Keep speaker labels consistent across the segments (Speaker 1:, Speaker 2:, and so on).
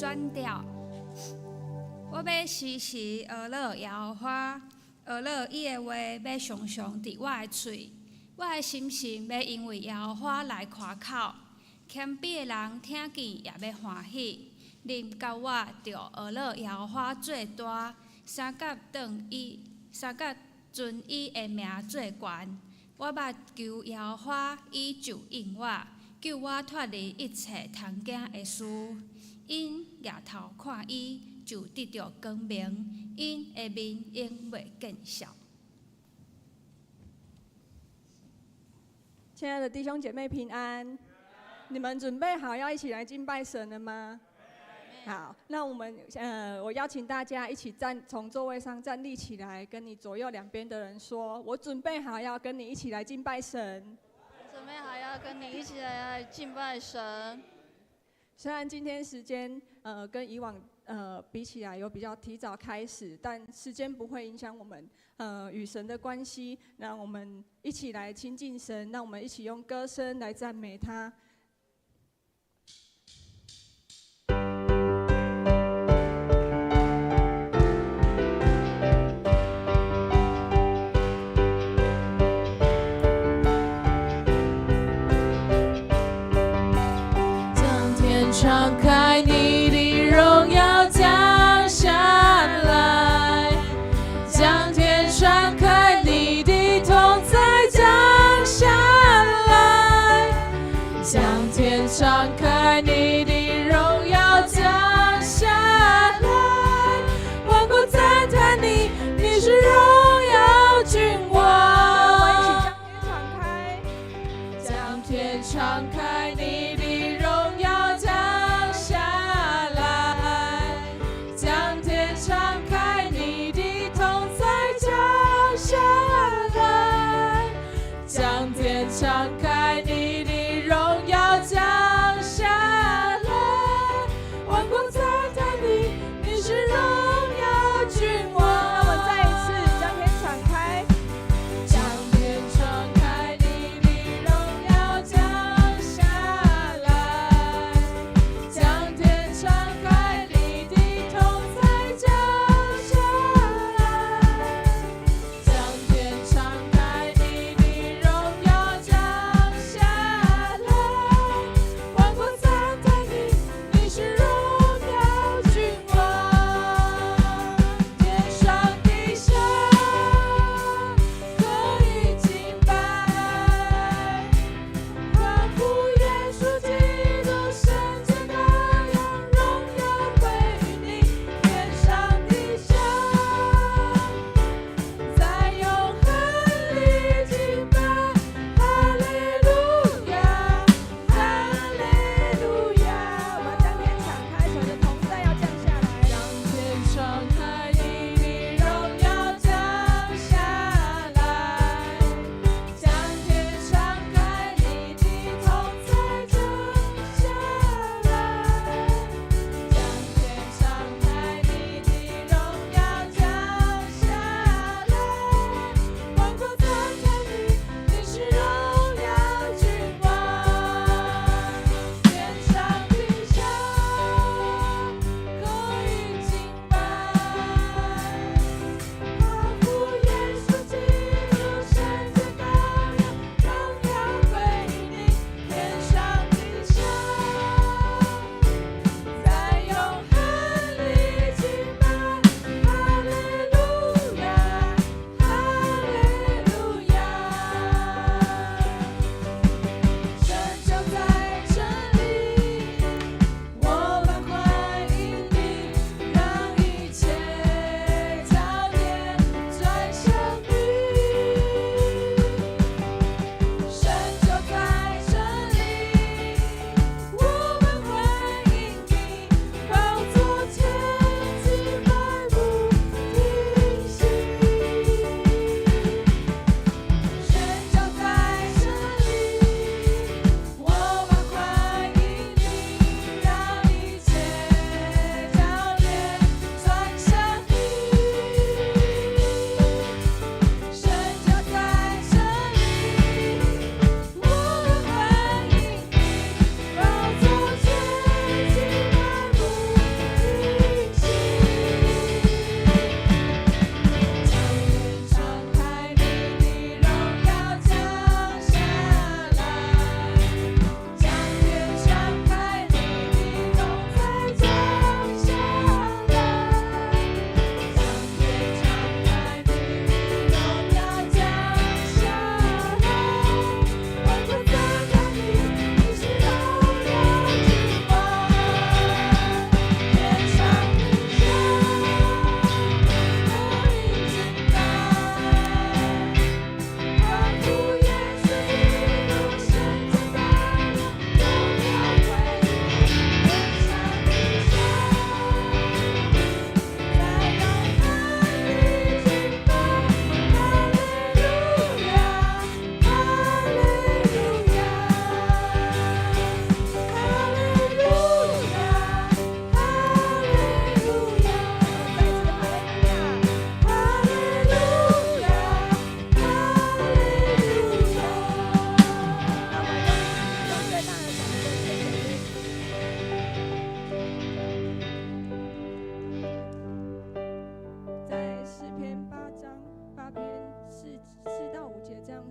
Speaker 1: 轉調。我欲時時呵咾耶和華，呵咾伊的話欲常常佇我的喙。我的心神欲因為耶和華來誇口，謙卑的人聽見也欲歡喜。恁佮我著呵咾耶和華做大，相佮當伊，相佮尊伊的名做懸。我捌求耶和華，伊就應我，救我脫離一切通驚的事。𪜶額頭看伊，就得著光明，𪜶的面永袂見笑。
Speaker 2: 親愛的弟兄姐妹平安，你們準備好要一起來敬拜神了嗎？好，那我們我邀請大家一起站，從座位上站立起來，跟你左右兩邊的人說：我準備好要跟你一起來敬拜神。
Speaker 3: 準備好要跟你一起來敬拜神。
Speaker 2: 雖然今天時間跟以往比起來有比較提早開始，但時間不會影響我們與神的關係。讓我們一起來親近神，讓我們一起用歌聲來讚美他。
Speaker 4: 將天敞開，你的榮耀降下來；將天敞開，你的同在降下來；將天敞開，你的榮耀降下來。萬國讚嘆你，你是榮耀君王。
Speaker 2: 我們一起將天敞開，
Speaker 4: 將天敞開，你的榮耀降下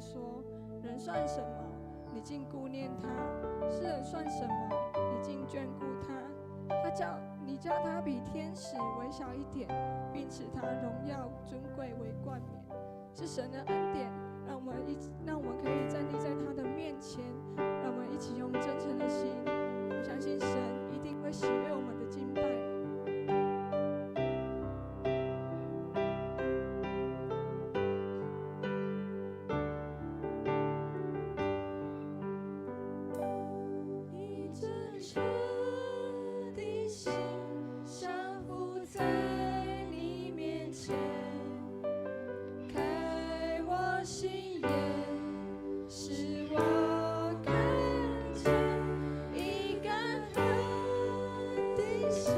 Speaker 2: 說：人算什麼？你竟顧念他；世人算什麼？你竟眷顧他？他叫你叫他比天使微小一點，並賜他榮耀尊貴為冠冕。是神的恩典，讓我們可以站立在他的面前，讓我們一起用真誠的心，我相信神一定會喜悅我們的敬拜。
Speaker 4: 以真誠的心降服在你面前，開我心眼，使我看見，以感恩的心。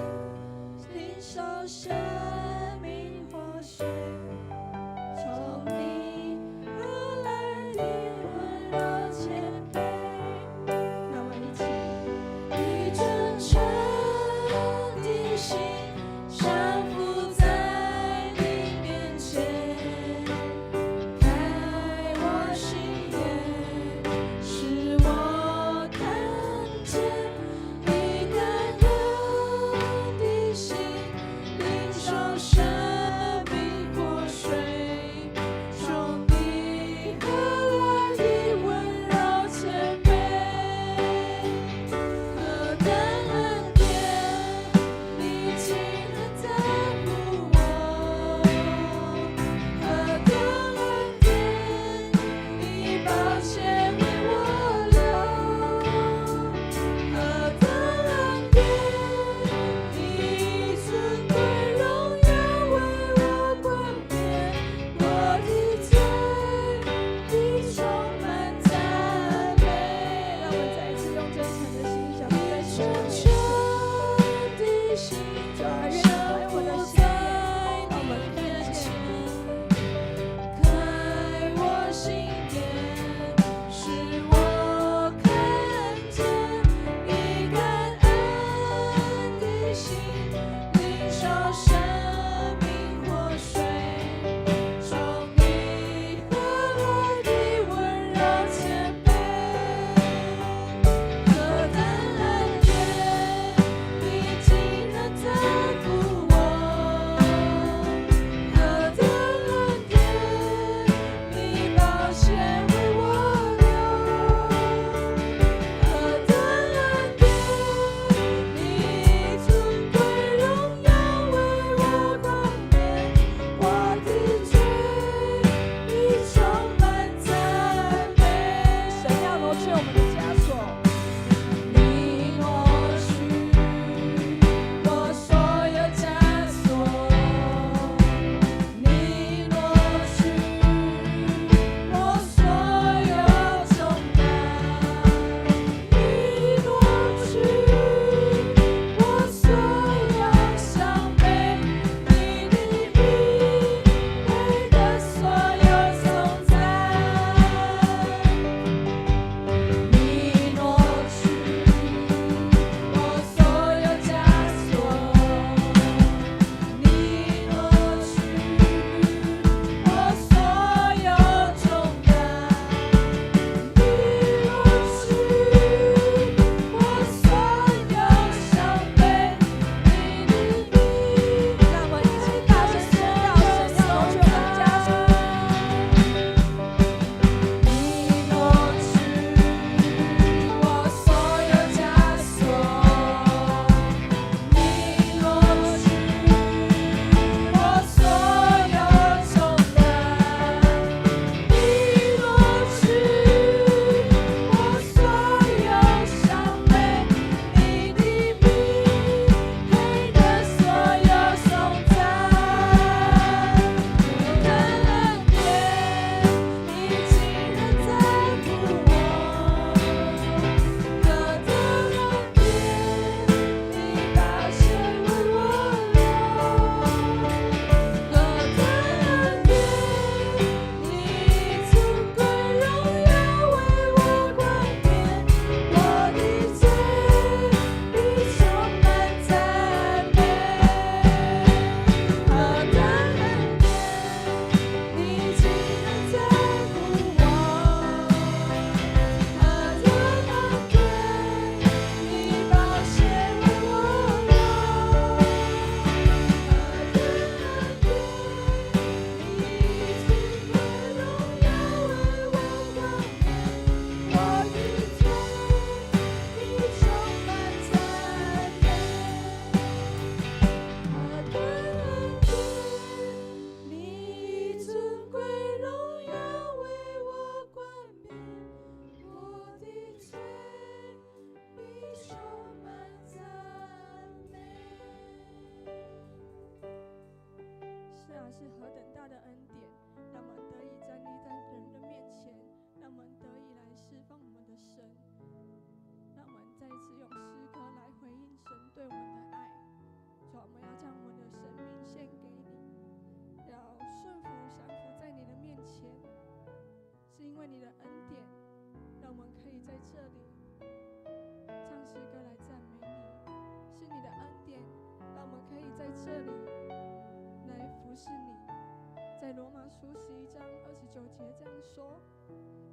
Speaker 2: 羅馬書11章29節這樣說：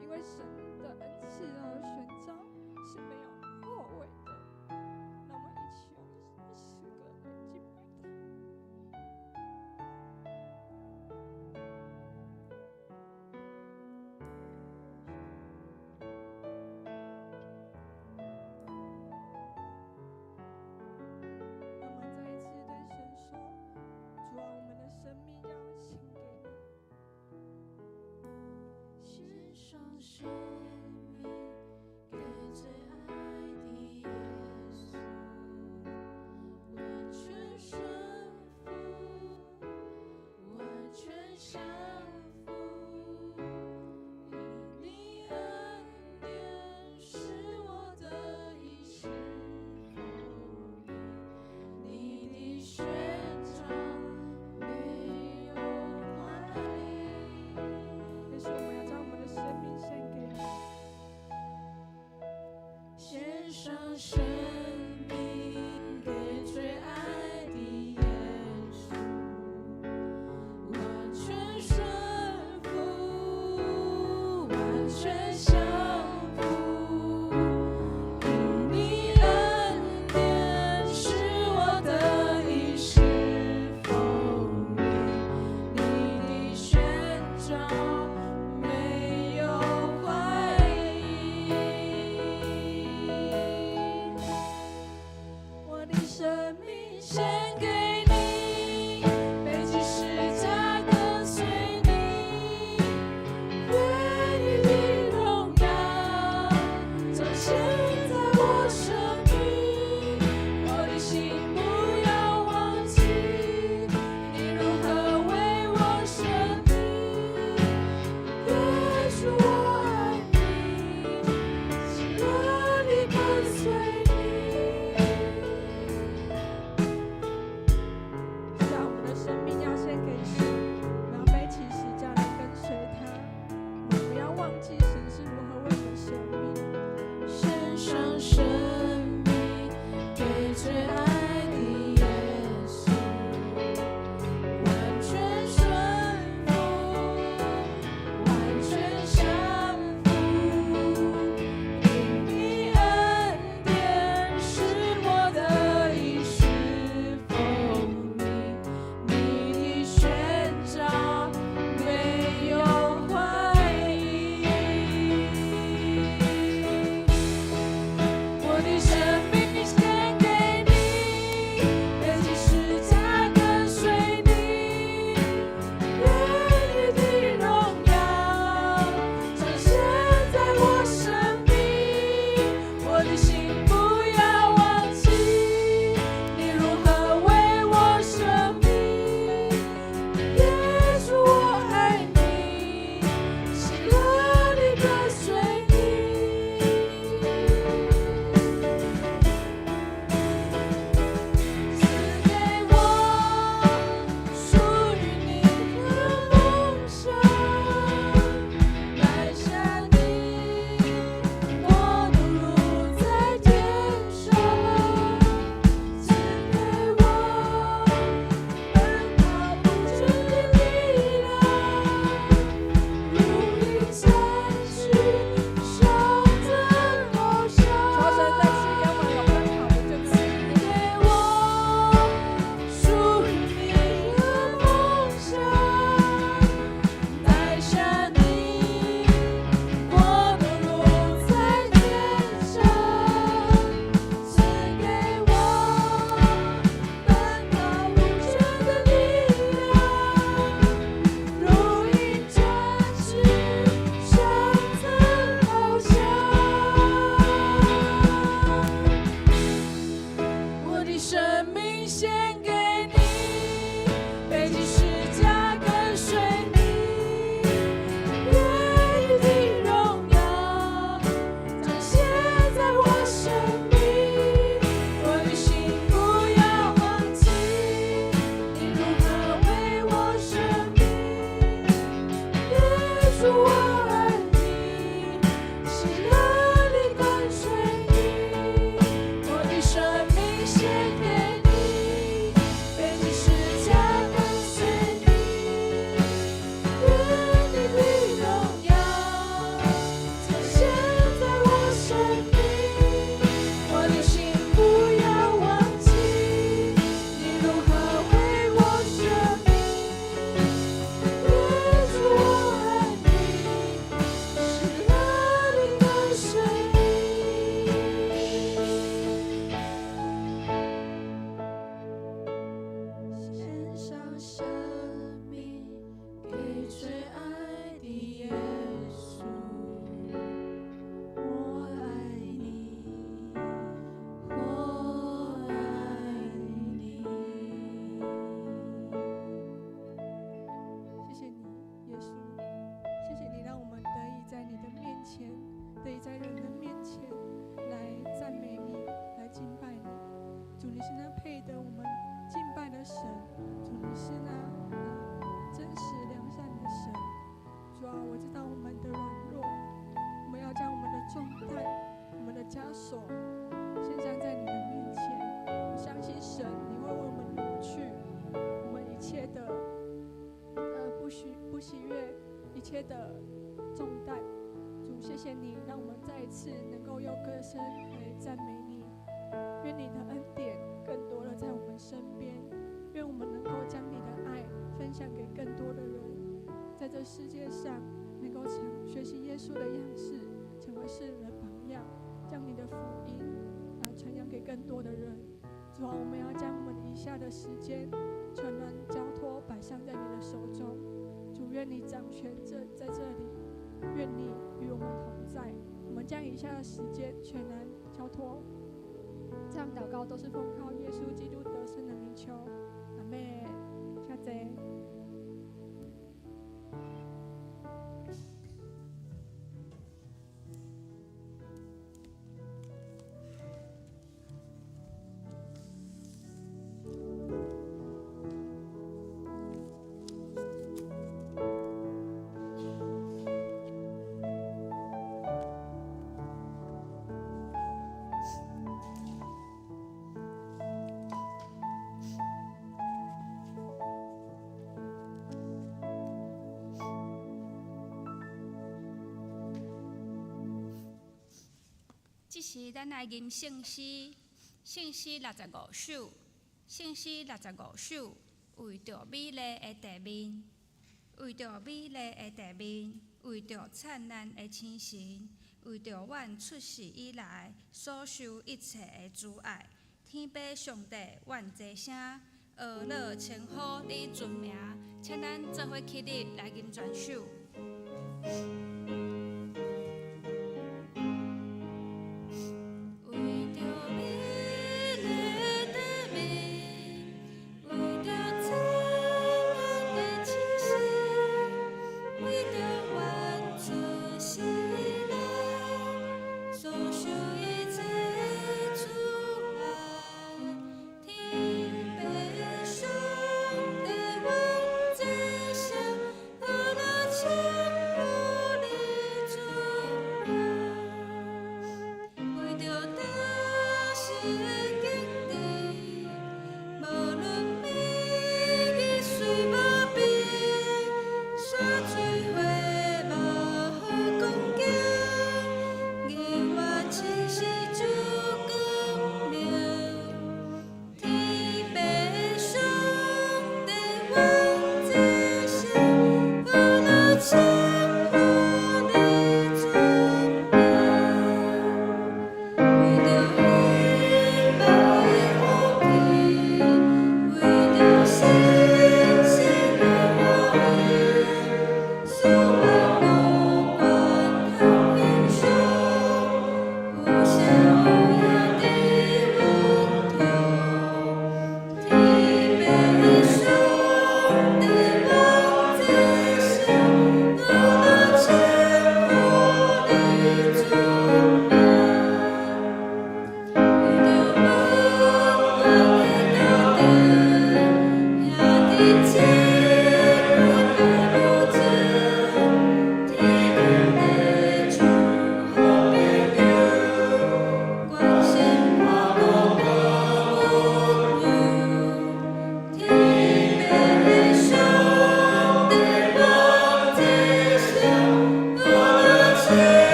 Speaker 2: 因為神的恩賜和選召是沒有後悔的。讓我們一起用詩歌來敬拜他。讓我們再一次對神說：主啊，我們的生命要獻給你。
Speaker 3: 獻上生命給最愛的耶穌，完全順服，完全降服，因你恩典使我得以侍奉你，你的宣召沒有懷疑。
Speaker 2: 也是我們要將我們的生命獻給你。
Speaker 4: 獻上生命給最愛的耶穌，完全順服，完全降服，因你恩典使我得以侍奉你，你的宣召沒有懷疑。我的生命獻給你，背起十架跟隨你，願你的榮耀彰顯在我生命。我的心不要忘記，你如何為我捨命。耶穌，我愛你，喜樂地跟隨你。
Speaker 2: 是啊，我們的生命要獻給神，我們要背起十架來跟隨他。我們不要忘記神是如何為我們捨命。
Speaker 4: 獻上生命給最愛的耶穌，完全順服，完全降服，因你恩典使我得以侍奉你，你的宣召沒有懷疑。我的生命獻給你，背起十架跟隨你，願你的榮耀彰顯在我生命。我的心不要忘記，你如何為我捨命。耶穌，我愛你，喜樂地跟隨你。賜給我屬於你的夢想，買下你國度如在天上。賜給我奔跑不倦的力量，如鷹展翅，上騰翱翔。
Speaker 2: 求神再次給我們有奔跑不倦的力
Speaker 4: 賜給我屬於你的夢想，帶下你國度如在天上。賜給我奔跑不倦的力量，如鷹展翅，上騰翱翔。我的生命獻給你，背起十架跟隨你，願你的榮耀彰顯在我生命。我的心不要忘記，你如何為我捨命。耶穌，我愛你，喜樂地跟隨你。我的生命獻給你，背起十架跟隨你，
Speaker 2: 在人的面前來讚美你，來敬拜你。主，你是那配得我們敬拜的神，主，你是那真實良善的神。主啊，我知道我們的軟弱，我們要將我們的重擔、我們的枷鎖獻上在你的面前。我相信神，你會為我們挪去我們一切的不喜悅，一切的重擔。主，謝謝你，讓我們再一次能夠用歌聲來讚美你。願你的恩典更多的在我們身邊，願我們能夠將你的愛分享給更多的人，在這世界上能夠成學習耶穌的樣式，成為世人的榜樣，將你的福音傳揚給更多的人。主啊，我們要將我們以下的時間全然交託擺上在你的手中。主，願你掌權在這裡，願你與我們同在。我們將以下的時間全然交託，這樣禱告都是奉靠耶穌基督得勝的名求，阿們。下次。
Speaker 1: 這時，咱來吟聖詩，聖詩六十五首，聖詩六十五首，為著美麗的地面，為著美麗的地面，為著燦爛的清晨，為著阮出世以來所受一切的阻礙，天父上帝，阮齊聲，呵咾稱呼你尊名，請咱做伙起立來吟全首。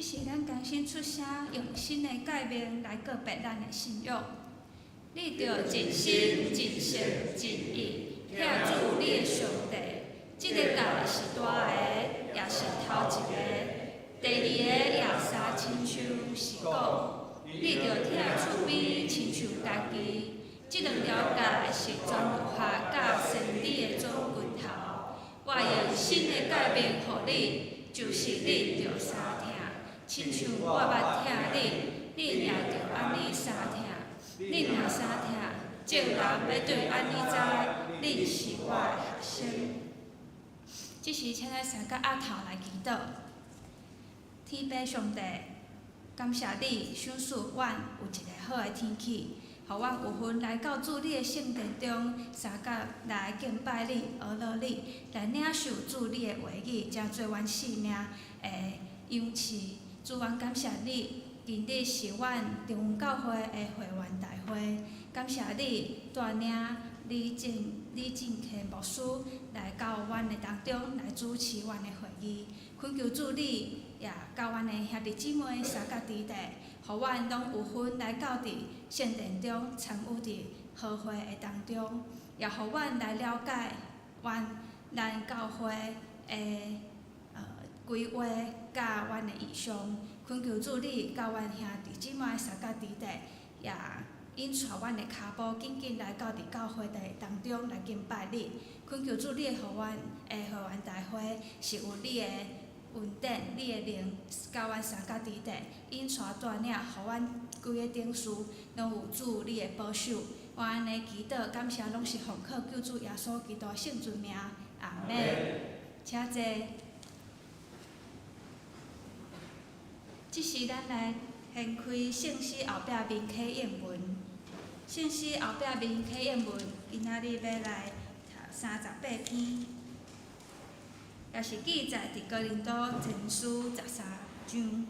Speaker 1: 這時咱重新出聲，用新的誡命來告白咱的信仰。你著盡心、盡性、盡意，疼主你的上帝。這个誡是大个，也是頭一个。第二个也相親像是講，你著疼厝邊親像家己。這兩條誡是全律法佮先知的總歸頭。我用新的誡命予恁，就是恁著相疼，親像我捌疼恁，恁也著按呢相疼。恁若相疼，眾人欲對按呢知，恁是我的學生。這時，請咱三個阿頭來祈禱。天父上帝，感謝你賞賜阮有一個好的天氣，予阮有份來到主你的聖殿中，相佮來敬拜你、阿樂你，來領受主你的話語，成做阮生命的養飼。主，阮感謝你，今日是阮中雲教會的會員大會，感謝你帶領李正謙牧師來到阮的當中來主持阮的會議，懇求主你也佮阮的兄弟姊妹相佮佇咧，予阮攏有份來到佇聖殿中參與佇和會的當中，也予阮來了解阮咱教會的規劃佮阮的異象，懇求主你佮阮兄弟姊妹相佮佇咧，也引帶阮的跤步緊緊來到佇教會的當中來敬拜你。懇求主你會予阮的會員大會是有你的恩典，你的靈佮阮相佮佇咧，引帶帶領，予阮規个頂事攏有主你的保守。我按呢祈禱感謝，攏是奉靠救主耶穌基督的聖尊名，阿們。請坐。這時，咱來掀開聖詩後壁面啟應文。聖詩後壁面啟應文，今仔日欲來讀38篇，也是記載佇哥林多前書13章。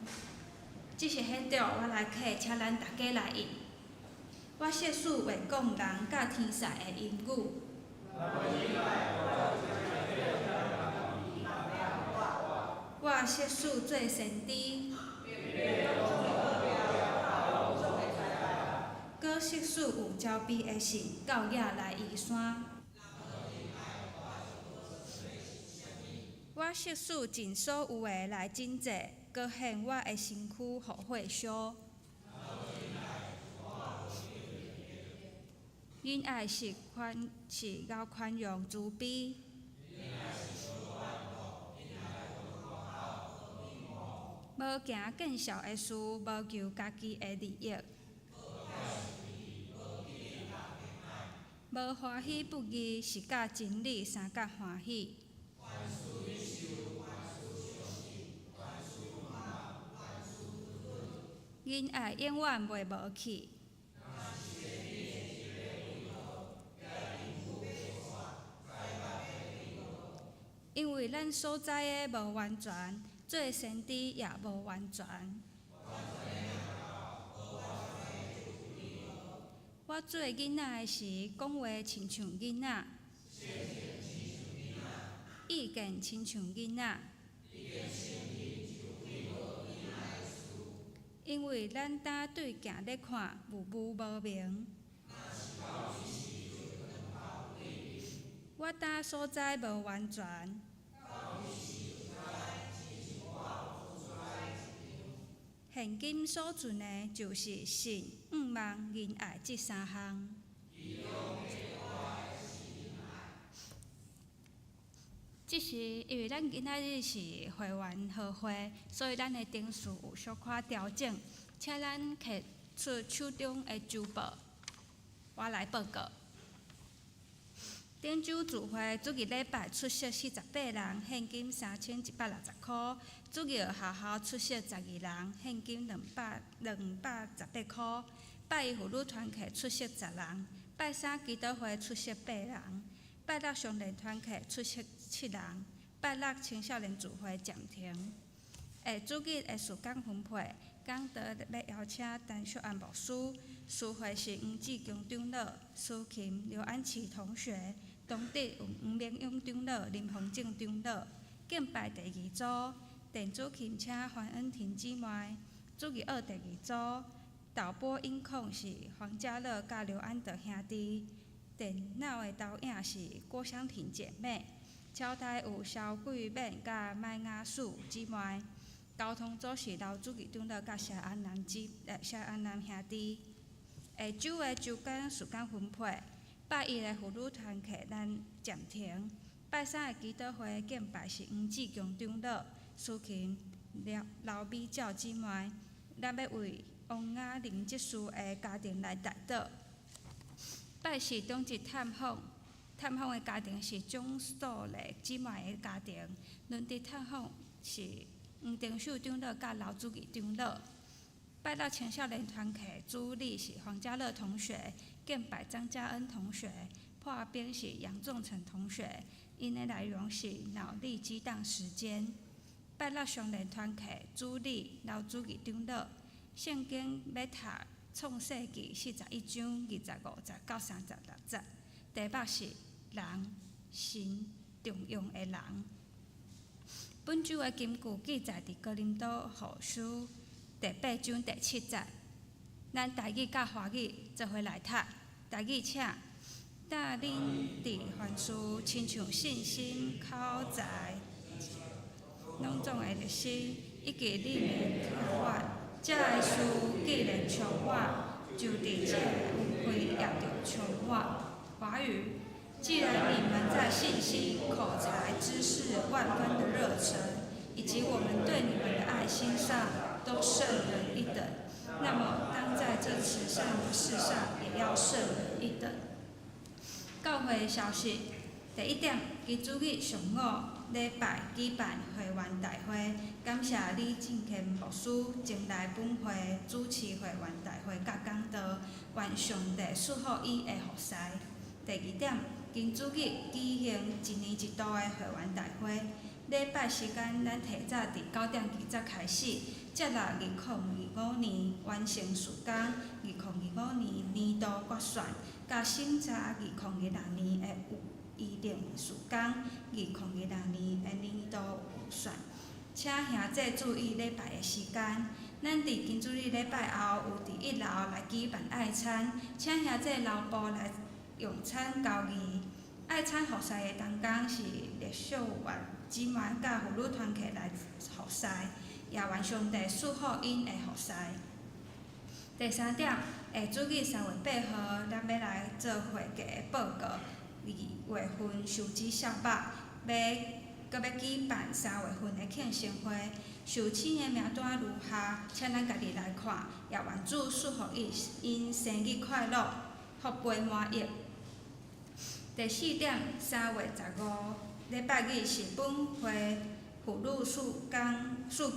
Speaker 1: 這是現場我來啟，請咱逐家來應。我設使會講人佮天使的言語。我設使做先知。閣設使有招庇的信，到野來移山。我設使盡所有的來賑濟，閣獻我的身軀予火燒。仁愛是寬是敖寬容慈悲。無行見笑的事，無求家己的利益。無歡喜不義，是佮真理相佮歡喜。仁愛永遠袂無去。因為咱所知的無完全，做先知也無完全。我做囡仔的時，講話親像囡仔，意見親像囡仔。因為咱擔對鏡咧看，霧霧無明。我擔所知無完全。現今所存的，就是信、向望、仁愛這三項。這是因為咱今仔日是會員和會，所以咱的程序有小可調整，請咱摕出手中的週報，我來報告。頂週聚會主日禮拜出席48人，獻金3160箍；主日學校出席12人，獻金218箍。拜一婦女團契出席10人，拜三祈禱會出席8人，拜六少年團契出席7人，拜六青少年聚會暫停。下主日的時間分配，講道欲邀請陳淑安牧師，司會是黃志強長老，司琴劉安琪同學。當日有黃明勇長老、林宏正長老。敬拜第二組，電子琴請黃恩婷姊妹，主日學第二組，導播音控是黃家樂佮劉安德兄弟，電腦的導演是郭香婷姐妹，敲台有蕭桂敏佮麥雅素姊妹，交通組是劉主義長老佮謝安南姊謝安南兄弟。下晝的周間時間分配，拜一的婦女團契咱暫停，拜三的祈禱會敬拜是黃志強長老，司琴劉劉美照姊妹，咱欲為王雅玲執事的家庭來代禱。拜四長日探訪，探訪的家庭是鍾素麗姊妹的家庭，輪值探訪是黃定秀長老佮劉主義長老。拜六青少年團契主禮是黃家樂同學，敬拜張家恩同學，破冰是楊仲成同學，𪜶的內容是腦力激盪時間。拜六少年團契主禮劉主義長老，聖經欲讀創世記41章25節到36節，題目是人神重用的人。本週的金句記載佇哥林多後書第八章第七節。咱台語佮華語做伙來讀，台語請。但恁佇凡事親像信心、口才、攏總的熱心，以及恁的疼愛，這个事既然充滿，就佇這个恩惠也著充滿。華語，既然你們在信心、口才、知識萬分的熱忱，以及我們對你們的愛心上，都勝人一等，那麼當在這慈善的事上，也要勝人一等。教會消息，第一點，金主日上午禮拜舉辦會員大會，感謝李進謙牧師前來本會主持會員大會佮講道，願上帝賜福伊的服侍。第二點，金主日舉行一年一度的會員大會，禮拜時間咱提早佇9點20開始，接納2025年完成事工，2025年年度決算，佮審查2026年的預定事工，2026年的年度預算。請兄弟注意禮拜的時間。咱佇金主日禮拜後有佇一樓來舉辦愛餐，請兄弟留步來用餐交誼。愛餐服侍的同工是麗秀媛姊妹佮婦女團契來服侍，也願上帝賜福𪜶的服侍。第三點，下主日3月8號，咱欲來做會計的報告。2月份收支數目，欲閣欲舉辦3月份的慶生會，受請的名單如下，請咱家己來看，也願主賜福伊，𪜶生日快樂，福杯滿溢。第四點，3月15禮拜日是本會婦女事工事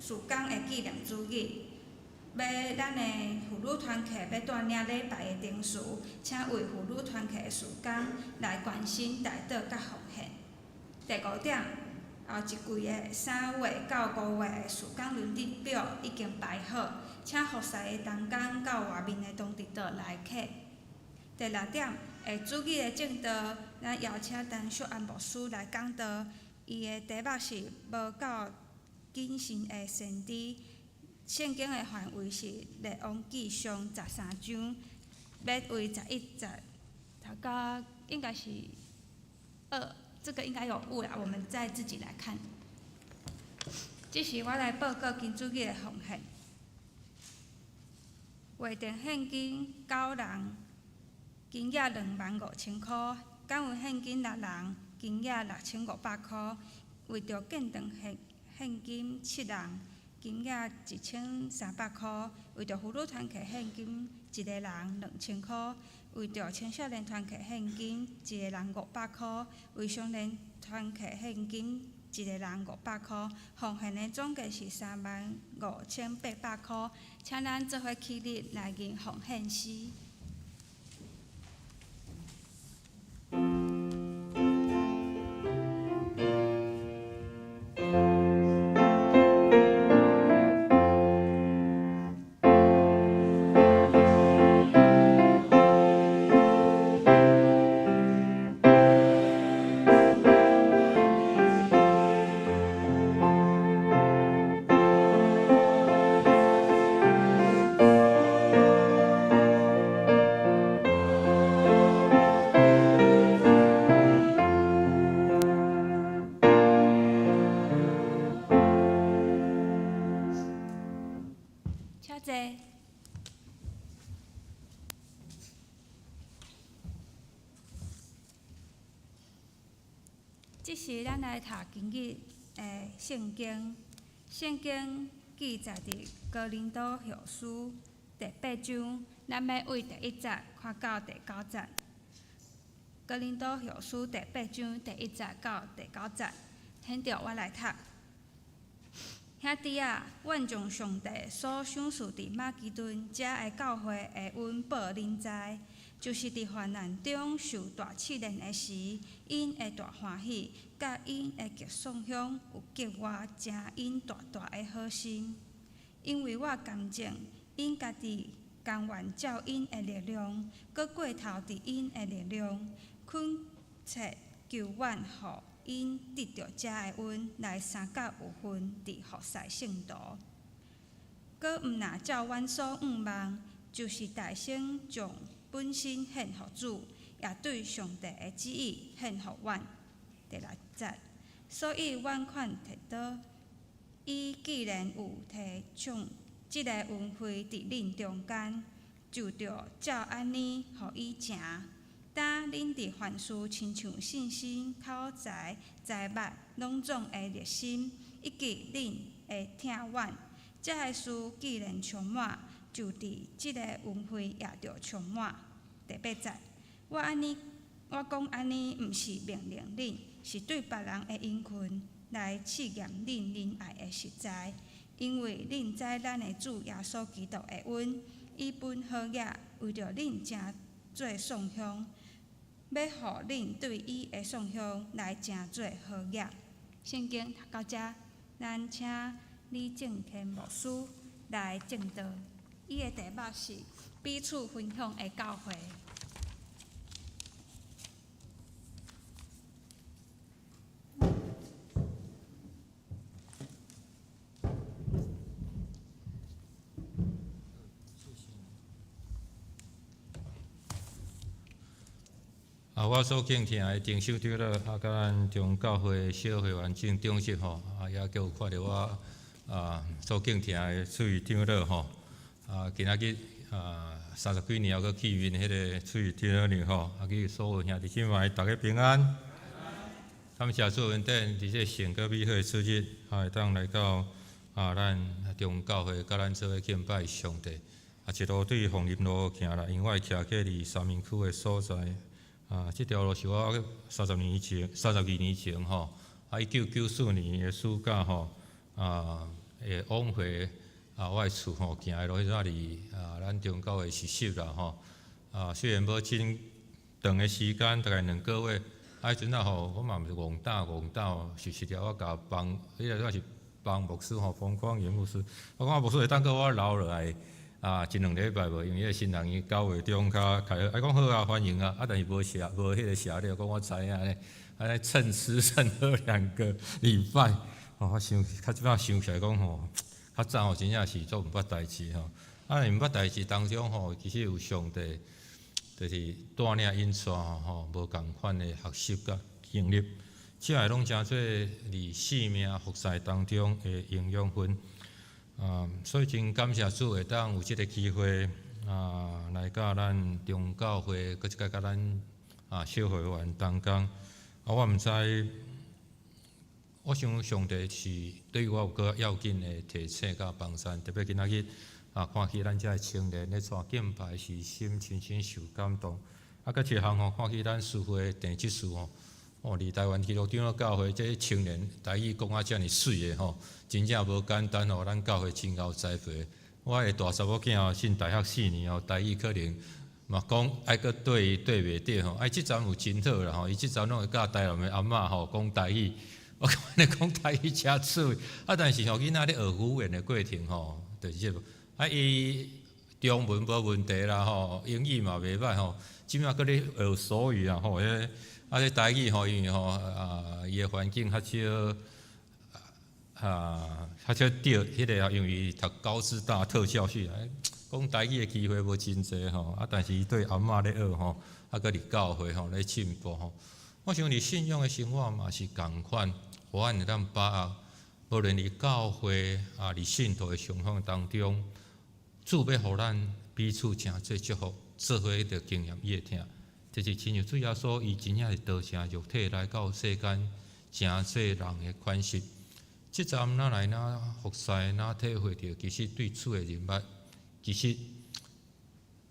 Speaker 1: 事工的紀念主日，欲咱的婦女團契欲帶領禮拜的定時，請為婦女團契的事工來關心、代禱佮奉獻。第五點，後一季的3月到5月的事工輪值表已經排好，請服侍的同工到外面的當地桌來取。第六點，下主日的證道，咱邀請陳淑安牧師來講道，伊的題目是無夠謹慎的先知。聖經的範圍是《列王紀上》13章，欲為11節讀到應該是二，這個應該有誤啦，我們再自己來看。這是我來報告金主日的奉獻。會定獻金九人，金額25,000箍；感恩獻金六人，金額6,500箍；為著建堂獻獻金七人，金額1,300箍；為著婦女團契獻金一个人2,000箍；為著青少年團契獻金一个人500箍；為少年團契獻金一个人500箍，奉獻的總計是35,800箍。請咱做伙起立來吟奉獻詩。請坐。這時，咱來讀今日的聖經。聖經記載佇哥林多後書第八章，咱欲對第一節看到第九節。哥林多後書第八章第一節到第九節，現著我來讀。兄弟仔，阮將上帝所賞賜佇馬其頓遮的教會的恩報恁知，就是佇患難中受大試煉的時，𪜶的大歡喜，佮𪜶的極頌享有格外成𪜶大大的好心。因為我敢證，𪜶家己甘願照𪜶的力量，閣過頭佇𪜶的力量，懇切求阮予𪜶得著遮的恩，來相佮有份佇服侍聖徒。閣毋若照阮所向望，就是大聲將本身獻予主，也對上帝的旨意獻予阮。第六節，所以阮勸提多，伊既然有提倡這个恩惠佇恁中間，就著照按呢予伊成。當恁佇凡事親像信心、口才、財物攏總的熱心，以及恁的疼阮，這个事既然充滿，就佇這个恩惠也著充滿。第八節，我按呢，我講按呢，毋是命令恁，是對別人的殷勤來試驗恁仁愛的實在，因為恁知咱的主耶穌基督的恩，伊本好額，為著恁成做頌享，欲予恁對伊的頌享來成做好額。聖經讀到遮，咱請李正天牧師來證道。伊的題目是彼此分享的教會。
Speaker 5: 啊，我所敬聽的丁修長老，啊，佮咱中教會小會員鄭長執吼，啊，也閣有看著我啊所敬聽的翠長老吼，啊，今仔日啊三十幾年後閣見面彼个翠長老娘吼，啊，佮所有兄弟姊妹逐家平安。感謝主恩典，佇這聖閣美好的主日，啊，會當來到啊咱中教會，佮咱做伙敬拜上帝。啊，一路對鳳林路行來，因為我會徛過佇三民區的所在。啊，這條路是我30年前、32年前吼，啊，1994年的暑假吼，啊，會往回啊，我的厝吼，行的路彼陣佇啊，咱中教會實習啦吼，啊，雖然無真長的時間，大概兩個月，啊，彼陣仔吼，我嘛毋是戇膽戇膽，實習了我共幫，彼個陣是幫牧師吼，馮光炎牧師，我講牧師會當閣我留落來。啊，一兩禮拜無，因為彼個新人伊九月中較開，啊講好啊，歡迎啊，啊但是無寫無彼個寫了，講我知影咧，按呢蹭吃蹭喝兩個禮拜，吼，我想較這擺想起來講吼，較早吼真正是做毋捌代誌吼，啊毋捌代誌當中吼，其實有上帝就是帶領𪜶帶吼無仝款的學習佮經歷，這个攏成做佇生命服侍當中的營養分。啊，所以真感謝主會當有這个機會啊，來佮咱中教會，閣一擺佮咱啊小會員同工。啊，我毋知，我想上帝是對我有閣要緊的提醒佮幫助，特別今仔日啊，看起咱遮的青年咧帶敬拜時，心深深受感動。啊，閣一項吼，看起咱司會鄭執事吼。哦，佇台灣基督長老教會，這青年台語講啊遮爾媠的吼，真正無簡單吼。咱教會真𠢕栽培。我的大查某囝吼，進大學四年吼，台語可能嘛講愛閣對伊對袂著吼。啊，這陣有真好啦吼，伊這陣攏會佮台南的阿嬤吼講台語。我感覺講台語誠趣味。啊，但是吼囡仔咧學語言的過程吼，就是這個。啊，伊中文無問題啦吼，英語嘛袂䆀吼，這馬閣咧學手語啊吼，彼個。啊，這台語吼，因為吼啊，伊的環境較少啊，較少著彼个啊，因為伊讀高師大特教系，講台語的機會無真濟吼。啊，但是伊對阿嬤咧學吼，啊，閣佇教會吼咧進步吼。我想佇信仰的生活嘛是仝款，予咱會當把握，無論佇教會啊，佇信徒的生活當中，主欲予咱彼此成做祝福，做伙著經驗伊的疼。就是親像主耶穌，伊真正是道成肉體來到世間，成做人的款式。這站咱來若服侍，若體會著，其實對主的認捌，其實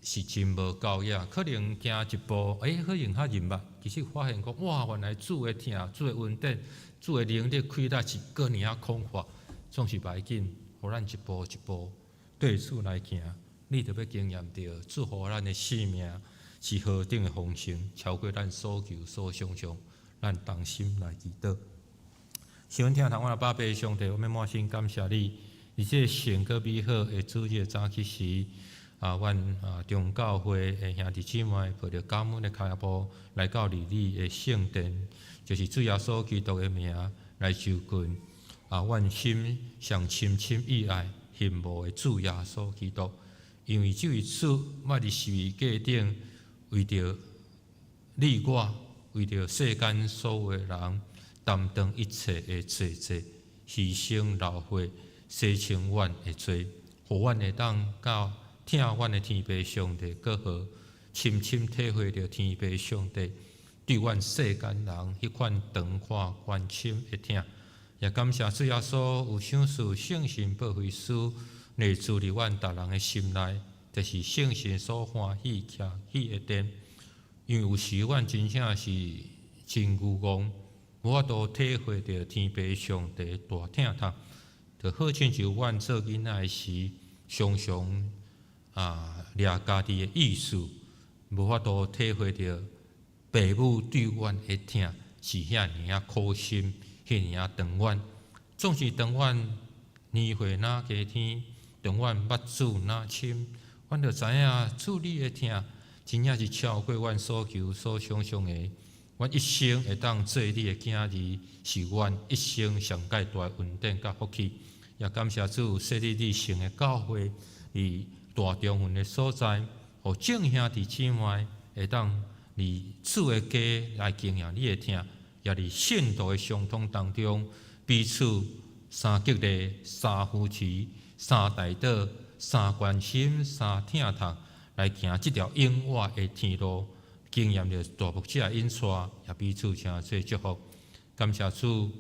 Speaker 5: 是真無夠額。可能行一步，可能較認捌。其實發現講，哇，原來主的疼、主的恩典、主的能力、氣力是閣爾仔廣闊，總是袂緊，予咱一步一步對主來行，你著欲經驗著主予咱的生命是何等的豐盛，超過咱所求所想象。咱同心來祈禱。神天父，阮阿爸父上帝，我們滿心感謝你，佇這個聖閣美好的主日早起時，阮眾教會的兄弟姊妹，抱著感恩的跤步來到佇你的聖殿，就是主耶穌基督的名來就近。阮心上深深意愛羨慕的主耶穌基督，因為這位主捌佇十字架頂為著你我，為著世間所有的人，擔當一切的罪責，犧牲流血，洗清阮的罪，予阮會當佮疼阮的天父上帝閣好，深深體會著天父上帝對阮世間人彼款長闊關心的疼。也感謝主耶穌有賞賜聖神保惠師內住佇阮逐人的心內，就是聖神所歡喜徛起的殿。因為有時阮真正是真愚戇，無法度體會著天父上帝大疼痛，就好親像阮做囡仔時，常常掠家己的意思，無法度體會著爸母對阮的疼是遐爾仔苦心，遐爾仔長遠。總是當阮年歲若加添，當阮捌主若深，阮就知影主你的疼，真正是超過阮所求所想象的。阮一生會當做你的囝兒，是阮一生上蓋大的恩典佮福氣。也感謝主設立你聖的教會，佇大中雲的所在，予眾兄弟姊妹會當佇主的家來經驗你的疼，也佇信徒的相通當中，彼此相激勵、相扶持、相代禱、相關心、相疼痛，來行這條永活的天路，經驗著大牧者的引帶，也彼此成做祝福。感謝主，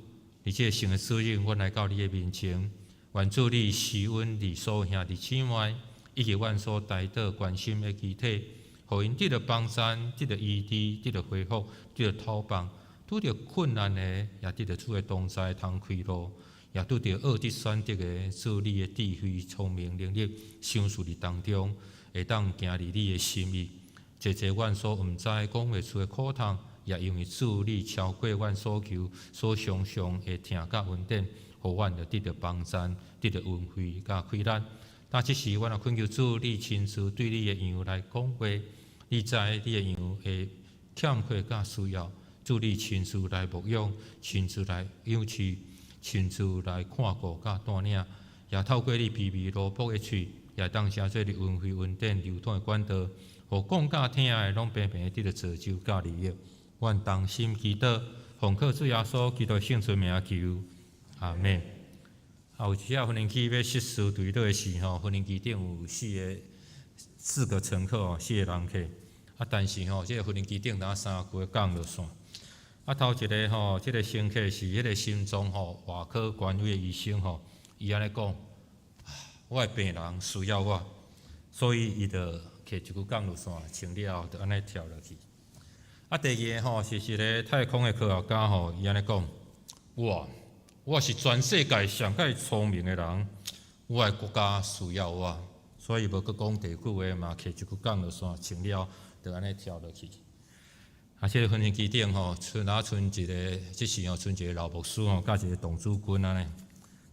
Speaker 5: 佇這個聖的主日，阮來到你的面前，願主你施恩佇所有兄弟姊妹，以及阮所代禱關心的肢體，予𪜶得著幫贊，得著醫治，得著恢復，得著透放，拄著困難的，也得著主的同在通開路，也拄著惡得選擇的，主你的智慧、聰明能力，賞賜佇當中，會當行佇你的心意。濟濟阮所毋知講袂出的苦痛，也因為主你超過阮所求、所想象的疼佮恩典，予阮就得著幫贊，得著恩惠佮氣力。但這時，阮也懇求主，你親自對你的羊來講話，你知你的羊的欠缺佮需要，主你親自來牧養，親自來養飼，親自來看顧佮帶領，也透過你卑微奴僕的喙，也當成做你恩惠恩典流通的管道，予講佮聽的攏平平得著造就佮利益。阮同心祈禱，奉靠主耶穌基督聖尊名求，阿們。有一架飛行機欲失事墜落時吼，飛行機頂有四個乘客哦，四個人客。但是吼，這個飛行機頂若三句降落傘。頭一個吼，這個乘客是彼個心臟吼外科權威的醫生吼，伊按呢講，我的病人需要我，所以伊就摕一支降落傘，穿了後就按呢跳落去。第二個吼是一個太空的科學家吼，伊按呢講，我是全世界上蓋聰明的人，我的國家需要我，所以無閣講第二句話嘛，摕一支降落傘穿了，就按呢跳落去。這個飛行機頂吼，賰若賰一個，這時吼賰一個老牧師吼，佮一個董主君按呢。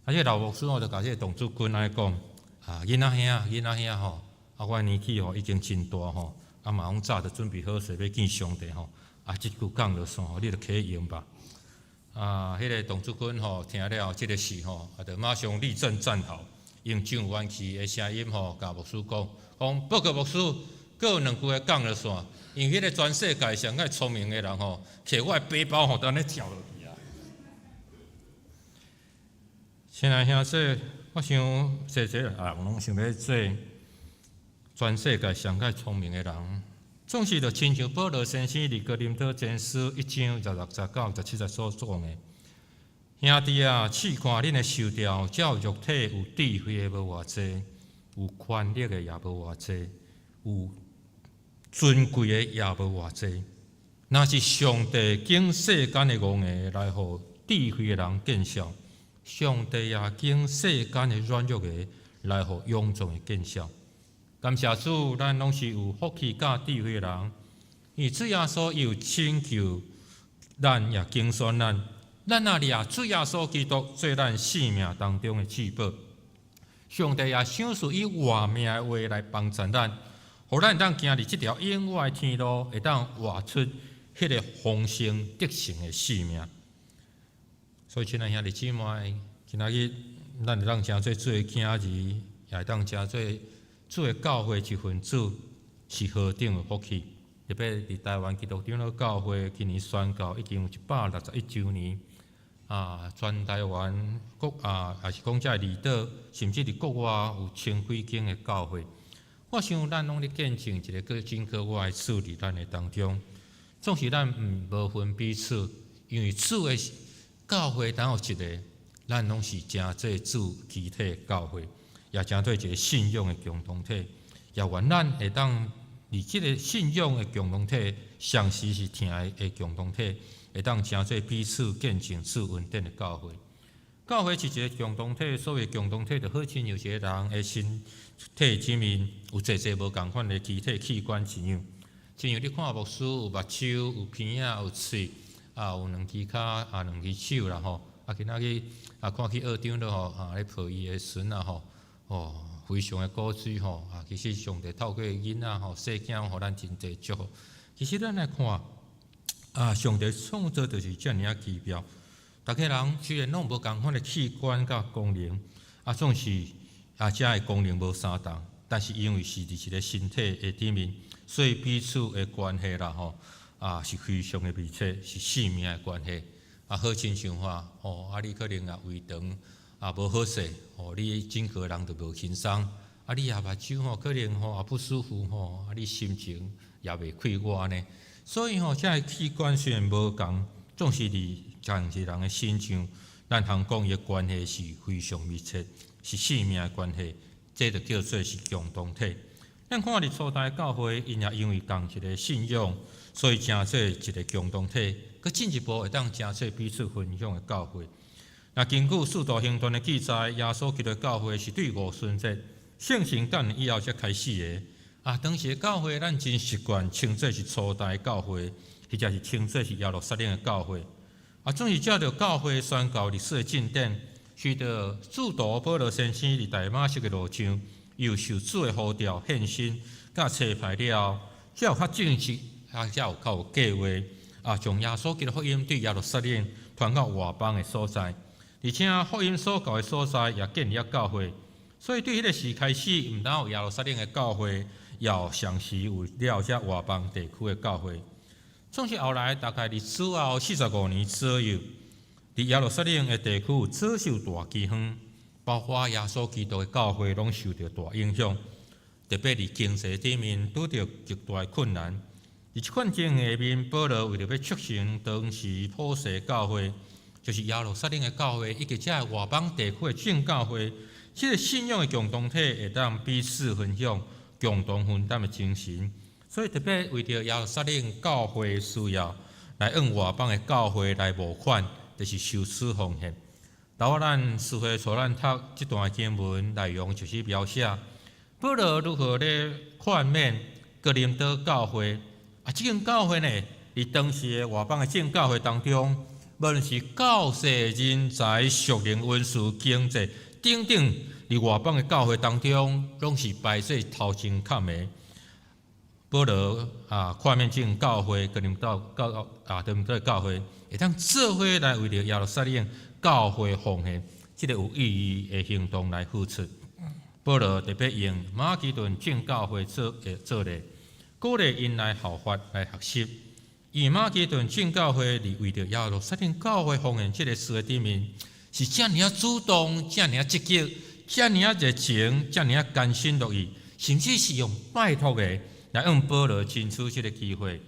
Speaker 5: 這個老牧師吼就共這個董主君按呢講，囡仔兄，囡仔兄吼，我年紀吼已經真大吼，嘛攏早就準備好勢欲見上帝吼，這支降落傘吼，你就揢用吧。彼個董主君吼聽了這個事吼，就馬上立正站好，用真有元氣的聲音吼，共牧師講，講報告牧師，閣有兩支的降落傘，因為彼個全世界上蓋聰明的人吼，摕我的背包吼，就按呢跳落去啊。親愛兄弟，我想濟濟人攏想欲做全世界上蓋聰明的人，總是就親像保羅先生佇哥林多前書一章16節到17節所講的：兄弟啊，試看恁的受召，照肉體有智慧的無偌濟，有權力的也無偌濟，有尊貴的也無偌濟。若是上帝揀世間的戇的來予智慧的人見笑，上帝也揀世間的軟弱的來予勇壯的見笑。感謝主，咱攏是有福氣佮智慧的人，因為主耶穌有拯救咱，也揀選咱。咱若掠主耶穌基督做咱性命當中的至寶，上帝也賞賜以活命的話來幫助咱，予咱會當行佇這條永活的天路，會當活出彼個豐盛得勝的生命。所以，親愛兄弟姊妹，今仔日咱會當成做主的囝兒，也會當成做主的教會一份子，是何等的福氣！特別佇台灣基督長老教會，今年宣教已經有161週年。啊，全台灣國啊，也是講這離島，甚至佇國外有千幾間的教會。我想咱攏咧見證一个閣真可愛的主佇咱的當中。總是咱毋無分彼此，因為主的教會單有一个，咱攏是成做主肢體的教會，也成做一个信仰的共同體。也願咱會當佇這个信仰的共同體，相時是疼愛的共同體，會當成做彼此見證主恩典的教會。教會是一个共同體，所謂共同體，就好親像一个人的身體裡面有濟濟無仝款的肢體器官一樣。親像你看牧師有目睭、有鼻仔、有喙，啊，有兩支跤，啊，兩支手啦吼。啊，今仔日啊，看去學長了吼，啊，咧抱伊的孫仔吼，哦，非常的古錐吼。啊，其實上帝透過囡仔吼，細囝予咱真濟祝福。其實咱來看，啊，上帝創造就是遮爾仔奇妙。逐家人雖然攏無仝款的器官佮功能，啊，總是啊，遮的功能無相仝，但是因為是佇一個身體的裡面，所以彼此的關係啦吼，啊，是非常的密切，是性命的關係。啊，好親像話，吼，啊，你可能啊胃腸啊無好勢，吼，你整個人就無輕鬆。啊，你也目睭吼，可能吼也不舒服吼，啊，你心情也袂快活按呢。所以吼，這个器官雖然無仝，總是佇仝一人的身上，咱通講伊的關係是非常密切，是性命的關係，這就叫做是共同體。咱看佇初代教會，𪜶也因為仝一个信仰，所以成做一个共同體，閣進一步會當成做彼此分享的教會。若根據使徒行傳的記載，耶穌基督教會是對五旬節聖神降臨以後才開始的。啊，當時的教會咱真習慣稱做是初代教會，或者是稱做是耶路撒冷的教會。啊，總是照著教會宣教歷史的進展，隨著使徒保羅先生佇大馬色的路上，又受主的呼召獻身，佮差派了後，才有較正式，啊，才有較有計劃，啊，將耶穌基督福音對耶路撒冷傳到外邦的所在，而且福音所到的所在也建立教會。所以對彼个時開始，毋但有耶路撒冷的教會，也有同時有了遮外邦地區的教會。總是後來大概佇主後45年左右，佇耶路撒冷的地區有遭受大饑荒，包括耶穌基督的教會攏受著大影響，特別佇經濟頂面拄著極大的困難。佇這困境下面，保羅為著欲促成當時普世教會，就是耶路撒冷的教會，以及遮外邦地區的眾教會，這个信仰的共同體會當彼此分享、共同分擔的精神。所以特別為著耶路撒冷教會的需要，來向外邦的教會來募款，就是收取奉獻。頭仔咱師會帶咱讀這段經文內容，就是描寫保羅如何咧勸勉哥林多教會。啊，這間教會呢，佇當時的外邦的眾教會當中，無論是教士、人才、屬靈恩賜、經濟等等，佇外邦的教會當中，攏是排做頭前崁的。保羅啊，勸勉這間教會，哥林多教啊，哥林多教會，會當做伙來為著耶路撒冷教會奉獻，這个有意義的行動來付出。保羅特別用馬其頓眾教會做做例，鼓勵𪜶來效法來學習。以馬其頓眾教會佇為著耶路撒冷教會奉獻這个事的頂面，是遮爾仔主動，遮爾仔積極，遮爾仔熱情，遮爾仔甘心樂意。甚至是用拜託的來向保羅爭取這个機會。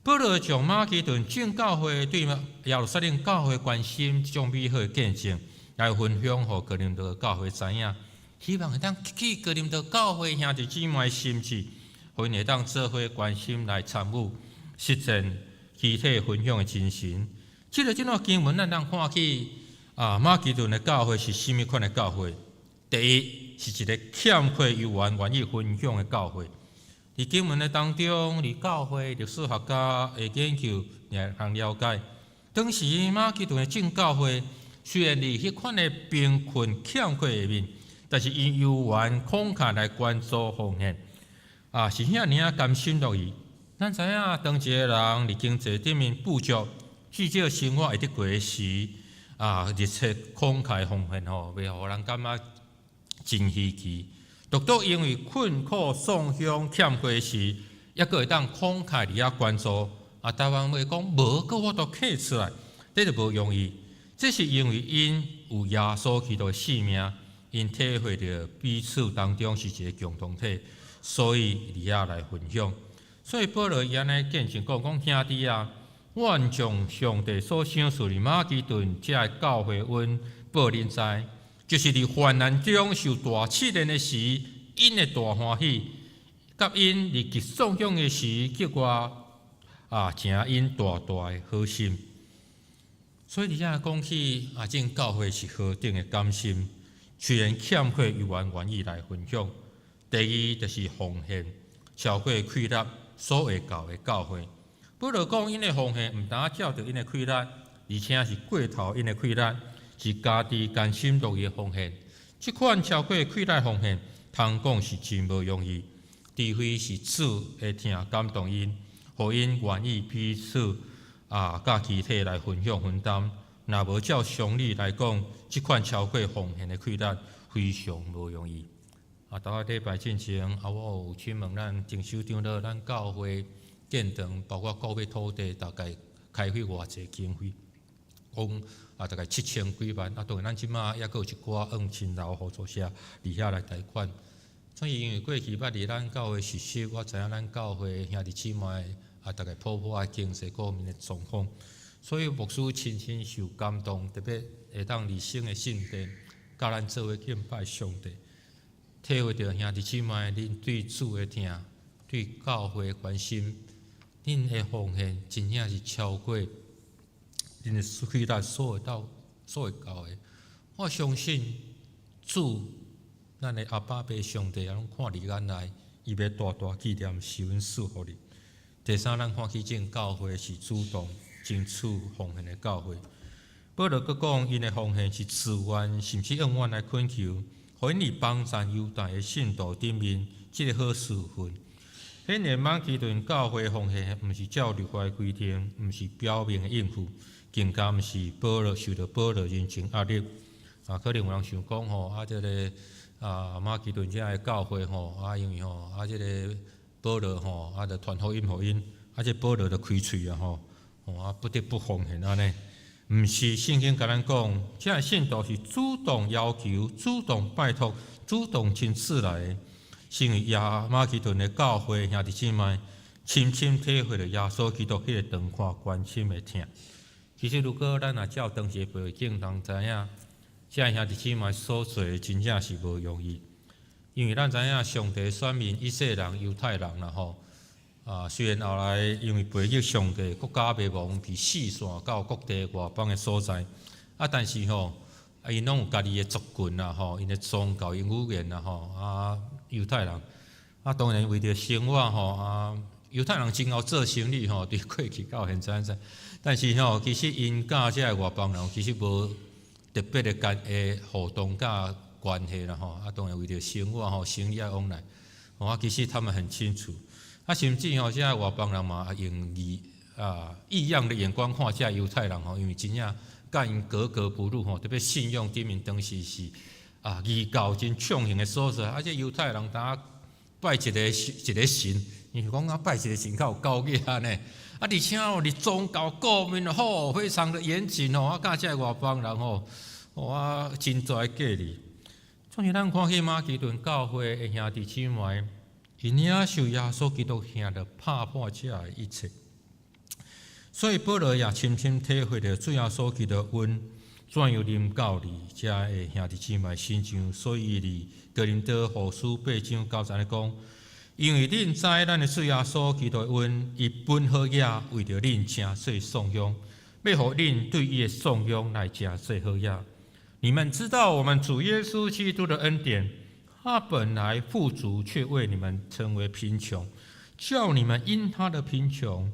Speaker 5: 保羅將馬其頓眾教會對耶路撒冷教會關心這種美好的見證來分享予哥林多教會知影，希望會當激起哥林多教會兄弟姊妹的心志，予𪜶會當做伙關心來參與實踐肢體分享的精神。這个這段經文，咱通看起啊，馬其頓的教會是啥物款的教會？第一，是一个欠缺猶原願意分享的教會。佇經文的當中，佇教會歷史學家的研究也通了解，當時馬其頓的眾教會雖然佇彼款的貧困欠缺下面，但是𪜶猶原慷慨來捐助奉獻，啊，是遐爾仔甘心樂意。咱知影，當一个人佇經濟頂面富足，至少生活會得過時，啊，熱切慷慨奉獻吼，袂予人感覺真稀奇。獨獨因為困苦喪鄉欠缺時，猶閣會當慷慨佇遐捐助。啊，台灣話講無閣法度客出來，這就無容易。這是因為𪜶有耶穌基督的性命，𪜶體會著彼此當中是一个共同體，所以佇遐來分享。所以保羅伊按呢見證講講兄弟啊，我將上帝所賞賜佇馬其頓這个教會阮報恁知，就是佇患難中受大試煉的時，𪜶的大歡喜，佮𪜶佇極喪鄉的時，格外啊，成𪜶大大的好心。所以佇遮講起啊，眾教會是何等的甘心，雖然欠缺，猶原願意來分享。第二就是奉獻超過氣力所會到的教會。保羅講，𪜶的奉獻毋單照著𪜶的氣力，而且是過頭𪜶的氣力，是家己甘心樂意的奉獻。這款超過氣力奉獻，通講是真無容易，除非是主的疼感動𪜶，予𪜶願意彼此啊，佮肢體來分享分擔。若無照常理來講，這款超過奉獻的氣力非常無容易。啊，頭仔禮拜進前，啊，我有詢問咱丁修長老，咱教會建堂，包括購買土地，大概開費偌濟經費？講啊，大概七千幾萬。啊，當然咱這馬猶閣有一寡向親老合作社佇遐來貸款。所以因為過去捌佇咱教會實習，我知影咱教會兄弟姊妹啊，大概普普仔經濟各面的狀況，所以牧師深深受感動，特別會當佇新的聖殿，佮咱做伙敬拜上帝，體會著兄弟姊妹恁對主的疼，對教會的關心，恁的奉獻真正是超過恁的氣力所會到所會到的。我相信主，咱的阿爸父上帝也攏看佇眼內，伊欲大大紀念是阮賜予你。第三，咱看起這教會是主動爭取奉獻的教會。保羅閣講，𪜶的奉獻是自願，甚至永遠來懇求，予𪜶佇幫贊猶太的信徒頂面，這个好示範。顯然馬其頓教會奉獻，毋是照律法規定，毋是表面的應付，更加毋是保羅受著保羅人情壓力。啊，可能有人想講吼，啊，這个啊馬其頓這个教會吼，啊，因為吼，啊，這个保羅吼，啊，就傳福音予𪜶，啊，這保羅就開喙啊吼，啊，不得不奉獻按呢。毋是聖經共咱講，這个信徒是主動要求、主動拜託、主動親自來的，是因為耶馬其頓的教會兄弟姊妹深深體會著耶穌基督彼个長闊關心的疼。其實，如果咱若照當時的背景，通知影，這兄弟姊妹所做的真正是無容易，因為咱知影上帝選民以色列人、猶太人啦吼，啊，雖然後來因為背逆上帝，國家滅亡，被四散到各地外邦的所在，啊，但是吼，啊，𪜶攏有家己的族群啦吼，𪜶的宗教、𪜶語言啦吼，啊，猶太人，啊，當然為著生活吼，啊，猶太人真𠢕做生意吼，佇過去到現在怎，但是吼，其實𪜶佮這个外邦人其實無特別的關的互動佮關係啦吼，啊，當然為著生活吼，生意愛往來，啊，其實他們很清楚，啊，甚至吼，這个外邦人嘛用異樣的眼光看這猶太人吼，因為真正佮𪜶格格不入吼，特別信仰頂面當時是啊異教真暢行的所在，啊，這猶太人當拜一个一个神，伊是講啊拜一个神較有夠額呢，啊，而且哦，佇宗教各面吼非常的嚴謹哦，啊，佮這个外邦人吼，哇，真大的隔離。總是咱看見馬其頓教會的兄弟姊妹，𪜶領受耶穌基督疼著拍破這的一切，所以保羅也深深體會著主耶穌基督恩怎樣臨到佇遮的兄弟姊妹身上，所以佇哥林多後書八章九節講：因為恁知咱的主耶穌基督的恩，伊本好額為著恁成做送養，欲予恁對伊的送養來成做好額。你們知道我們主耶穌基督的恩典，他本來富足，卻為你們成為貧窮，叫你們因他的貧窮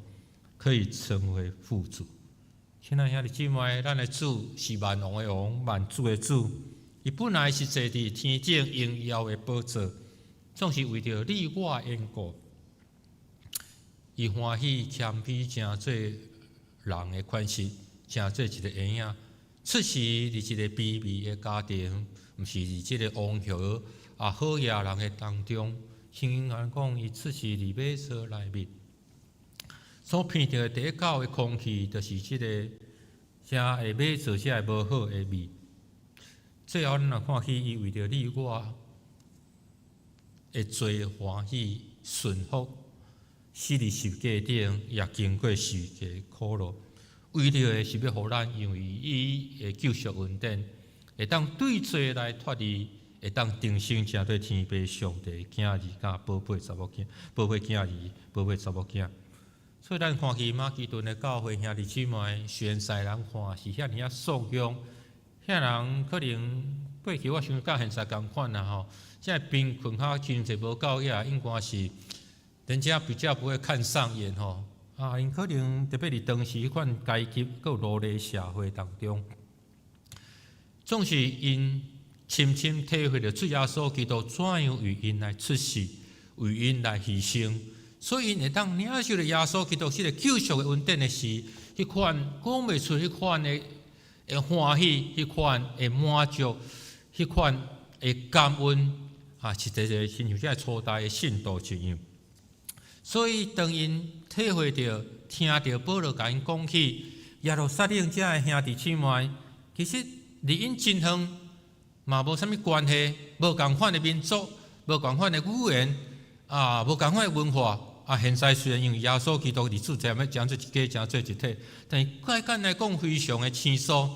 Speaker 5: 可以成為富足。親愛兄弟姊妹，咱的主是萬王的王，萬主的主。伊本來是坐佇天頂榮耀的寶座，總是為著你我的緣故，伊歡喜謙卑成做人的款式，成做一個嬰仔。出世佇一個卑微的家庭，毋是佇這個王侯啊好額人的當中。聖經講，伊出世佇馬槽內面，所鼻著的第一口的空氣，就是這個遮的馬槽遮的無好的味。最後，咱若看起伊為著你我的罪歡喜順服，死佇十架頂，也經過十架苦路。為著的是欲予咱，因為伊的救贖恩典，會當對罪來脫離，會當重生成做天父上帝的囝兒佮寶貝查某囝，寶貝囝兒，寶貝查某囝。所以咱看見馬其頓的教會兄弟姊妹，雖然世人看是遐爾仔散凶，遐人可能過去我想佮現在仝款啦吼，這貧困較經濟無夠額，應該是人家比較不會看上眼吼。啊，𪜶可能特別佇當時彼款階級閣奴隸社會當中，總是𪜶深深體會著主耶穌基督怎樣為𪜶來出世，為𪜶來犧牲，所以𪜶會當領受著耶穌基督這个救贖的恩典的時，彼款講袂出彼款的歡喜，彼款的滿足，彼款的感恩，啊，實在是親像這初代的信徒一樣。所以當𪜶體會著、聽著保羅共𪜶講起耶路撒冷遮的兄弟姊妹，其實離𪜶真遠，嘛無啥物關係，無仝款的民族，無仝款的語言，啊，無仝款的文化。啊，現在雖然因為耶穌基督佇主前欲成做一家，成做一體，但是概簡來講非常的生疏，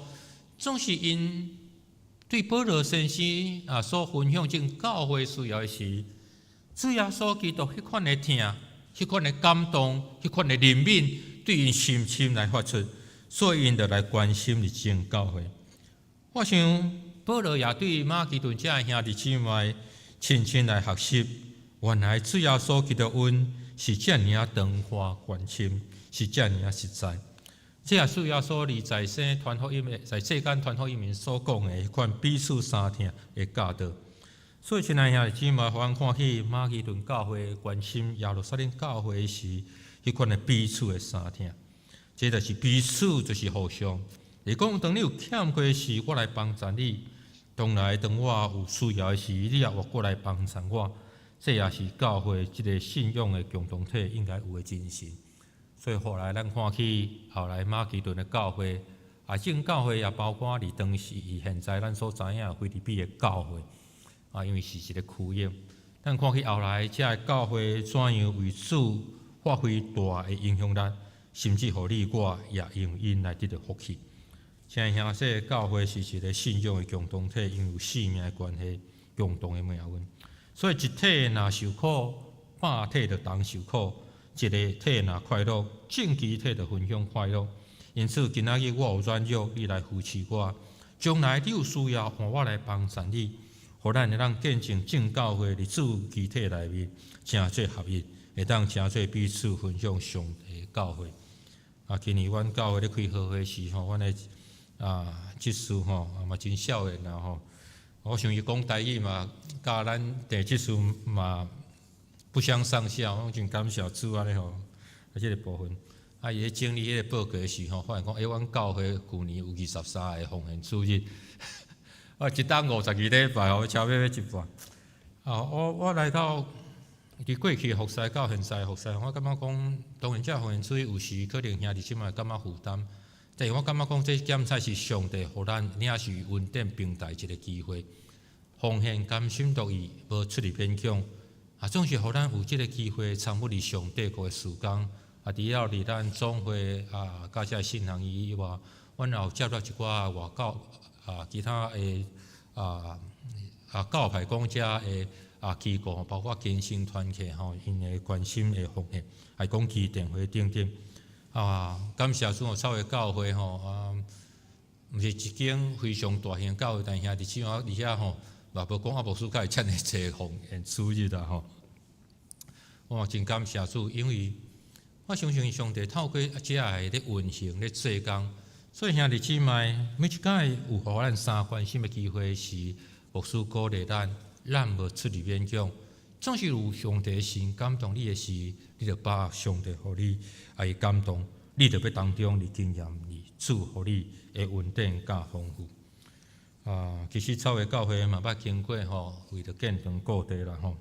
Speaker 5: 總是𪜶對保羅先生啊所分享這教會需要的時，主耶穌基督彼款的疼，彼款的感動，彼款的憐憫，對𪜶深深來發出，所以𪜶就來關心佇眾教會。我想保羅也對馬其頓遮兄弟姊妹深深來學習，原來主耶穌基督恩是遮爾仔長寬懸深，是遮爾仔實在。這也是耶穌佇在世傳福音的，在世間傳福音所講的彼款彼此相疼的教導。所以，親愛兄弟姊妹，予阮看起馬其頓教會關心耶路撒冷教會時，彼款的彼此的相疼，這就是彼此，就是互相。伊講，當你有欠缺時，我來幫贊你；當來當我有需要的時，你也活過來幫贊我。這也是教會這个信仰的共同體應該有的精神。所以後來咱看起後來馬其頓的教會，啊，眾教會也包括佇當時現在咱所知影腓立比的教會。啊，因為是一个區域，咱看起後來這个教會怎樣為主發揮大的影響力，甚至予你我也因為𪜶來得著福氣。親愛兄弟，教會是一个信仰的共同體，因為有性命的關係，共同的命運。所以一體若受苦，百體就同受苦；一个體若快樂，眾肢體就分享快樂。因此，今仔日我有軟弱，你來扶持我；將來你有需要，換我來幫贊你。予咱會當見證眾教會佇主肢體內面，成做合一，會當成做彼此分享上帝的教誨。啊，今年阮教會咧開好會時吼，阮的啊執事吼啊嘛真少年啊吼。我想伊講台語嘛，佮咱鄭執事嘛不相上下，我真感謝主按呢吼，啊這个部分。啊，伊咧整理彼个報告的時吼，發現講，欸，阮教會舊年有23個奉獻主日。啊，一冬52禮拜吼，超欲欲一半。啊，我來到佇過去服侍到現在服侍，我感覺講，當然這奉獻主日有時可能兄弟姊妹感覺負擔，但是我感覺講這檢查是上帝予咱領受恩典平台一个機會，奉獻甘心樂意，無出入勉強。啊，總是予咱有這个機會參與佇上帝國的事工。啊，除了佇咱總會啊，佮這信行以外，阮也有接納一寡外教啊，其他的教派講者的機構，包括更新團契吼，𪜶的關心的奉獻，還講機電會等等。啊，感謝主，草會教會吼啊，毋是一間非常大型教會，但兄弟姊妹佇遐吼，嘛無講啊，牧師較會遮爾濟奉獻出入啦吼。我嘛真感謝主，因為我相信上帝透過這个咧運行咧做工，所以兄弟姊妹每一擺有予咱三關心的機會時，牧師鼓勵咱，咱無出入勉強，總是有上帝神感動你的時，你就把握上帝予你的感動，你就欲當中來經驗你主予你的恩典佮豐富。啊，其實草會教會嘛捌經過吼，為著建堂顧地啦吼。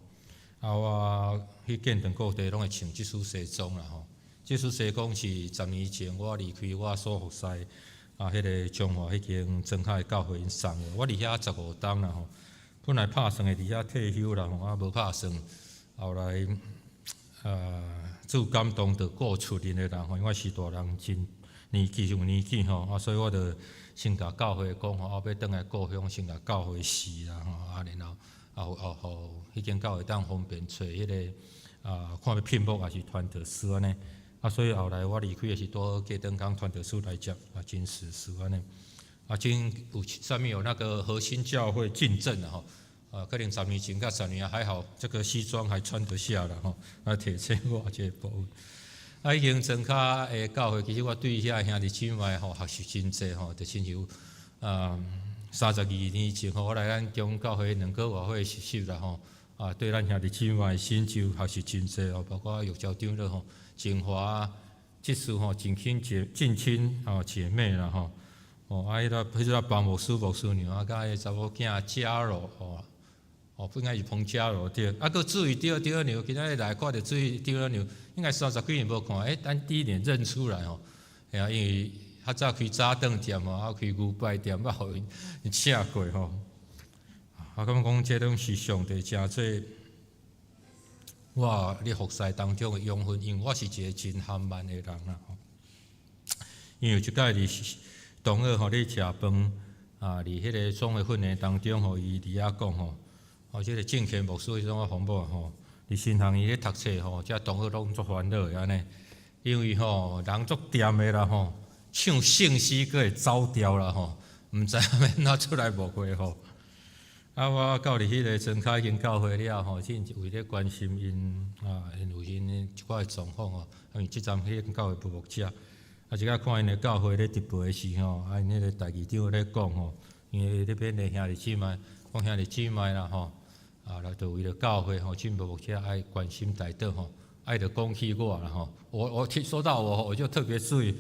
Speaker 5: 啊，我去建堂顧地攏會穿這束西裝啦吼。這束西裝是10年前我離開我所服侍啊，彼个彰化彼間莊腳的教會𪜶送的。我佇遐15冬啦吼。本來拍算會佇遐退休啦吼，啊無拍算，後來啊主感動著顧厝裡的人吼，因為我是大人真年紀有年紀吼，啊所以我就先共教會講吼，我欲轉來故鄉先共教會辭啦吼，啊然後啊予彼間教會當方便揣彼个啊看欲聘牧抑是傳道師按呢，啊所以後來我離開的時拄好隔轉工傳道師來接啊真實師按呢。啊，真有上面有那個核心教會進證吼，啊，可能10年前佮10年還好，這個西裝還穿得下啦吼，啊，提醒我這個部分。啊，已經莊跤的教會，其實我對遐兄弟姊妹吼學習真濟吼，就親像32年前吼，我來咱中教會兩個外歲實習啦吼，啊，對咱兄弟姊妹新就學習真濟哦，包括玉嬌長老吼，靜華這次吼近親姐近親哦姐妹啦吼。哦，啊，彼个彭牧師、牧師娘啊，佮彼个查某囝嘉柔吼，哦，本來是彭嘉柔對，啊，閣注意對對娘，今仔日來看著注意對娘，應該30幾年無看，欸，咱第一眼認出來吼，嚇啊，因為較早開早頓店吼，啊，開牛排店，捌予𪜶請過吼。啊，感覺講這攏是上帝誠做我咧服侍當中的養分，因為我是一個真含慢的人啦吼。因為有一擺佇同學吼咧食飯啊，佇彼个總會訓練當中吼，伊佇遐講吼，哦，這个正權牧師彼種紅某吼，佇新學院咧讀冊吼，遮同學攏足煩惱的按呢，因為吼人足恬的啦吼，唱聖詩閣會走調啦吼，毋知影欲按怎出來牧會吼。啊，我到佇彼个莊跤已經教會了吼，真為咧關心𪜶啊，𪜶有𪜶的一寡的狀況吼，因為這陣彼間教會無牧者。啊，一下看𪜶的教會咧直播的時吼，啊，𪜶彼個代議長咧講吼，因為咧勉勵兄弟姊妹，講兄弟姊妹啦吼，啊，來就為著教會吼，進步牧者愛關心代禱吼，愛著講起我啦吼，我聽說到我，我就特別注意，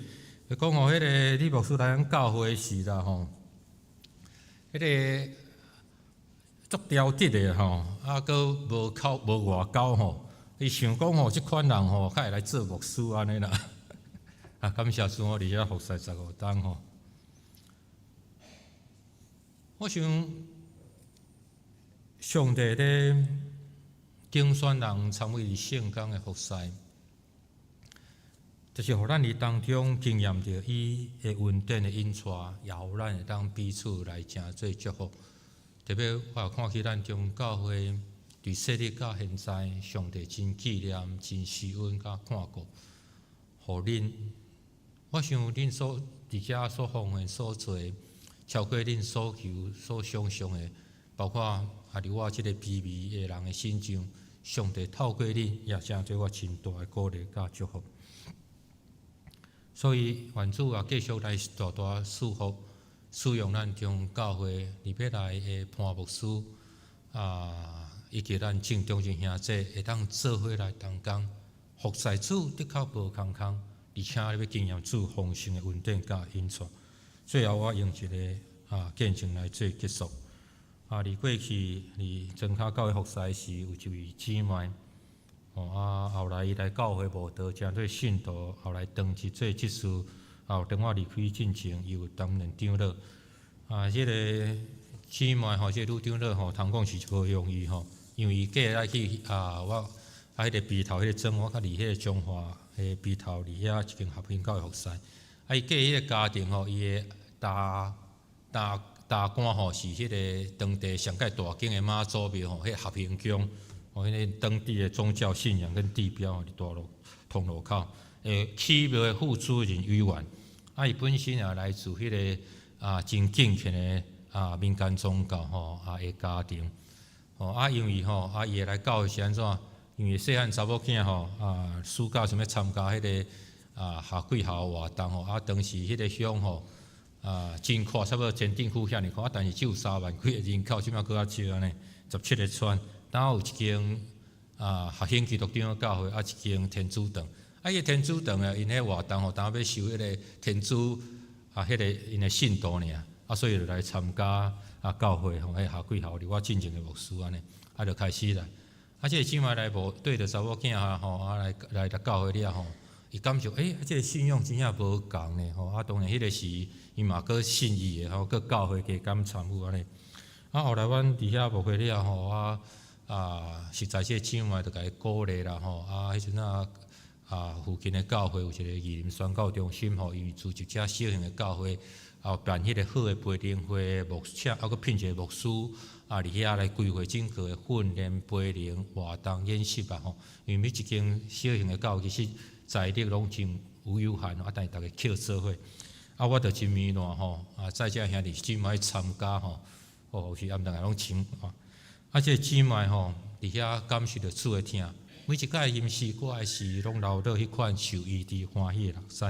Speaker 5: 講吼，彼个李牧師來咱教會時啦吼，彼个足挑剔的吼，啊，閣無口無外交吼，伊想講吼，這款人吼，較會來做牧師按呢啦。啊，感謝主，我佇遮服侍15冬吼。我想，上帝咧揀選人參與聖工的服侍，就是予咱佇當中經驗著伊的恩典的引帶，也予咱會當彼此來成做祝福。特別我也看起咱中教會佇設立到現在，上帝真紀念、真施恩佮看顧，予恁。我想恁所佇遮所奉獻所做，超過恁所求、所想象的，包括啊，佇我這個卑微的人的身上，上帝透過恁，也成做我真大的鼓勵佮祝福。所以，願主也繼續來大大賜福，使用咱中教會佇欲來的潘牧師啊，以及咱鄭中正兄弟，會當做伙來同工，服侍主的確無空空。而且你欲經驗主豐盛的恩典佮引帶。最後，我用一个見證來做結束。啊，佇過去佇莊跤教會服侍時，有一位姊妹，哦啊，後來伊來教會慕道，成做信徒，後來當職做執事，啊，當我離開進前，伊有擔任長老。啊，這个姊妹吼，這個女長老吼，通講是無容易吼，因為伊過來去啊，我啊彼个埤頭彼个莊，我較佇彼个彰化彼个埤頭佇遐一間合興教會服侍。啊，伊過彼个家庭吼，伊的大大大官吼是彼个當地上蓋大間的媽祖廟吼，彼个合興宮，吼，彼个當地的宗教信仰跟地標吼，佇大路通路口，起廟的副主任委員。啊，伊本身也來自彼个啊真敬虔的啊民間宗教吼啊的家庭。吼啊，因為吼啊，伊會來教會是按怎？因為細漢查某囝吼啊，暑假想欲參加彼个啊夏季校活動吼，啊當時彼個鄉吼啊真闊，差不多前鎮區遐爾闊，啊但是只有3萬幾个人口，這擺閣較少按呢，17個村，當有一間啊復興基督長老教會，啊一間天主堂。啊，彼個天主堂啊，𪜶彼活動吼，當欲收彼个天主啊，彼个𪜶的信徒爾，啊，所以就來參加啊教會吼，彼夏季校佇我進前的牧師按呢，啊，就開始來。啊，這個姊妹來無對著查某囝啊吼，啊來來到教會了吼，伊感受欸，這個信仰真正無仝呢吼，啊，當然彼个時伊嘛閣信伊的吼，閣教會加減參與按呢。啊，後來阮佇遐牧會了吼，啊啊，實在這個姊妹就共伊鼓勵啦吼，啊，彼陣啊啊附近的教會有一個義林宣教中心吼，伊組織遮小型的教會，啊辦彼個好的培靈會牧請，啊閣聘一個牧師啊佇遐來規劃整個的訓練、培靈活動演習啊吼。因為每一間小型的教會其實財力攏真有有限，啊，但是逐家靠做伙。啊，我就真糜爛吼，啊，載這兄弟姊妹去參加吼，哦，有時暗頓來攏請啊。啊，這個姊妹吼，佇遐感受著主的疼，每一擺吟詩歌的時，攏流落彼款受醫治歡喜的目屎。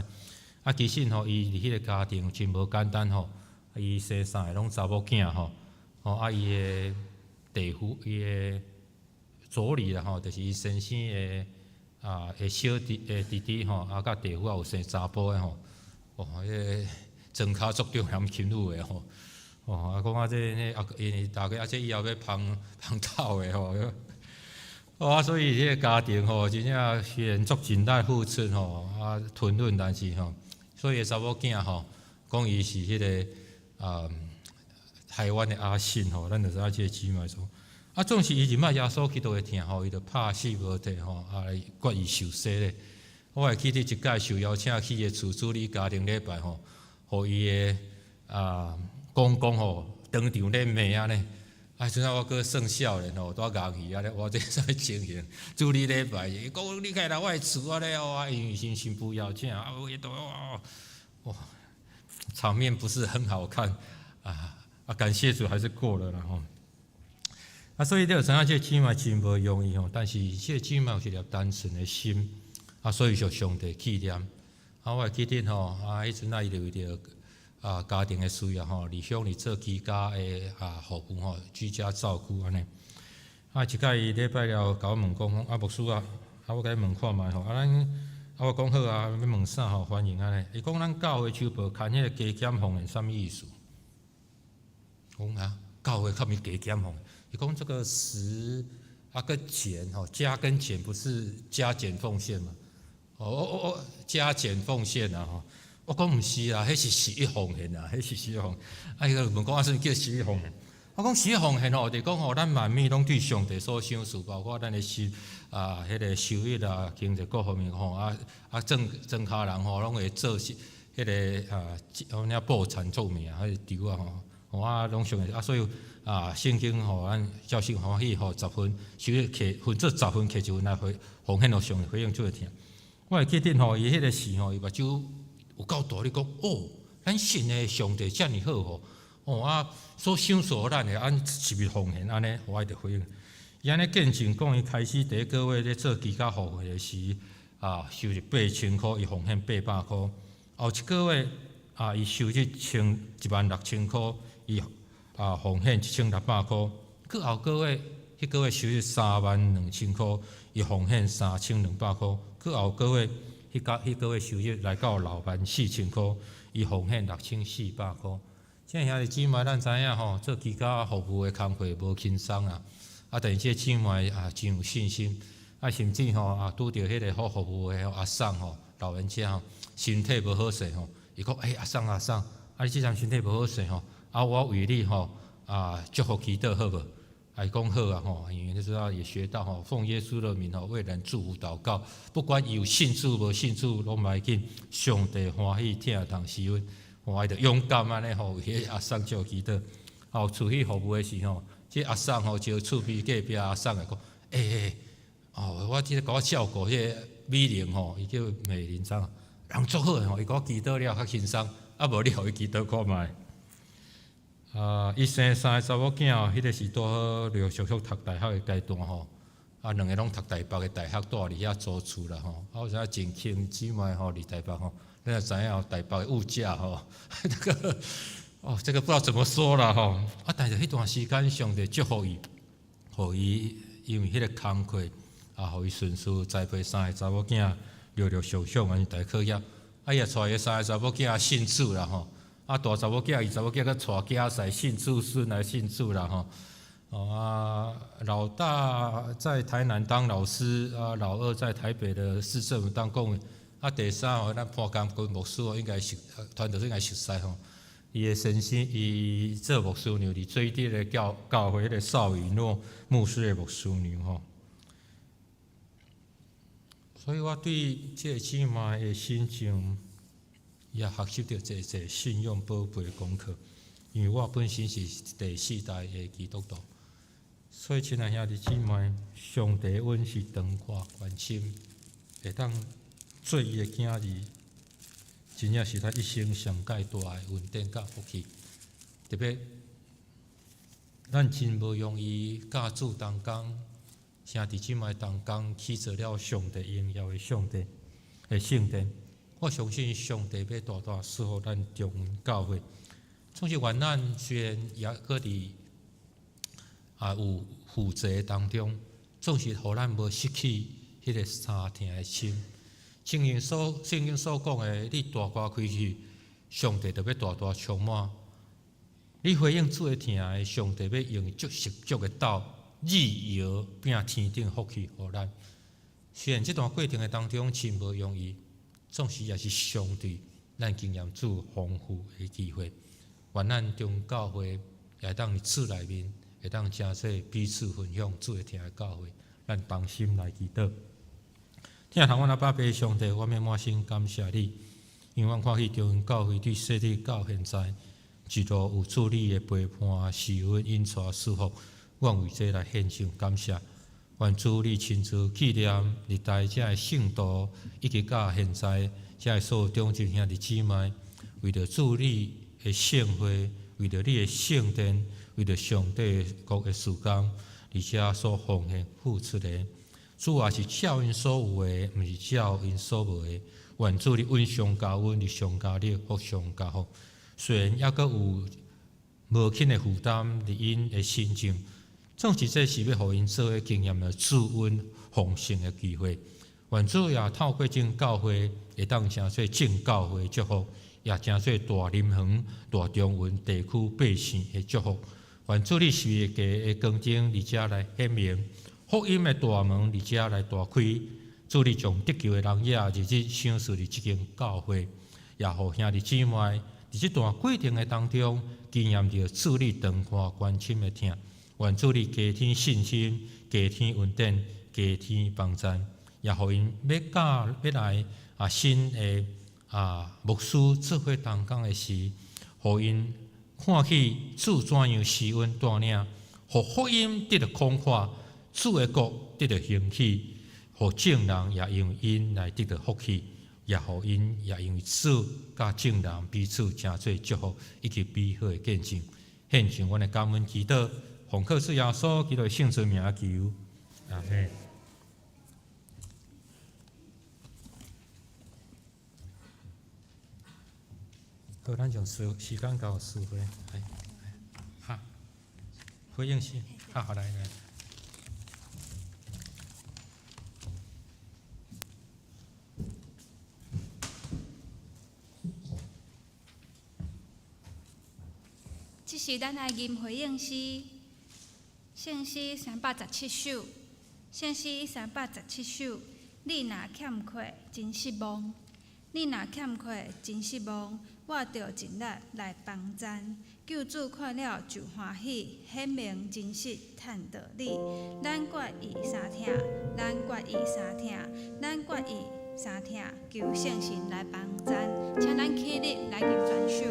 Speaker 5: 啊，其實吼，伊佇彼個家庭真無簡單吼，伊生三個攏查某囝吼，吼啊，伊的弟婦，伊的妯娌啦吼，就是伊先生的啊的小弟的弟弟吼，啊，佮弟婦也有生查埔的吼，哦，彼个莊跤足重男輕女的吼，哦，啊，講啊，這啊，因為大家啊，這以後欲芳芳透的吼，哦，啊，所以這个家庭吼，真正雖然足盡力付出吼，啊，吞忍，但是吼，所以查某囝吼，講伊是彼个啊台灣的阿信吼，咱就知影這个姊妹說，啊，總是伊認捌耶穌基督的疼吼，伊就拍死無退吼，啊來決意受洗咧。我會記得一擺受邀請去伊的厝主禮家庭禮拜吼，予伊的啊公公吼當場咧罵按呢。啊，陣仔我閣算少年吼，拄戇去按呢，哇，這啥物情形？主禮禮拜，伊講你敢會來我的厝按呢？哇，因為是新婦邀請啊，有都哇，場面不是很好看啊啊！感謝主還是過了啦吼。啊，所以你就知影這個姊妹真無容易吼，但是這個姊妹有一粒單純的心，啊，所以受上帝紀念。啊，我會記得吼，啊，彼陣啊，伊就為著啊家庭的需要吼，離鄉里做居家的啊服務吼，居家照顧按呢。啊，一擺伊禮拜了，共我問講，啊，牧師啊，啊，我共伊問看覓吼，啊，咱啊，我講好啊，欲問啥吼，歡迎按呢。伊講咱教會秋報牽彼個加減奉獻啥物意思？我講啊，教會較物加減奉獻？伊講這個十啊個減吼，加跟減不是加減奉獻嗎？哦哦哦，加減奉獻啊吼。我講毋是啊，彼是十一奉獻啊，彼是十一奉獻。啊，伊個問講啊，啥物叫十一奉獻？我講十一奉獻吼，就是講吼，咱萬物攏對上帝所賞賜，包括咱的收啊，彼個收入啊，經濟各方面吼，啊啊，莊莊跤人吼，攏會做是彼個啊，阮遐報田做名，彼個丟啊吼，吼啊，攏上帝啊，所以啊，聖經吼，咱照聖歡喜吼，十分收入摕分做十分，摕一份來回奉獻予上帝，回應主的疼。我會記得吼，伊彼個時吼，伊目睭有夠大，咧講哦，咱信的上帝遮爾好吼，哦啊，所賞賜予咱的，按是毋是奉獻按呢？我愛著回應。伊按呢見證講，伊開始第一個月咧做居家服務的時，啊，收入8000箍，伊奉獻800箍。後一個月啊，伊收入千16,000箍，伊啊奉獻1600箍。閣後個月，彼個月收入32,000箍，伊奉獻3200箍。閣後個月，彼個彼個月收入來到64,000箍，伊奉獻6400箍。這兄弟姊妹，咱知影吼，做居家服務的工課無輕鬆啊！啊，但是這姊妹啊，真有信心，啊，甚至吼啊，拄著彼個好服務的阿嬸吼，老人家吼，身體無好勢吼，伊講欸，阿嬸阿嬸，啊，你這陣身體無好勢吼，啊，我為你吼，啊，祝福祈禱好無？伊講好啊吼，因為你知道也學到吼，奉耶穌的名吼，為人祝福禱告，不管有信主無信主，攏無要緊，上帝歡喜聽同施恩，伊就勇敢按呢吼，為彼個阿送祝祈禱。哦，出去服務的時吼，這阿送吼招厝邊隔壁阿送來講，欸，哦，我這個共我照顧彼個美玲吼，伊叫美玲怎，人足好的吼，伊共我祈禱了較輕鬆，啊無你予伊祈禱看覓。啊，伊生三个查某囝，彼個是拄好陸陸續續讀大學的階段吼，啊，兩個攏讀台北的大學，住佇遐租厝啦吼。啊，有時真兄姊妹吼，佇台北吼，你若知影台北的物價吼，這個哦，這個不知道怎麼說啦吼。啊，但是彼段時間上帝祝福伊，予伊因為彼個工課啊，予伊順遂栽培三个查某囝，陸陸續續按呢大課業，啊，伊也帶伊三个查某囝信主啦吼。啊，大查某囝、二查某囝閣帶囝婿信主，孫來信主啦吼。哦啊，老大在台南當老師，啊，老二在台北的市政府當公務員，啊，第三吼，咱潘江君牧師哦，應該熟，團隊應該熟悉吼。伊的先生，伊做牧師娘，佇水滴的教教會的邵雨諾牧師的牧師娘吼。所以我對這個姊妹的身上，也學習著濟濟信仰寶貝的功課，因為我本身是第四代的基督徒，所以親愛兄弟姊妹，上帝阮是長闊關心，會當做伊的囝兒，真正是咱一生上蓋大的恩典佮福氣。特別咱真無容易佮主同工，兄弟姊妹同工，起做了上帝榮耀的上帝的聖殿。我相信上帝欲大大賜福咱中雲教會。總是願咱雖然也閣佇啊有負責當中，總是予咱無失去彼個相疼的心。正如所聖經所講的，你大大開去，上帝就欲大大充滿。你回應主的疼愛，上帝欲用足十足的斗，日搖變天頂福氣予咱。雖然這段過程的當中真無容易。總是也是上帝，咱經驗主豐富的機會。願咱中教會也會當佇主內面，會當成做彼此分享主的疼的教會。咱同心來祈禱。疼疼阮阿爸父上帝，我們滿心感謝你，因為阮看見中雲教會對設立到現在，一路有主你的陪伴、施恩、引帶、祝福，阮為這來獻上感謝。願主你親自紀念歷代遮的聖徒，以及到現在遮的所有長執兄弟姊妹，為著主你的聖會，為著你的聖殿，為著上帝國的事工，佇遮所奉獻付出的。主啊，是照𪜶所有的，毋是照𪜶所無的。願主你恩上加恩，利上加利，福上加福。雖然猶閣有無輕的負擔佇𪜶的身上。總是這是欲予𪜶做伙經驗著主恩豐盛的機會。願主也透過這教會，會當成做眾教會祝福，也成做大林園、大中雲地區百姓的祝福。願主你十字架的光榮佇遮來顯明，福音的大門佇遮來大開。主你將得救的人也日日賞賜佇這間教會，也予兄弟姊妹佇這段過程的當中，經驗著主你長闊關心的疼。願主你加添信心，加添恩典，加添幫助，也予𪜶欲教欲來啊新的啊牧師做伙同工的時，予𪜶看起主怎樣施恩帶領，予福音得著擴闊，主的國得著興起，予眾人也因為𪜶來得著福氣，也予𪜶也因為主佮眾人彼此成做祝福以及美好的見證。獻上阮的感恩祈禱。奉靠主耶穌基督的聖尊名求，阿們。好，咱將時時間交予師會，來，哈，回應詩，好，好來來。
Speaker 1: 這是咱來吟回應詩，聖詩317首，聖詩317首。你若欠缺，真失望；你若欠缺，真失望，我著盡力來幫贊。求救主看了就歡喜，顯明真實嘆道理。咱決意相疼，咱決意相疼，咱決意相疼，求聖神來幫咱，請咱起立來吟全首。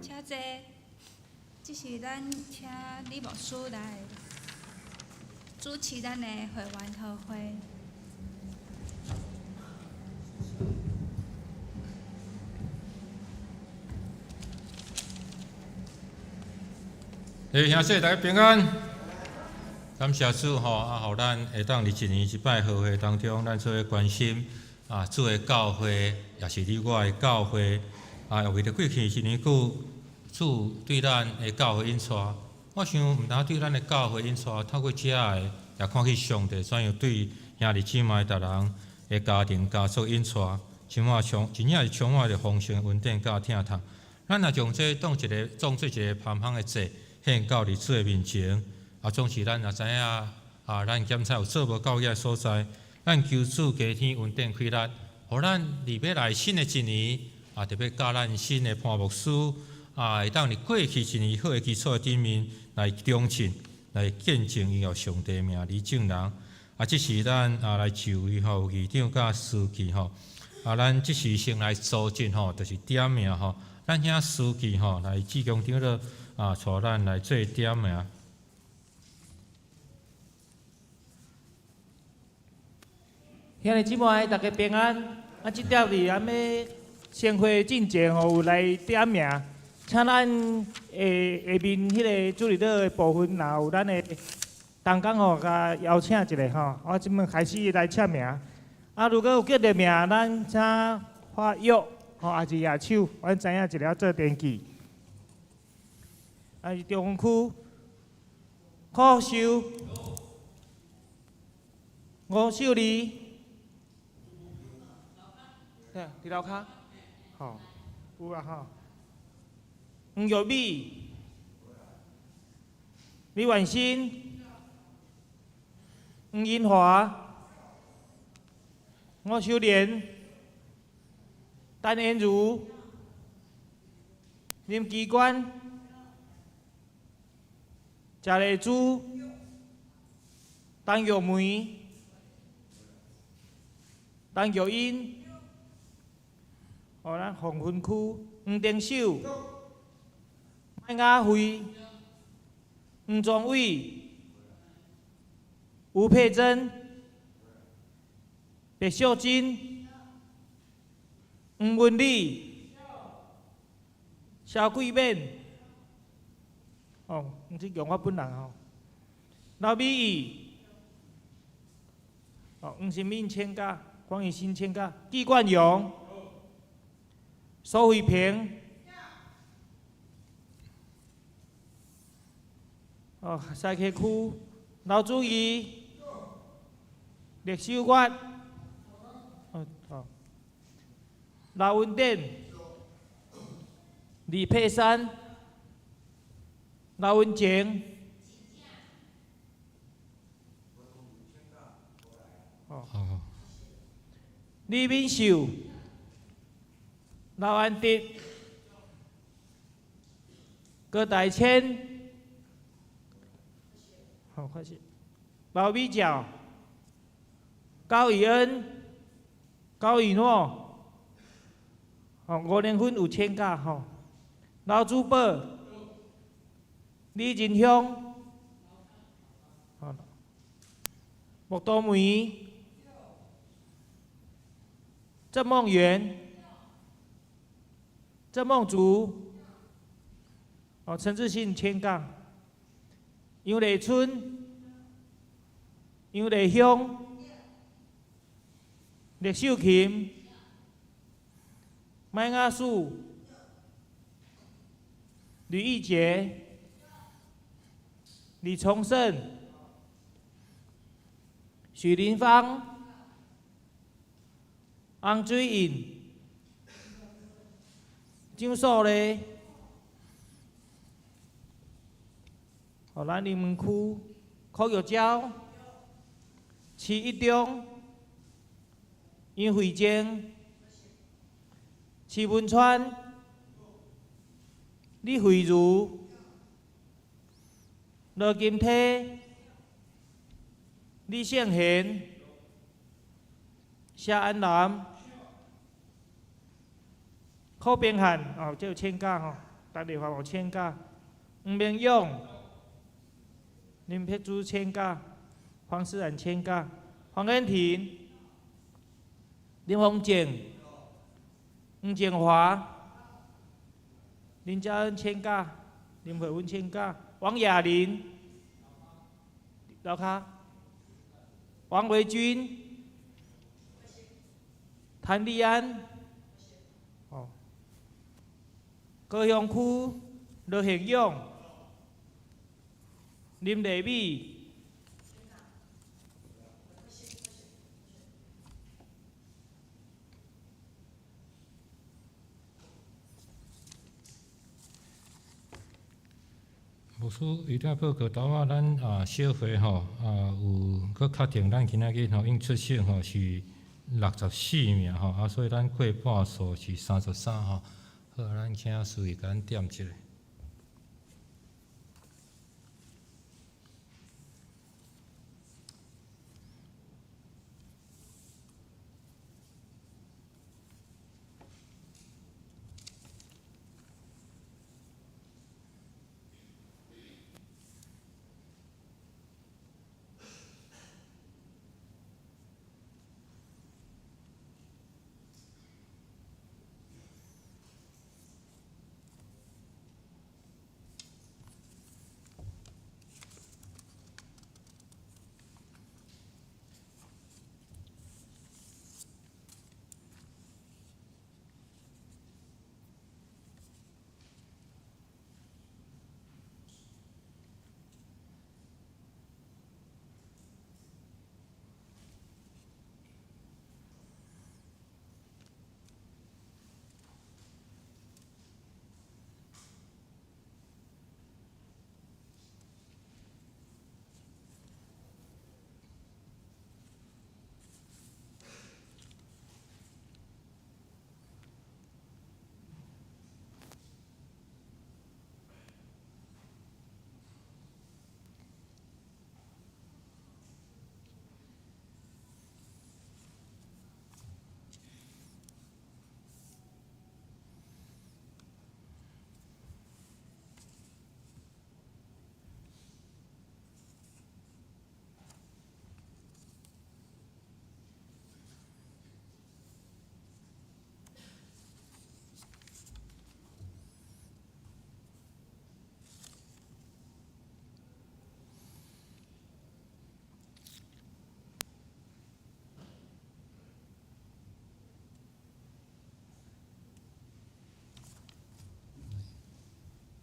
Speaker 1: 請坐，這是咱請李牧師來主持咱的會員特會。
Speaker 5: 兄弟，大家平安。感謝主吼，啊，予咱會當佇一年一擺合會當中，咱做伙關心啊，主的教會，也是你我的教會啊。為著過去一年久，主對咱的教會引帶，我想毋單對咱的教會引帶，透過遮的，也看見上帝怎樣對兄弟姊妹逐人的家庭家族引帶，這馬充真正是充滿著豐盛恩典佮疼痛。咱若將這當一个當做一个芳香的祭，獻到佇主的面前。啊，總是咱若知影啊，咱檢查有做無夠額的所在，咱求主加添恩典氣力，予咱伫欲來新的一年，啊，特別佮咱新的潘牧師，啊，會當佇過去一年好的基礎頂面來忠信，來見證榮耀上帝名予眾人。啊，這是咱啊來就位吼，議長佮司儀吼。啊，咱這時先來組織吼，就是點名吼。咱請司儀吼來志強長老啊，帶咱來做點名。
Speaker 6: 兄弟姊妹，大家平安。啊，這帖佇咱欲聖會進前吼，有來點名，請咱下下面彼个主日的部分，若有咱的同工吼，共邀請一下吼。我這擺開始來簽名。啊，如果有叫著名，咱請發約吼，抑是舉手，阮知影一下做登記。啊，是中區柯秀、吳秀麗。對，佇樓跤，吼，有啊吼。黃玉美、李婉欣、黃英華、吳秀蓮、陳妍如、林基冠、謝麗珠、陳玉梅、陳玉英。哦，咱黃分區黃定秀、麥雅慧、黃宗偉、吳佩珍、白秀珍、黃文麗、蕭桂勉、哦，毋是用我本人吼，劉美儀、哦，黃新敏請假，黃以新請假，紀冠勇。蘇慧平，哦，西溪區劉祖義、酈秀月，哦哦，劉文典、李佩珊、劉文靜，哦，李敏秀。劉安迪、郭大千，好，開始。劉美嬌、高以恩、高以諾，哦，吳連芬有請假吼。劉祖寶、李仁香，莫多梅、鄭夢圓。鄭夢竹，哦，陳志信請假，楊麗春、楊麗香、酈秀琴、麥雅素、呂義傑、李崇勝、許林芳、洪水穎。張素麗，哦，咱林門區柯玉嬌、徐一中、楊慧貞、徐文川、李慧如、羅金梯、李勝賢、謝安南。柯炳漢，哦，這有請假吼，陳麗華有請假，黃明勇、林佩珠請假，黃思然請假，黃恩婷、林宏靜、黃靜華、林嘉恩請假，林慧文請假，王雅玲、樓跤，王維軍、譚麗安。高雄區羅賢勇、林麗美、
Speaker 5: 牧師伊在報告頭仔，咱啊小會吼啊有閣確定咱今仔日吼應出席吼是64名吼，啊，所以咱過半數是33吼。好，咱請司儀共咱點一下。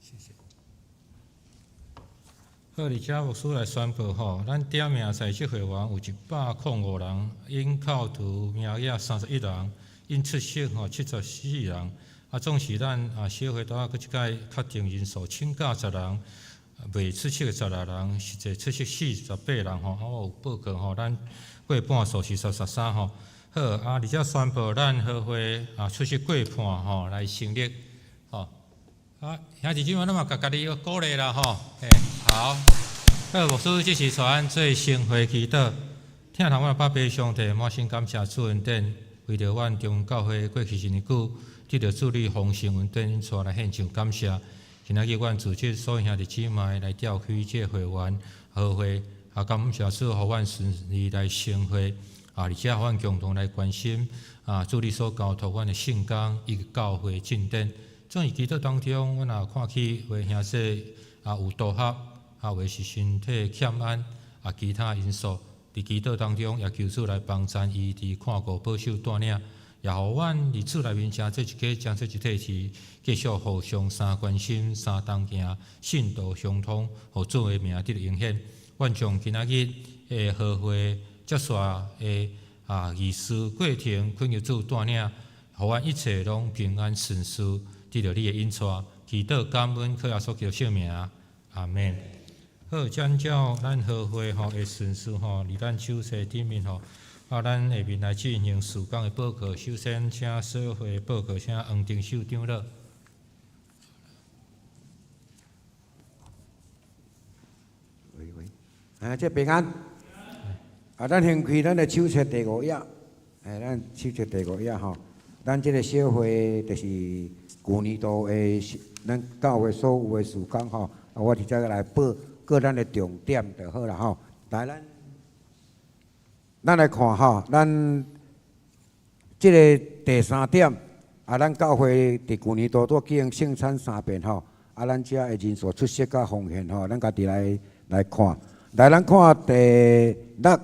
Speaker 5: 謝謝。好，而且牧師來宣布吼，咱點名在職會員有105人，應扣除名額31人，應出席吼74人。啊，總是咱啊小會拄仔閣這擺確定人數，請假10人，未出席的16人，實際出席48人吼。啊，我有報告吼，咱過半數是33吼。好，啊，而且宣布咱和會啊出席過半吼來成立吼。啊，兄弟姊妹，咱嘛共家己鼓勵啦吼。嘿，好。好，牧師這時帶咱做聖會祈禱，疼疼阮的爸爸上帝，滿心感謝主恩典，為著阮中教會過去一年久，得著主你豐盛恩典，帶來獻上感謝。今仔日阮組織所有兄弟姊妹來召開這個會員和會，啊，感謝主，予阮順利來成會，啊，而且予阮共同來關心啊，主你所交託阮的聖工以及教會進展。總是祈禱當中，阮也看起有的兄弟啊有多合，啊有的是身體欠安，啊其他因素。佇祈禱當中，也求主來幫贊伊佇看顧保守帶領，也予阮佇主內面成做一家，成做一體是繼續互相相關心、相同行、信道相通，予主的名得榮顯。阮將今仔日的和會接續的啊儀式過程，懇求主帶領，予阮一切攏平安順遂，得著你的引帶，祈禱感恩，靠耶穌基督聖名，阿門。好，按照咱和會吼的順序吼，佇咱手冊頂面吼，啊，咱下面來進行事工的報告。首先，請小會報告，請黃定秀長老。
Speaker 7: 喂喂，啊，這平安。啊，咱先開咱的手冊第五頁，哎，咱手冊第五頁吼，咱這個小會就是舊年度的咱教會所有的事工吼，啊，我直接來報。告咱的重點就好啦吼，來咱，咱來看吼，咱這个第三點，啊，咱教會佇舊年度拄舉行聖餐三遍吼，啊，咱遮的人數出席佮奉獻吼，咱家己來來看，來咱看第六，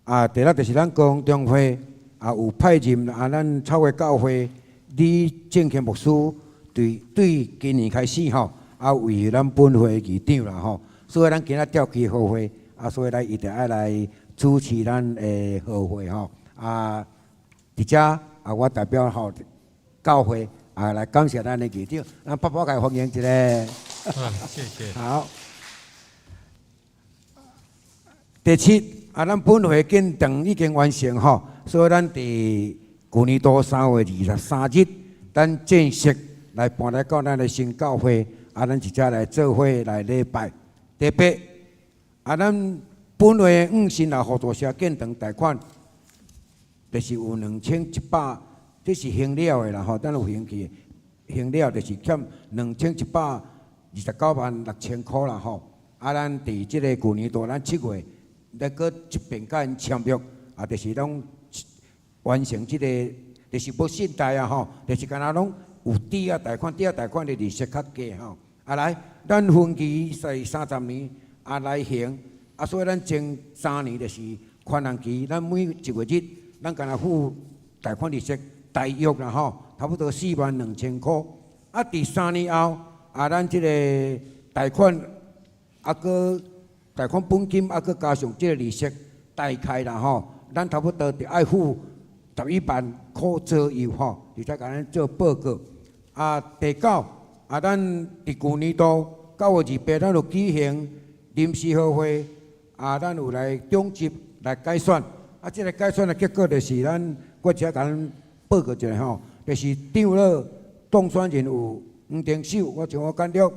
Speaker 7: 啊，第六就是咱高雄中會啊有派任啊，咱草月教會李正慶牧師對對今年開始吼。啊，為咱本會議長啦吼，所以咱今仔召開和會，啊，所以咱伊著愛來主持咱的和會吼。啊，佇遮啊，我代表吼教會啊來感謝咱的議長，咱拍拍共歡迎一下。
Speaker 5: 好，謝謝。
Speaker 7: 好。第七，啊，咱本會建堂已經完成吼，所以咱佇舊年度3月23日，咱正式來搬來到咱的新教會，啊，咱一齊來做伙來禮拜。第八，啊，咱本會五新來合作社建堂貸款，就是有2100，這是還了的啦吼，咱有還去，還了就是欠2129萬6千箍啦吼。啊，咱佇這個舊年度，咱7月來閣一遍佮𪜶簽約，啊，就是攏完成這個，就是無信貸啊吼，就是敢若攏有抵押貸款，抵押貸款的利息較低吼。啊來，咱分期是30年啊來還，啊所以咱前3年就是寬限期，咱每一月日，咱敢若付貸款利息大約啦吼，差不多4萬2千箍。啊，佇3年後，啊咱這個貸款。啊，閣貸款本金，啊，閣加上這個利息，大概啦吼，咱差不多著愛付11萬箍左右吼，而且共咱做報告。啊，第九，啊，咱佇舊年度9月28，咱有舉行臨時好會，啊，咱有來總集來改選。啊，這個改選的結果就是咱，我遮共咱報告一下吼，就是長老當選人有黃定秀，我像我簡略，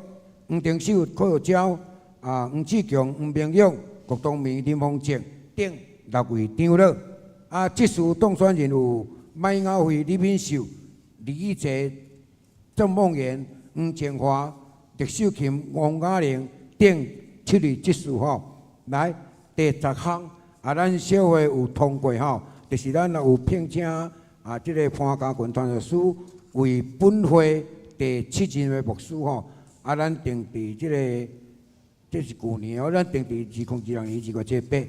Speaker 7: 黃定秀、柯玉嬌。啊，黃志強、黃明勇、郭東明、林鳳靜等六位長老。啊，執事當選人有麥雅慧、李敏秀、李義哲、鄭夢妍、黃靜華、麥秀琴、王雅玲等七位執事吼。來，第十項啊，咱小會有通過吼，就是咱有聘請啊，這個潘家群傳道師為本會第七任的牧師吼。啊，咱定佇這個。這是舊年哦，咱定佇2026年2月28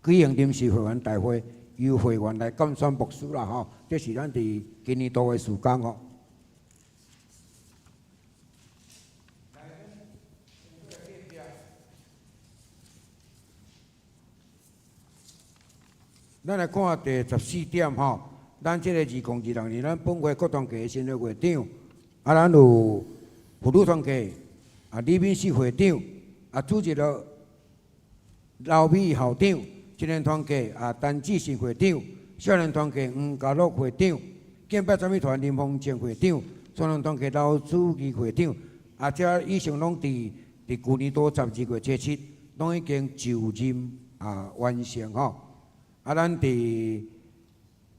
Speaker 7: 舉行臨時會員大會，由會員來監選牧師啦吼。這是咱佇今年度的事工吼。咱來看第14點吼，咱這個2026年，咱本會各團體的新的會長，啊，咱有婦女團體，啊，李敏秀會長。啊，主日學劉美校長，青年團契啊，陳志信會長，少年團契黃家樂會長，敬拜讚美團林鳳靜會長，少年團契劉祖義會長，啊，這以上攏佇舊年度12月7，攏已經就任啊完成吼。啊，咱佇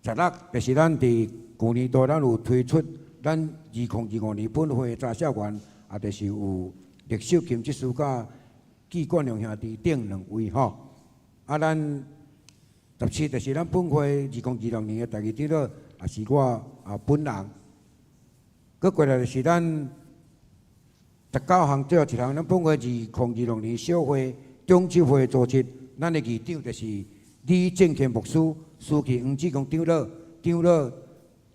Speaker 7: 16，就是咱佇舊年度咱有推出咱2025年本會查社員，啊，就是有麥秀琴執事佮紀冠良兄弟等兩位吼。啊，咱17就是咱本會2026年的第二長老，也是我啊本人。閣過來就是咱19項最後一項，咱本會2026年小會長執會組織，咱的議長就是李正權牧師，司儀黃志強長老，長老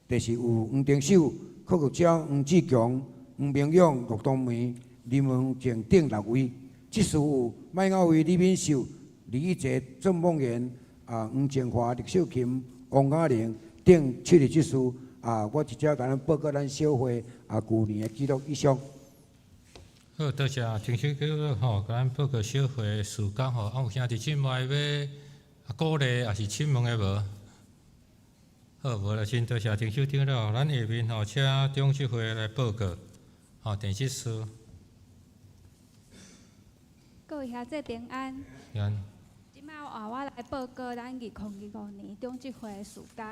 Speaker 7: 就是有黃定秀、柯玉娇、黃志強、黃明勇、郭東梅、林文靜等六位。執事有麥雅慧、李敏秀、李義哲、鄭夢妍、啊黃靜華、李秀琴、王雅玲等七位執事。啊，我直接共咱報告咱小會啊舊年的記錄以上。
Speaker 5: 好，多謝陳秀哥吼，共咱報告小會的事工吼，啊有兄弟姊妹欲鼓勵抑是請問的無？好，無就真多謝陳秀長老。咱下面吼，請長執會來報告。吼，鄭執事。
Speaker 1: 各位兄弟平安。
Speaker 5: 平安。
Speaker 1: 這擺換我來報告咱2025年長執會的事工。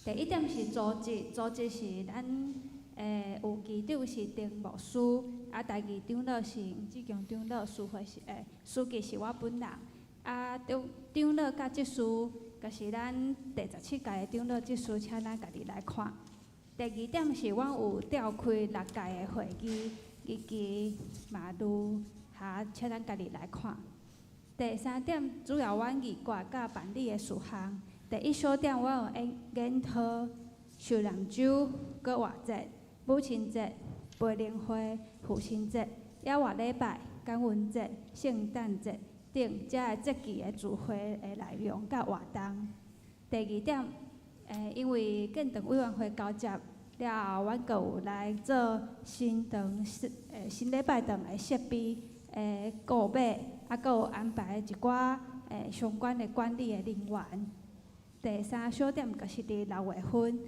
Speaker 1: 第一點是組織，組織是咱有議長是丁牧師，啊，第二長老是黃志強長老，司會是書記是我本人。啊，長長老佮執事，就是咱第17屆的長老執事，請咱家己來看。第二點是，阮有召開六屆的會議，日期嘛如下，請咱家己來看。第三點，主要阮議決佮辦理的事項。第一小點，阮有研研討受難週、復活節、母親節、培靈會、父親節、猶活禮拜、感恩節、聖誕節等遮个節期的聚會的內容佮活動。第二點，因為建堂委員會交接了後，阮閣有來做新堂新禮拜堂的設備的購買，啊，閣有安排一寡相關的管理的人員。第三小點就是佇六月份，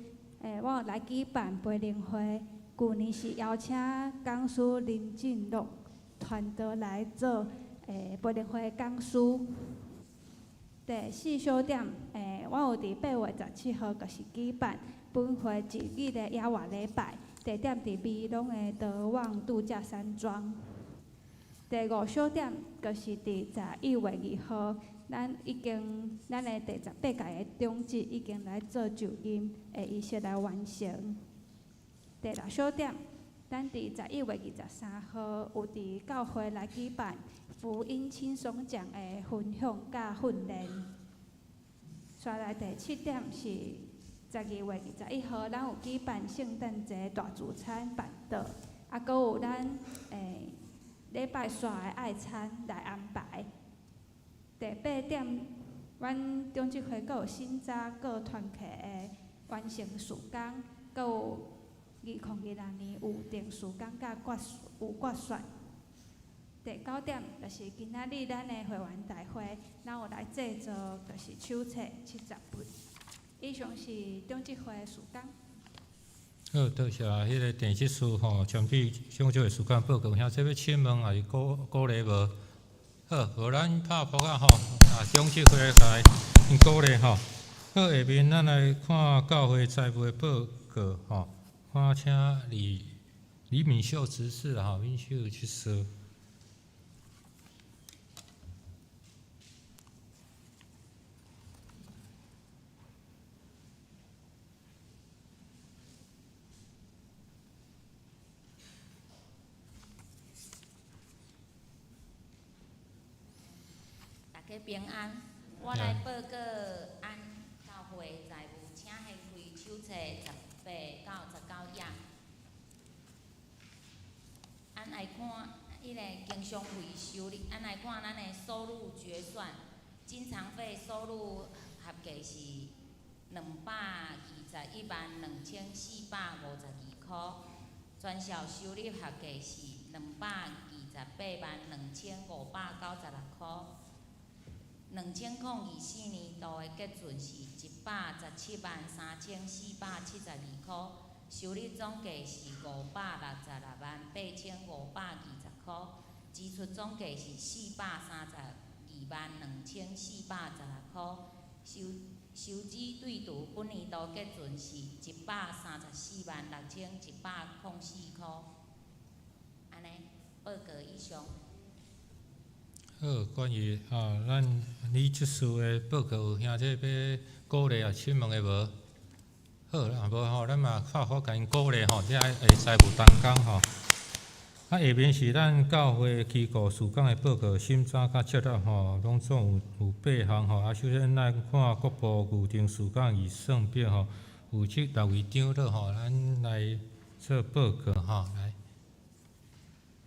Speaker 1: 我有來舉辦培靈會，舊年是邀請講師林進樂團隊來做培靈會講師。第四小點，我有佇8月17號就是舉辦本會一日的野外禮拜，地點佇美濃的德望度假山莊。第五小點就是佇11月2號，咱已經咱的第十八屆的長執已經來做就任的儀式來完成。第六小點，咱佇11月23號有佇教會來舉辦福音輕鬆講的分享佮訓練。紲來第七點是12月21號，咱有舉辦聖誕節大聚餐辦桌，啊，閣有咱禮拜紲的愛餐來安排。第八點，阮長執會閣有審查各團契的完成事工，閣有2026年有定事工佮決有決算。第九點就是今仔日咱的會員大會，咱有來製作就是手冊70本。以上是長執會的事工。
Speaker 5: 好，多謝彼个鄭執事吼，針對長執會事工報告，兄弟欲請問抑是鼓鼓勵無？好，無咱拍噗仔吼，啊，長執會來鼓勵吼。好，下面咱來看教會財務的報告吼，看請李李敏秀執事吼，敏秀執事。
Speaker 8: 大家平安，我來報告按教會財務，請掀開手冊18到19頁。按來看，彼个經常費收入，按來看咱的收入決算，經常費收入合計是2,212,452箍，專銷收入合計是2,282,596箍。2024年度的結存是1,173,472箍，收入總計是5,668,520箍，支出總計是4,322,416箍，收收支對除本年度結存是1,346,104箍。按呢，報告以上。
Speaker 5: 好，關於啊，咱李執事的報告有兄弟欲鼓勵抑請問的無？好，若無吼，咱嘛拍好共𪜶鼓勵吼，遮會財務同工吼。啊，下面是咱教會機構事工的報告審查佮接納吼，攏總有有八項吼。啊，首先咱看國部預定事工預算表吼，有這六位長老吼，咱來做報告吼，來，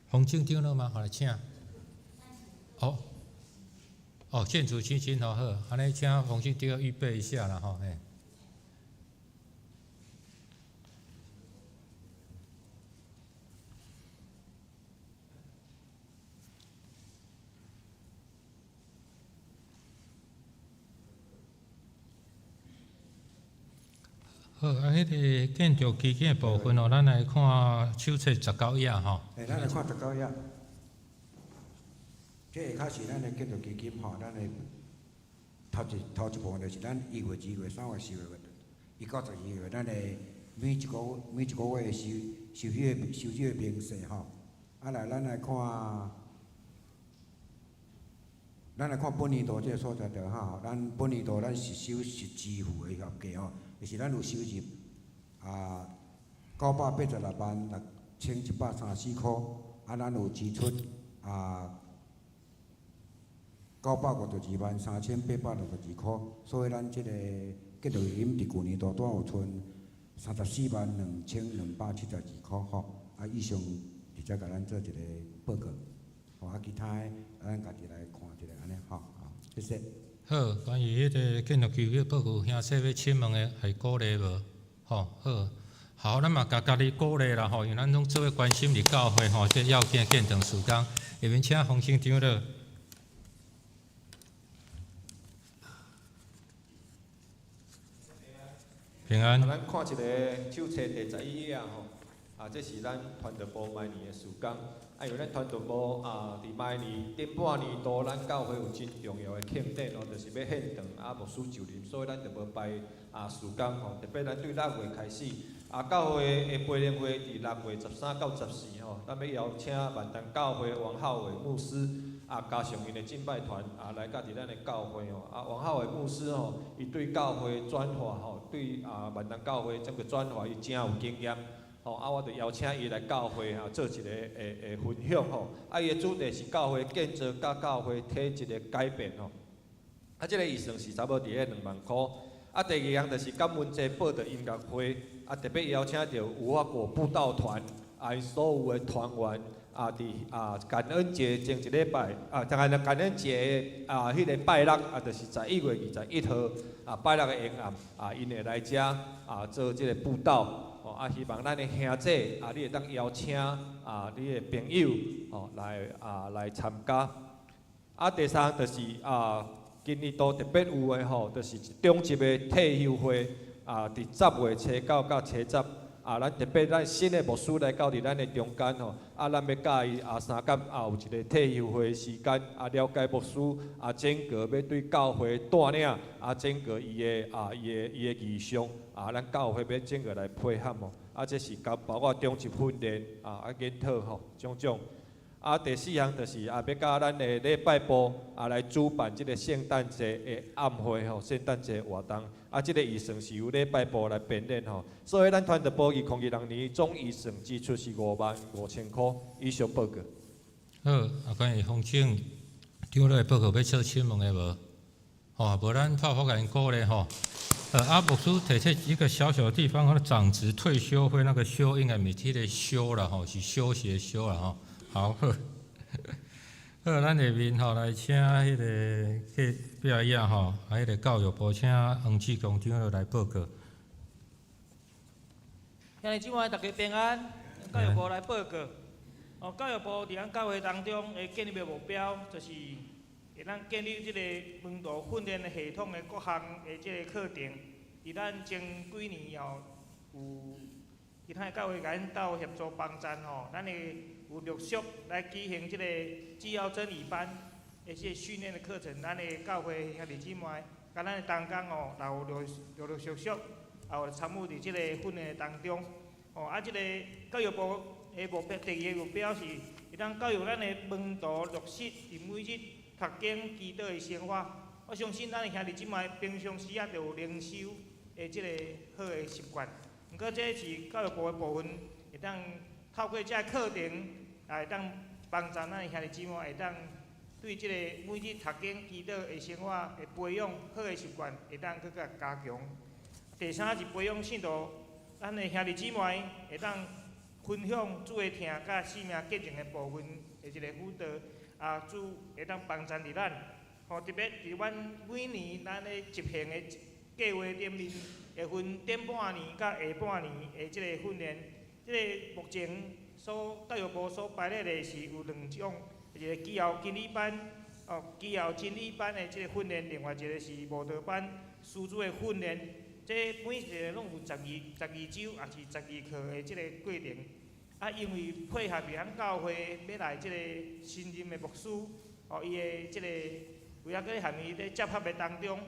Speaker 5: 洪正長老嗎？好來請。哦，哦，建築基金吼好，按呢請洪正長老預備一下啦吼，嘿。好，啊，彼个建築基金的部分哦，咱來看手冊19頁吼。
Speaker 7: 欸，咱來看19頁。這下跤是咱的建築基金吼，咱的頭一頭一部分就是咱1月、2月、3月、4月、1到12月，咱的每一個每一個月的收收取的收取的明細吼。啊來，咱來看，咱來看本年度這個所在就哈，咱本年度咱是收實支付的合計吼，就是咱有收入啊9,866,134箍，啊咱有支出啊9,523,862箍，所以咱這個建築基金佇舊年度拄有剩342,272箍吼。啊，以上直接共咱做一個報告，吼啊，其他的咱家己來看一下按呢吼，好，謝謝。
Speaker 5: 好，關於彼個建築基金報告，兄弟欲請問的會鼓勵無？吼，好，好，咱嘛共家己鼓勵啦吼，因為咱攏做伙關心佇教會吼，這要緊建堂事工，下面請洪生長老。平安。
Speaker 9: 啊，咱看一个手冊第十一頁吼，啊，這是咱傳道部明年的事工。啊，因為咱傳道部啊，佇明年頂半年度，咱教會有真重要的慶典哦，就是欲獻堂啊，牧師就任，所以咱就無排啊事工吼。特別咱對六月開始，啊，教會的培靈會佇6月13到14吼，咱欲邀請萬東教會王浩偉牧師啊，加上𪜶的敬拜團啊，來佮佇咱的教會吼。啊，王浩偉牧師吼，伊對教會轉化吼，對啊萬東教會整個轉化，伊誠有經驗。吼，啊，我就邀請伊來教會啊，做一个會分享吼。啊，伊的主題是教會建造佮教會體質的改變吼。啊，這个預算是差不多佇咧2萬箍。啊，第二項就是感恩節報道音樂會，啊，特別邀請著無花果布道團，啊，𪜶所有的團員啊，佇啊感恩節前一禮拜，啊，感恩節啊，彼个拜六啊，就是11月21號啊，拜六的下暗啊，𪜶會來遮啊做這个布道。吼，啊，希望咱的兄弟啊，你會當邀請啊，你的朋友吼來啊來參加。啊，第三就是啊，今年度特別有的吼，就是長執的退休會啊，佇10月初九佮初十啊，咱特別咱新的牧師來到佇咱的中間吼，啊，咱欲佮伊啊相佮啊有一个退休會的時間啊，了解牧師啊整個欲對教會帶領啊，整個伊的啊伊的伊的異象啊，咱教會欲整個來配合吼，啊，這是佮包括長執訓練啊啊研討吼種種。啊，第四項就是啊，欲佮咱的禮拜部啊來主辦這个聖誕節的暗會吼，聖誕節活動。啊，這个預算是由禮拜部來編列吼，所以咱傳道部2026年總預算支出是55,000箍。以上報告。
Speaker 5: 好，啊，關於風景長老的報告欲做請問的無？吼，無咱拍破共𪜶鼓勵吼。啊，牧師提出一個小小的地方，長執退休會那個休應該毋是彼个休啦吼，是休息的休啦吼。好，好，好，咱下面吼來請彼个隔壁頁吼，啊，彼个教育部請黃志強長老來報告。
Speaker 6: 兄弟姊妹，大家平安。教育部來報告。哦，教育部佇咱教會當中會建立的目標，就是會當建立這个門徒訓練的系統的各項的這个課程。佇咱前幾年哦，有其他的教會共咱鬥協助幫贊吼，咱會有陸續來舉行這个基要真理班的這个訓練的課程。咱的教會兄弟姊妹，佮咱的同工哦，也有陸陸陸續續也有參與佇這个訓練的當中。哦，啊，這个教育部的目標，第二个目標是會當教育咱的門徒落實佇每日讀經祈禱的生活。我相信咱的兄弟姊妹平常時啊，就有靈修的這个好的習慣。毋過這是教育部的部分，會當透過這个課程，也會當幫助咱的兄弟姊妹，會當對這个每日讀經祈禱的生活的培養好的習慣，會當閣較加強。第三是培養信徒，咱的兄弟姊妹會當分享主的疼佮生命見證的部分的一個輔導，啊，主會當幫助佇咱。吼，特別佇阮每年咱咧執行的計劃頂面，會分頂半年佮下半年的這個訓練。這个目前所教育部所排列的是有兩種，一個基要真理班，哦，基要真理班的這個訓練，另外一個是慕道班師資的訓練。這每一个攏有12週，抑是12課的這个過程。啊，因為配合佇咱教會欲來這个新任的牧師，哦，伊的這个為抑閣含伊咧接合的當中，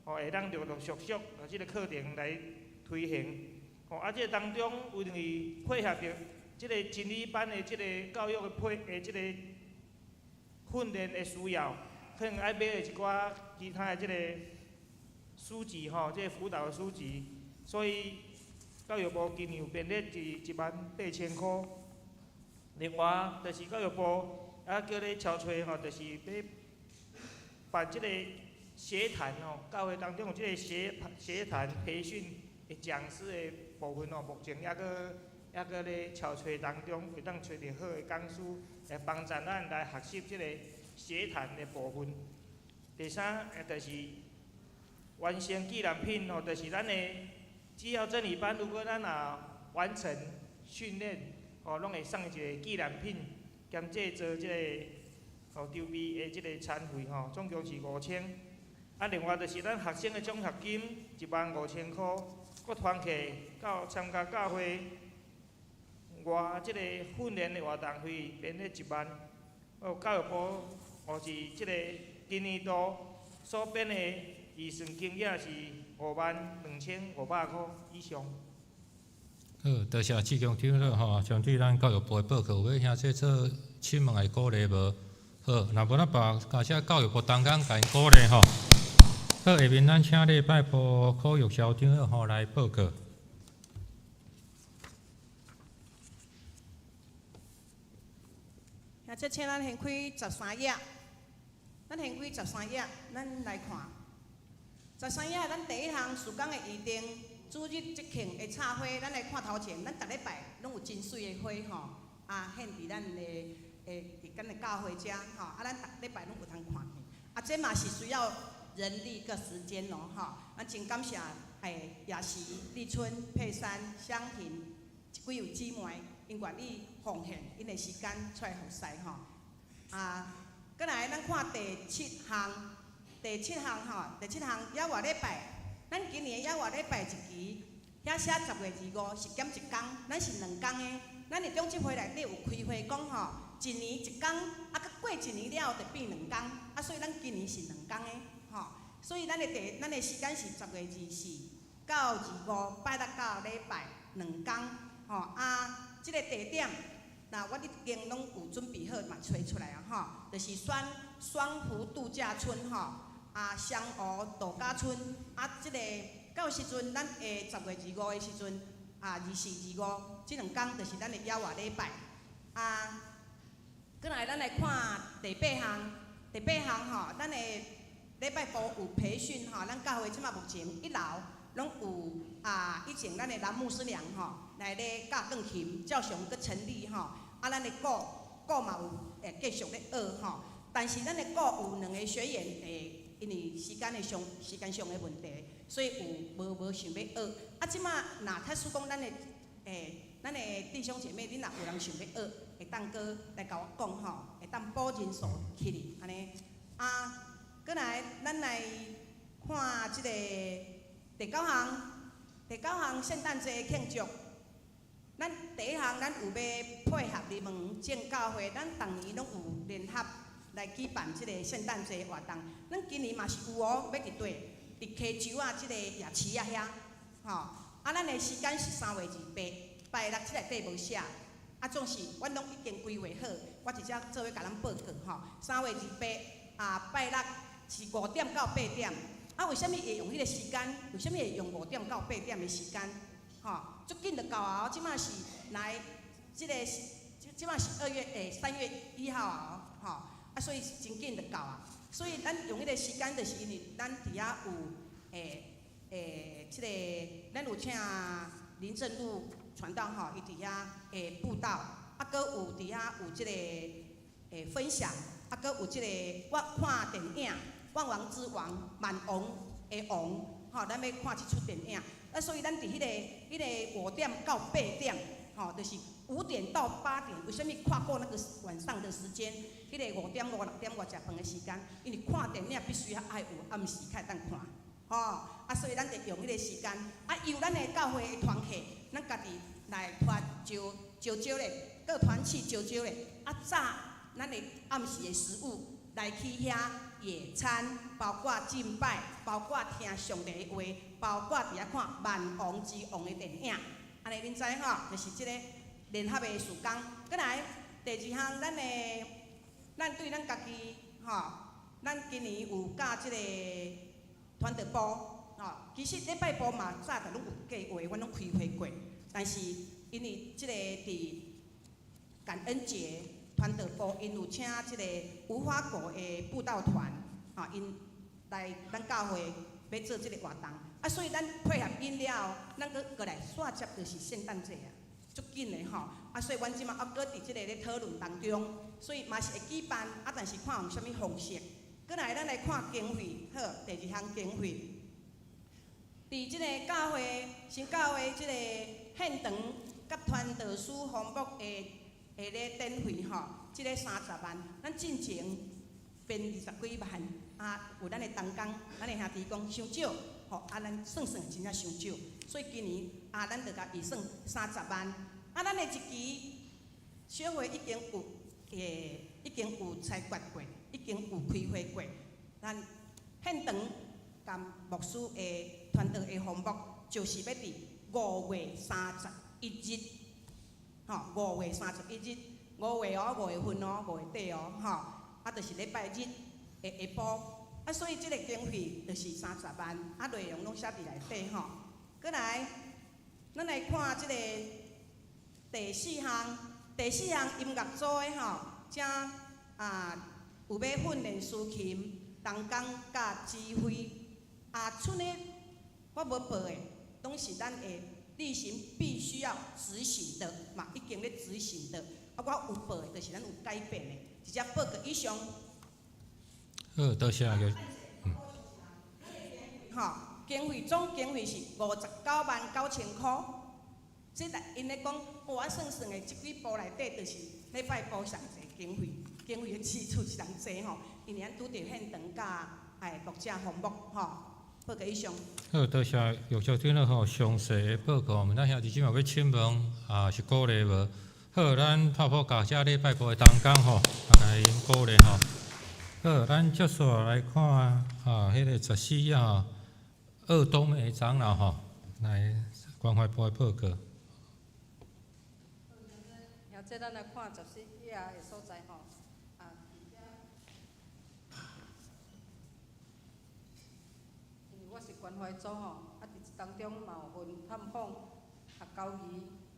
Speaker 6: 哦，會當陸陸續續啊，這个課程來推行。哦，啊，這个當中因為配合著這个真理班的這个教育的配的這个訓練的需要，可能愛買的一寡其他的這个書籍吼，這个輔導的書籍，所以教育部今年有編列是18,000箍。另外，就是教育部啊叫咧敲揣吼，就是欲辦這个協談吼，教會當中有這个協談培訓的講師的部分吼，目前猶閣咧敲揣當中，會當揣著好的講師來幫助咱來學習這个協談的部分。第三，就是完成紀念品吼，就是咱的基要真理班，如果咱若完成訓練，吼，攏會送一個紀念品，兼製作這個吼籌備的這個餐費吼，總共是5000。啊，另外就是咱學生的獎學金15,000箍。閣團契到參加教會外這個訓練的活動費編咧1萬，哦，教育部哦是這個今年度所編的預算金額是52,500箍以上。
Speaker 5: 好，多謝志強長老吼，針對咱教育部的報告，有欲兄弟做詢問的鼓勵無？好，若無咱把感謝教育部同工共𪜶鼓勵吼。好，下面咱請禮拜部柯玉瀟長老吼來報告。
Speaker 10: 兄弟，請咱掀開十三頁，咱掀開十三頁，咱來看十三頁。咱第一項事工的預定，主日節慶的插花，咱來看頭前，咱逐禮拜攏有真媠的花吼，啊，獻佇咱的佇咱的教會遮吼，啊，咱逐禮拜攏有通看見。啊，這嘛是需要人力佮時間咯吼。咱真感謝雅時、立春、佩珊、香婷這幾位姊妹，𪜶願意奉獻𪜶的時間出來服侍吼。啊，過來咱看第七項，第七項吼，第七項猶外禮拜，咱今年猶外禮拜一期，遐寫10月25是減一工，咱是兩工的。咱佇中執會內底有開會講吼，一年一工，啊，閣過一年了後就變兩工，啊，所以咱今年是兩工的吼。所以咱的第，咱的時間是10月24到25，拜六到禮拜兩工吼。啊，這個地點，那我已經攏有準備好嘛，揣出來啊吼，就是雙雙湖度假村吼，啊，雙湖度假村，啊，這個到時陣咱會10月25的時陣，啊，24、25這兩工就是咱的猶外禮拜。啊，過來咱來看第八項，第八項吼，咱的禮拜部有培訓吼，咱教會這馬目前一樓攏有啊，以前咱的藍牧師娘吼來咧教鋼琴，照常閣成立吼，啊，咱的鼓鼓嘛有會繼續咧學吼，但是咱的鼓有兩個學員會因為時間的上時間上的問題，所以有無無想欲學。啊，這馬若假使講咱的咱的弟兄姐妹，恁若有人想欲學，會當閣來共我講吼，會當補人數起來按呢。啊，閣來咱來看這個第九項，第九項聖誕節慶祝。咱第一項，咱有欲配合林門正教會，咱逐年攏有聯合來舉辦這個聖誕節活動。咱今年嘛是有哦，欲佇佗？佇溪洲仔這個夜市仔遐，吼。啊，咱的時間是3月28，拜六，這內底無寫。啊，總是阮攏已經規劃好，我直接做伙共咱報告吼。3月28啊，拜六是五點到八點。啊，為啥物會用彼個時間？為啥物會用五點到八點的時間？吼，足緊就到啊！這馬是來，這個是這馬是2月3月1號啊！吼，啊，所以真緊就到啊。所以咱用彼個時間，就是因為咱佇遐有這個，咱有請林正祿傳道吼，伊佇遐佈道，啊，閣有佇遐有這個分享，啊，閣有這個我看電影《萬王之王》萬王的王，吼，咱欲看這齣電影。啊，所以咱佇彼個五點到八點，吼，就是5點到8點。為啥物跨過那個晚上的時間？彼個五點外六點外食飯的時間，因為看電影必須愛有暗時才會當看，吼。啊，所以咱就用彼個時間。啊，由咱的教會的團契，咱家己來團招招招咧，各團契招招咧，啊，炸咱的暗時的食物來去遐野餐，包括敬拜，包括聽上帝的話，包括佇遐看萬王之王的電影。按呢恁知吼，就是這個聯合的事工。閣來第二項，咱的咱對咱家己吼，咱今年有佮這個傳道部吼，其實禮拜部嘛早就攏有計劃，阮攏開會過，但是因為這個佇感恩節，傳道部𪜶有請這個無花果的佈道團，吼，𪜶來咱教會欲做這個活動，啊，所以咱配合𪜶了後，咱閣過來煞接就是聖誕節啊，足緊的吼，啊，所以阮這馬猶閣佇這個咧討論當中，所以嘛是會舉辦，啊，但是看用啥物方式。閣來，咱來看經費，好，第二項經費，佇這個教會新教會這個獻堂佮傳道師項目的的咧典費吼，這個30萬，咱進前編20幾萬，啊，有咱的同工，咱的兄弟講傷少，吼，吼，啊，咱算算真正傷少，所以今年啊，咱就共預算三十萬。啊，咱的一期小會已經有，已經有裁決過，已經有開會過。咱現場佮牧師的團隊的項目，就是欲佇5月31日，吼，五月三十一日，五月哦，5月份哦，5月底哦，吼，啊，就是禮拜日的下晡。啊，所以這個經費就是三十萬，啊，內容攏寫佇內底吼。閣來，咱來看這個第四項，第四項音樂組的吼，遮啊有欲訓練司琴、同工佮指揮，啊，賰的我無報的，攏是咱的例行必須要執行的嘛，已經咧執行的。啊，我有報的，就是咱有改變的，直接報告以上。
Speaker 5: 好，多謝。
Speaker 10: 吼，經費總經費是59萬9千箍。這來𪜶咧講，我算算的，這幾步內底就是禮拜埔上濟經費，經費的支出是人濟吼，因為咱拄著現場佮牧者項目吼，報告以上。
Speaker 5: 好，多謝玉淑長老吼詳細的報告。咱兄弟姊妹欲請問啊，是鼓勵無？好，咱拍噗共這禮拜埔的同工吼，啊，共𪜶鼓勵吼。好，咱接續來看啊，彼個十四頁吼，鄂東梅長老吼，來關懷部的報告。
Speaker 11: 現在咱來看十四頁的所在吼，啊，因為我是關懷組吼，啊，佇這當中嘛有分探訪、啊，交誼，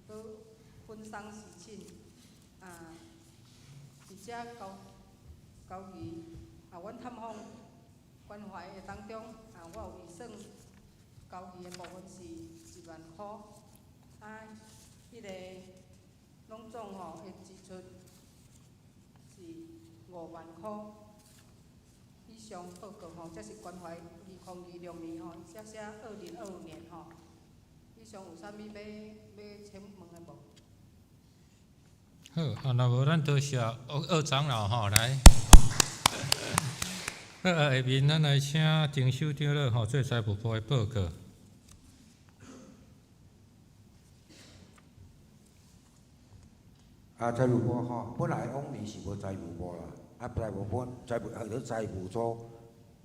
Speaker 11: 閣分送食品，啊，佇遮交交誼，啊，阮探訪關懷的當中，啊，我有預算交誼的部分是1萬箍，啊，彼個攏總吼的支出是5萬箍以上報告吼，這是關懷2026年吼，這寫2025年吼，以上有啥物欲請問的無？
Speaker 5: 好，啊，若無咱多謝鄂長老吼來。好，下面咱來請丁修長老吼做財務部的報告。
Speaker 7: 啊，財務部吼，本來往年是無財務部啦，啊，財務部、財務號做財務組，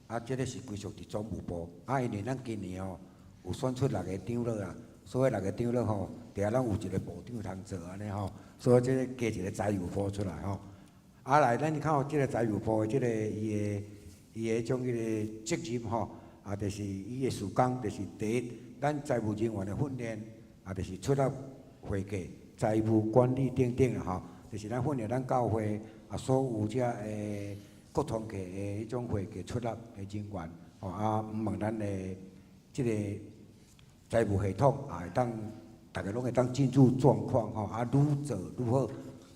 Speaker 7: 啊，這个是歸屬佇總務部。啊，因為咱今年吼有選出六個長老啊，所以六個長老吼，底下攏有一個部長通做按呢吼，所以這个加一個財務部出來吼。啊，來，咱看這個財務部的這個伊的伊的彼種彼個責任吼，啊，就是伊的事工，就是第一，咱財務人員的訓練，啊，就是出納會計。財務管理等等啦吼，就是咱訓練咱教會啊，所有遮的各團契的彼種會計出納的人員，吼啊，毋問咱的這個財務系統啊，會當逐个攏會當進入狀況吼，啊，愈做愈好。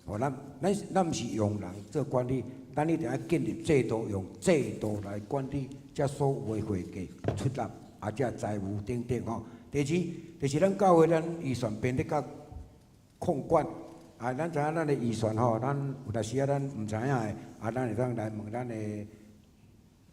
Speaker 7: 吼，咱咱咱毋是用人做管理，咱一定愛建立制度，用制度來管理遮所有的會計出納啊，遮財務等等吼。第二，就是咱教會咱預算編得較控管啊，咱知影咱的預算吼，咱有當時仔咱毋知影的，啊，咱會當來問咱的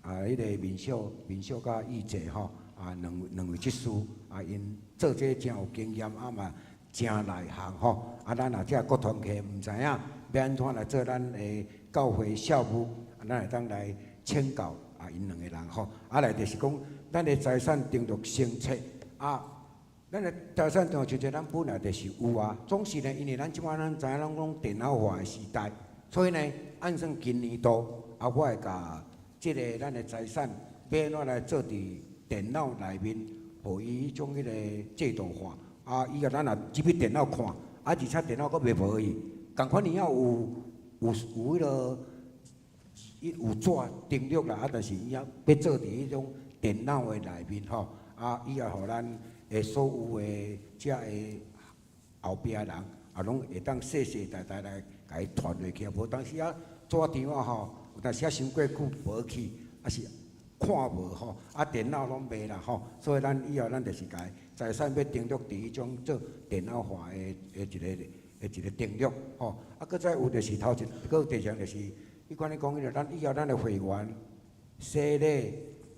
Speaker 7: 啊，彼个面小、面小佮義姐吼，啊，兩位執事啊，𪜶做這誠有經驗，啊嘛誠內行吼，啊，咱若遮各團契毋知影欲按怎來做咱的教會校務，啊，咱會當來請教啊，𪜶兩個人吼，啊來就是講咱的財產登錄成冊啊。咱的財產登錄成冊，咱本來就是有啊。總是呢，因為咱這擺咱知影攏講電腦化的時代，所以呢，按算今年度啊，我會共這个咱的財產欲按怎來做佇電腦內面，予伊彼種彼個制度化。啊，以後咱若入去電腦看，啊，而且電腦閣袂無去，仝款伊猶有有有彼个伊有紙登錄啦，啊，但是伊猶欲做佇彼種電腦的內面吼，啊，以後予咱的所有的遮个後壁人，啊，攏會當世世代代來共伊傳落去。無當時仔紙張仔吼，有當時仔傷過久無去，抑是看無吼，啊，電腦攏袂啦吼，所以咱以後咱就是共財產欲登錄佇彼種做電腦化的的一個的一個登錄吼。啊，閣再有就是頭一，閣有第二項就是，彼款咧講彼個，咱以後咱的會員、洗禮。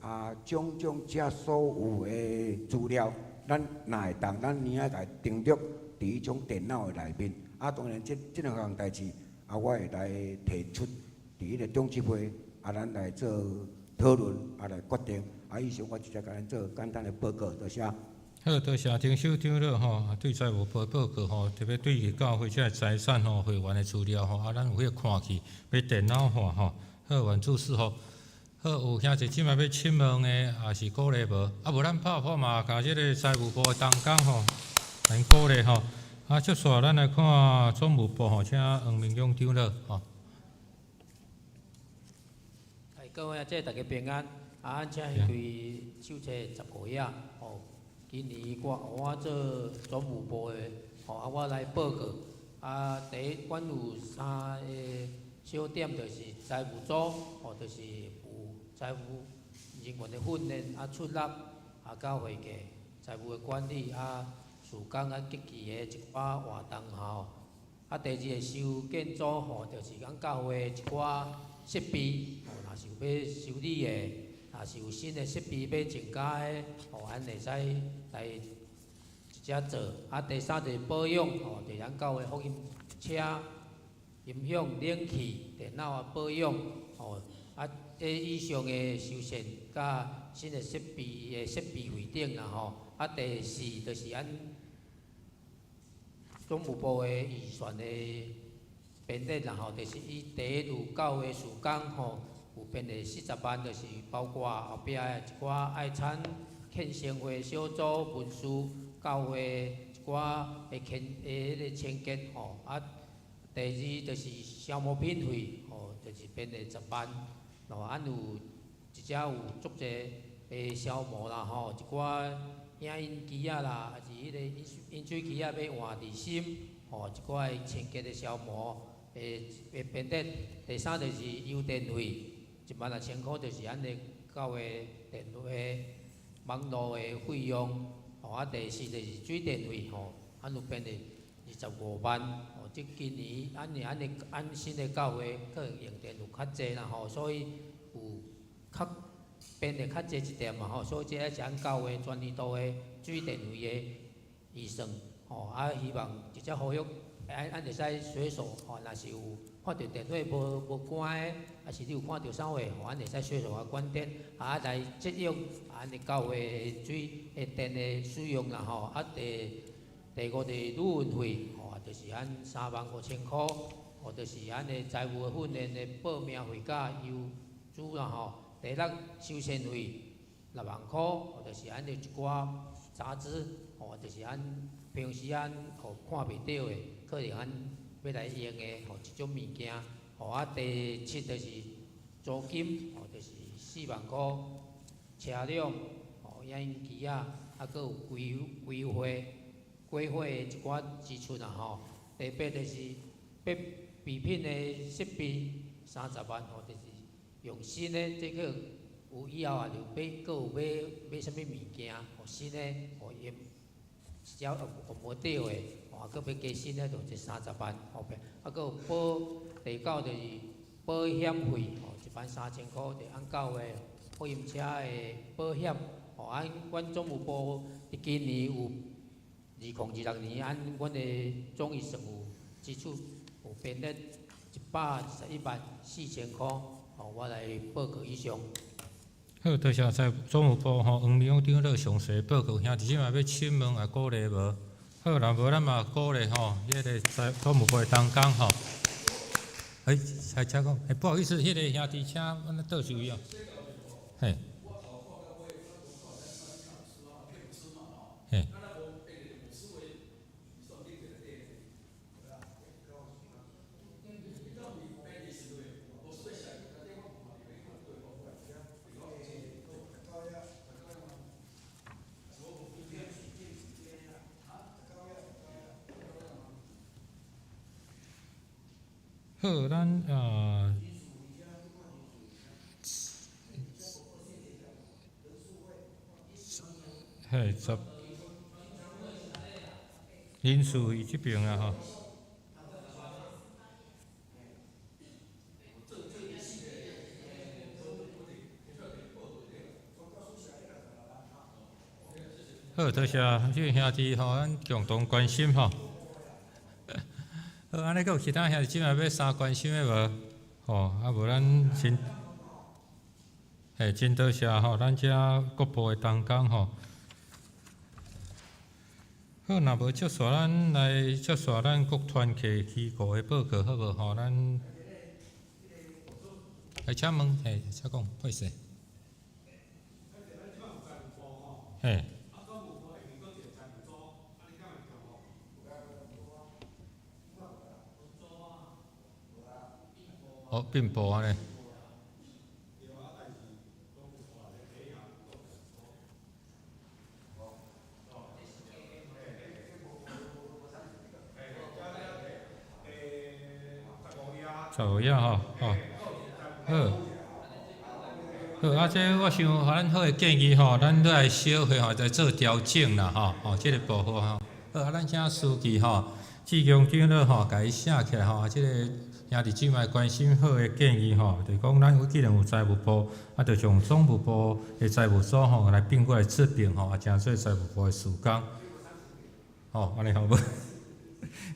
Speaker 7: 啊，種種遮所有的資料，咱若會當，咱年仔共登錄佇彼種電腦的內面。啊，當然這這兩項代誌，啊，我會來提出佇彼个長執會，啊，咱來做討論，啊，來決定。啊，以上我直接共咱做簡單的報告，多謝。
Speaker 5: 好，多謝丁首長了吼，對財務部報告吼，特別對教會這个財產吼、會員的資料吼，啊，咱有彼個看去，欲電腦化吼。好，完注釋吼。好，有兄弟姊妹欲請問的，抑是鼓勵無？啊，無咱拍破嘛，共這个財務部的同工吼，來鼓勵吼。啊，接續咱來看總務部吼，請黃明勇長老吼。
Speaker 12: 哎，各位啊，這大家平安。啊，咱請開手冊15頁吼。今年我我做總務部的吼，啊，我來報告。啊，第一，阮有三个小點，就是財務組吼，就是有財務人員的訓練啊、出納啊、佮會計財務的管理啊、事工啊、積極的一寡活動吼。啊，第二个修建組吼，就是咱教會一寡設備吼，若是有欲修理的，若是有新的設備欲增加的，吼，咱會使來一齊做。啊，第三就是保養吼，就是咱教會福音車、音響、冷氣、電腦啊保養吼。啊，這以上的修繕佮新的設備的設備費等啦吼。啊，第四就是咱總務部的預算的編列啦吼，就是以第一有教會事工吼，有編列40萬，就是包括後壁的一寡愛餐、獻生會小組、文書、教會一寡的清的彼个清潔吼。啊，第二就是消磨品費吼，就是編列10萬，吼，按有一隻有足濟的消磨啦吼，一寡影音機仔啦，抑是彼个飲飲水機仔欲換濾芯，吼，一寡的清潔的消磨的的編列。第三就是郵電費，16,000箍，就是按呢教會電話網路的費用。吼，啊，第四就是水電費，吼，按有編列25萬。吼，這今年按呢按呢按新的教會可能用電有較濟啦吼，所以有較編的較濟一點嘛吼，所以這也是按教會全年度的水電費的預算。吼，啊，希望直接呼籲，按按會使隨手吼，若是有看著電火無無關的，抑是你有看著啥貨，吼，按會使隨手共關電，啊來節約按呢教會的水的電的使用啦吼。啊，第第五就是旅運費，吼，就是按35,000箍，吼，就是按的財務的訓練的報名費佮郵資啦吼。第六修繕費6萬箍，吼，就是按的一寡雜誌，吼，就是按平時按吼看袂著的，可能按欲來用的吼這種物件，吼啊。第七就是租金，吼，就是4萬箍，車輛，吼，影音機仔，啊，閣有規規劃規劃的一寡支出啦吼。第八就是備備品的設備30萬，吼，就是用新的，這個有以後也就買，閣有買買啥物物件，吼新的，吼用一隻用無著的，吼，閣欲加新的，就這30萬後壁，啊，閣有保第九就是保險費，吼，13,000箍，就按教會福音車的保險，吼，按阮總務部佇今年有2026年，按阮的總預算有支出有編列1,214,000箍，吼，我來報告以上。
Speaker 5: 好，多謝財總務部吼，黃明勇長老詳細報告，兄弟姊妹欲請問抑鼓勵無？好，若無咱嘛鼓勵吼，彼个財總務部的同工吼。欸，請講，欸，不好意思，彼个兄弟請阮倒一位哦。嘿。嘿。好，咱啊，嘿，十人事費這邊啊吼。好，多謝這個兄弟吼，咱共同關心吼。好，按呢閣有其他兄弟姊妹欲相關心的無？吼，啊無咱先，嘿，真多謝吼，咱遮各部的同工吼。好，若無接續咱來接續咱各團契機構的報告好無？吼，咱來請問，嘿，請講，歹勢。嘿。哦，並無按呢。15頁吼，哦，好，好啊！這我想，予咱好的建議吼，咱落來小會吼，來做調整啦，吼，哦，這個部分吼，好啊，咱請書記吼，志強長老吼，共伊寫起來吼，啊，這個兄弟姊妹關心好的建議吼，就是講咱既然有財務部，啊，就從總務部的財務組吼來併過來這邊吼，啊，成做財務部的事工，吼，按呢好無？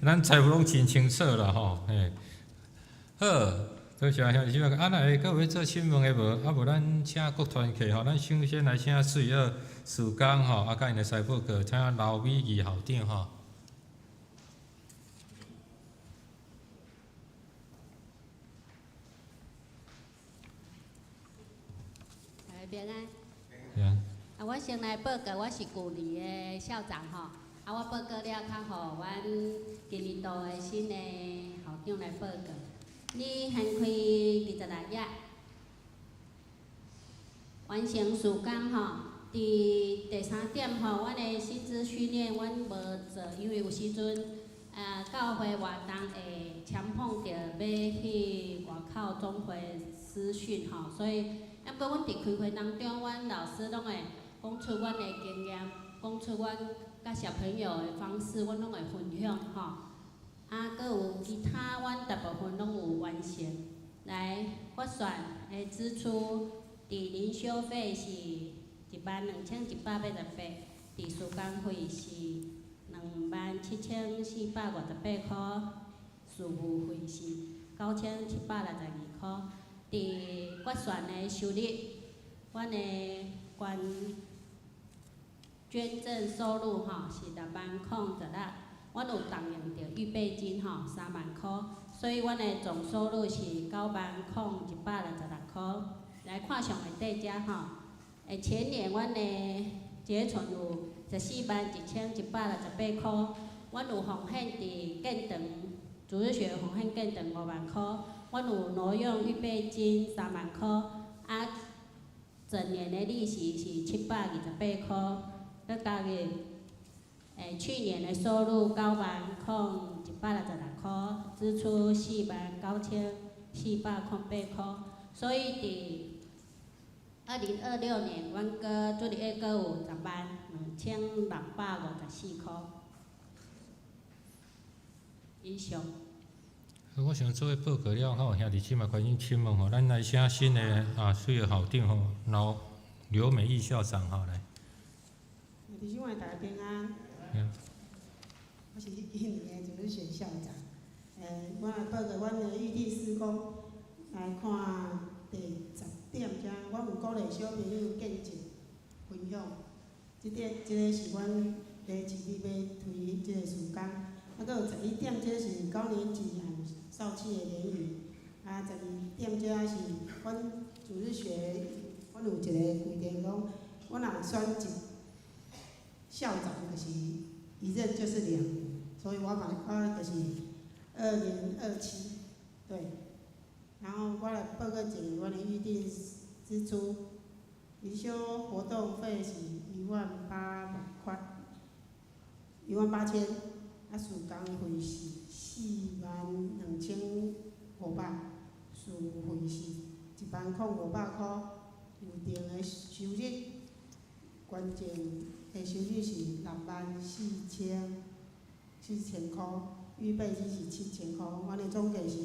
Speaker 5: 咱財務攏真清楚啦，吼，嘿。好，多謝兄弟姊妹。啊，若會閣有欲做詢問的無？啊，無咱請各團契吼，咱首先來請水學事工吼，啊，佮𪜶的師報告，請劉美儀校長吼。
Speaker 13: 大家平安。
Speaker 5: 平安。
Speaker 13: 啊，我先來報告，我是舊年的校長吼。啊，我報告了，較予阮今年度的新的校長來報告。你掀開26頁，完成事工吼。佇第三點吼，阮的師資訓練阮無做，因為有時陣教會活動會強碰著欲去外口總會師訓吼，所以，毋過阮佇開會當中，阮老師攏會講出阮的經驗，講出阮佮小朋友的方式，阮攏會分享吼。啊，閣有其他，阮大部分攏有完成。來，決算的支出，佇靈修費是12,188，佇事工費是27,458箍，事務費是9,762箍。佇決算的收入，阮的捐贈收入吼是60,016。阮有動用著預備金吼3萬箍，所以阮的總收入是90,166箍。來看上下底遮吼，前年阮的結存有141,168箍，阮有奉獻佇建堂，主日學奉獻建堂5萬箍，阮有挪用預備金3萬箍，啊，整年的利息是728箍，閣加入。去年的收入90,166箍，支出49,408箍，所以佇2026年，阮閣主日閣有102,654箍以上。
Speaker 5: 我想做報告了，較有兄弟姊妹關心請問吼，咱來請新的啊，水的校長吼，劉美玉校長吼來。
Speaker 14: 弟兄姊妹大家平安。我是今年的主日學校長。我來報告阮的預定事工，來看第十點遮，我有鼓勵小朋友見證分享。這點，這个是阮第一日欲推這个事工。啊，閣有11點，這是高年級和少企的聯誼。啊，12點遮是阮主日學，阮有一个規定講，阮若選一校長，就是一任就是2年，所以我嘛我就是2027，對。然後我來報告一下阮的預定支出，靈修活動費是18,000塊，18,000，啊，事工費是42,500，事務費是10,500箍，有定的收入，捐贈的收入是64,000箍，預備金是7,000箍，阮的總計是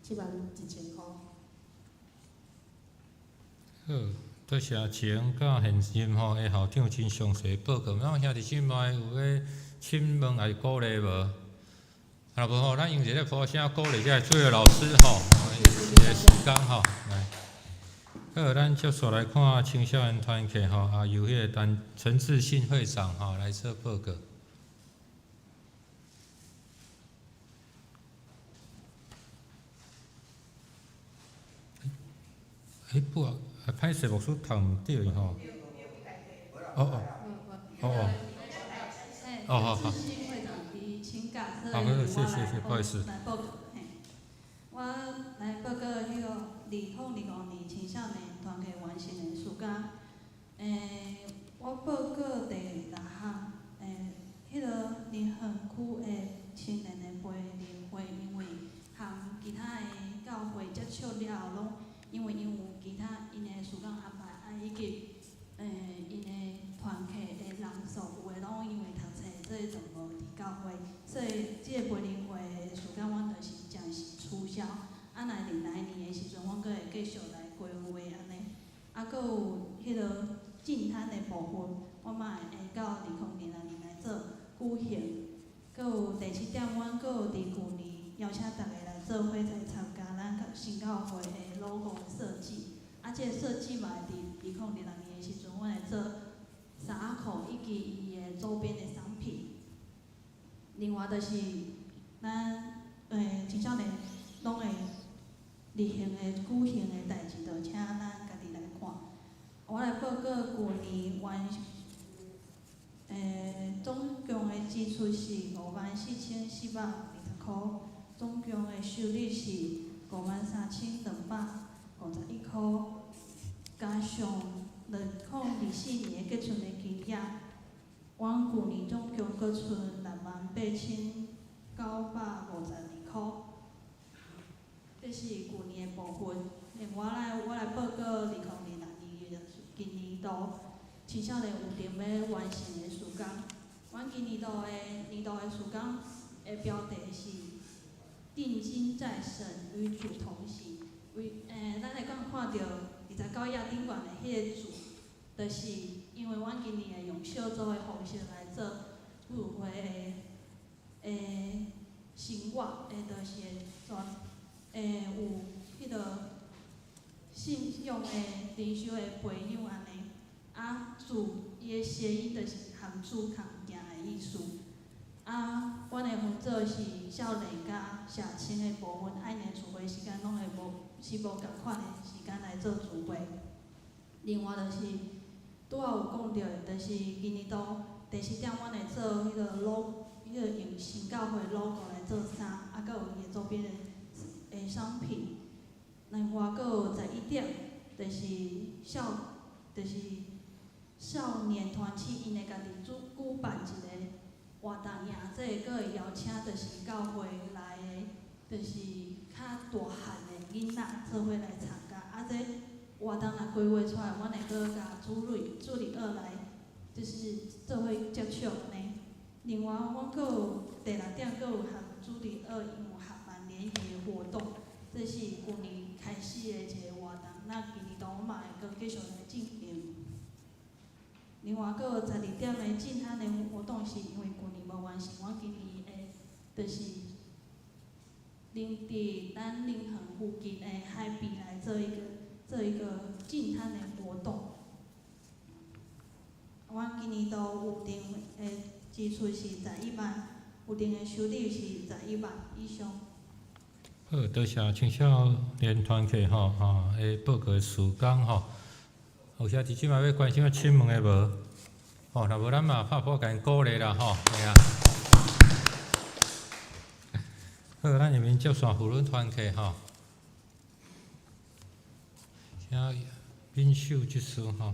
Speaker 14: 71,000箍。
Speaker 5: 好，多谢前佮现任吼的校长真详细报告。咱兄弟姊妹有欲请问抑是鼓励无？啊，若无吼，咱用一个鼓声鼓励遮主日老师吼，一个时间吼，来。好，咱接续来看青少年团契吼，啊，由彼个陈陈志信会长吼来做报告。欸，不啊，歹势牧师读毋著吼。哦哦，哦哦，哦好好。好，谢谢谢，不好意思。
Speaker 15: 我來報告彼個2025年青少年團契完成的事工。我報告第六項，彼個林園區的青年的培靈會，因為和其他的教會接觸了後，攏因為𪜶有其他𪜶的事工安排，啊以及𪜶的團契的人數，有的攏因為讀冊，所以就無佇教會，所以這个培靈會的事工，阮就是暫時取消。啊，若佇來年的時陣，阮閣會繼續來規劃按呢。啊，閣有彼个淨灘的部分，我嘛會到2026年來做舉行。閣有第七點，阮閣有佇舊年邀請逐家來做伙來參加咱新教會的 logo 設計。啊，這个設計嘛會佇2026年的時陣，阮會做衫仔褲以及伊的周邊的商品。另外就是咱青少年攏會例行的舉行的代誌，就請咱家己來看。我來報告舊年完總共的支出是54,420箍，總共的收入是53,251箍，加上2024年結存的金額，阮舊年總共閣剩68,952箍。這是舊年的部分。另外來，我來報告2026年今年度青少年有定欲完成的事工。阮今年度的年度的事工的標題是“定睛在神，與主同行”。為咱會當看著29頁頂懸的彼个字，就是因為阮今年會用小組的方式來做聚會的生活，就是會全有彼个信仰的靈修的培養按呢。啊，主伊的諧音就是和主同行的意思。啊，阮的分組是少年佮社青的部分，愛年聚會時間攏會無是無仝款的時間來做聚會。另外就是拄仔有講著的，就是今年度第四點，阮會做彼个 logo，彼个用新教會 logo 來做衫，啊，閣有伊的周邊的商品。另外閣有11點，就是少年團契，𪜶會家己主舉辦一個活動營，這會閣會邀請就是教會內的，就是較大漢的囡仔做伙來參加。啊，這活動若規劃出來，阮會閣共主日學來，就是做伙接觸按呢。另外，阮閣有第六點，閣有和主日學𪜶有合辦聯誼的活動，這是舊年開始的一個活動，咱今年度嘛會閣繼續來進行。另外，閣有12點的淨灘的活動，是因為舊年無完成，阮今年會就是臨佇咱林園附近的海邊來做一個淨灘的活動。阮今年度有定的支出是11萬，有定的收入是11萬以上。
Speaker 5: 好，多謝青少年團契吼，的報告的時間吼。有啥弟姊妹欲關心欲請問的無？吼，若無咱嘛拍鼓共𪜶鼓勵啦吼，嘿啊。好，咱下面接續婦女團契吼，請敏秀執事吼。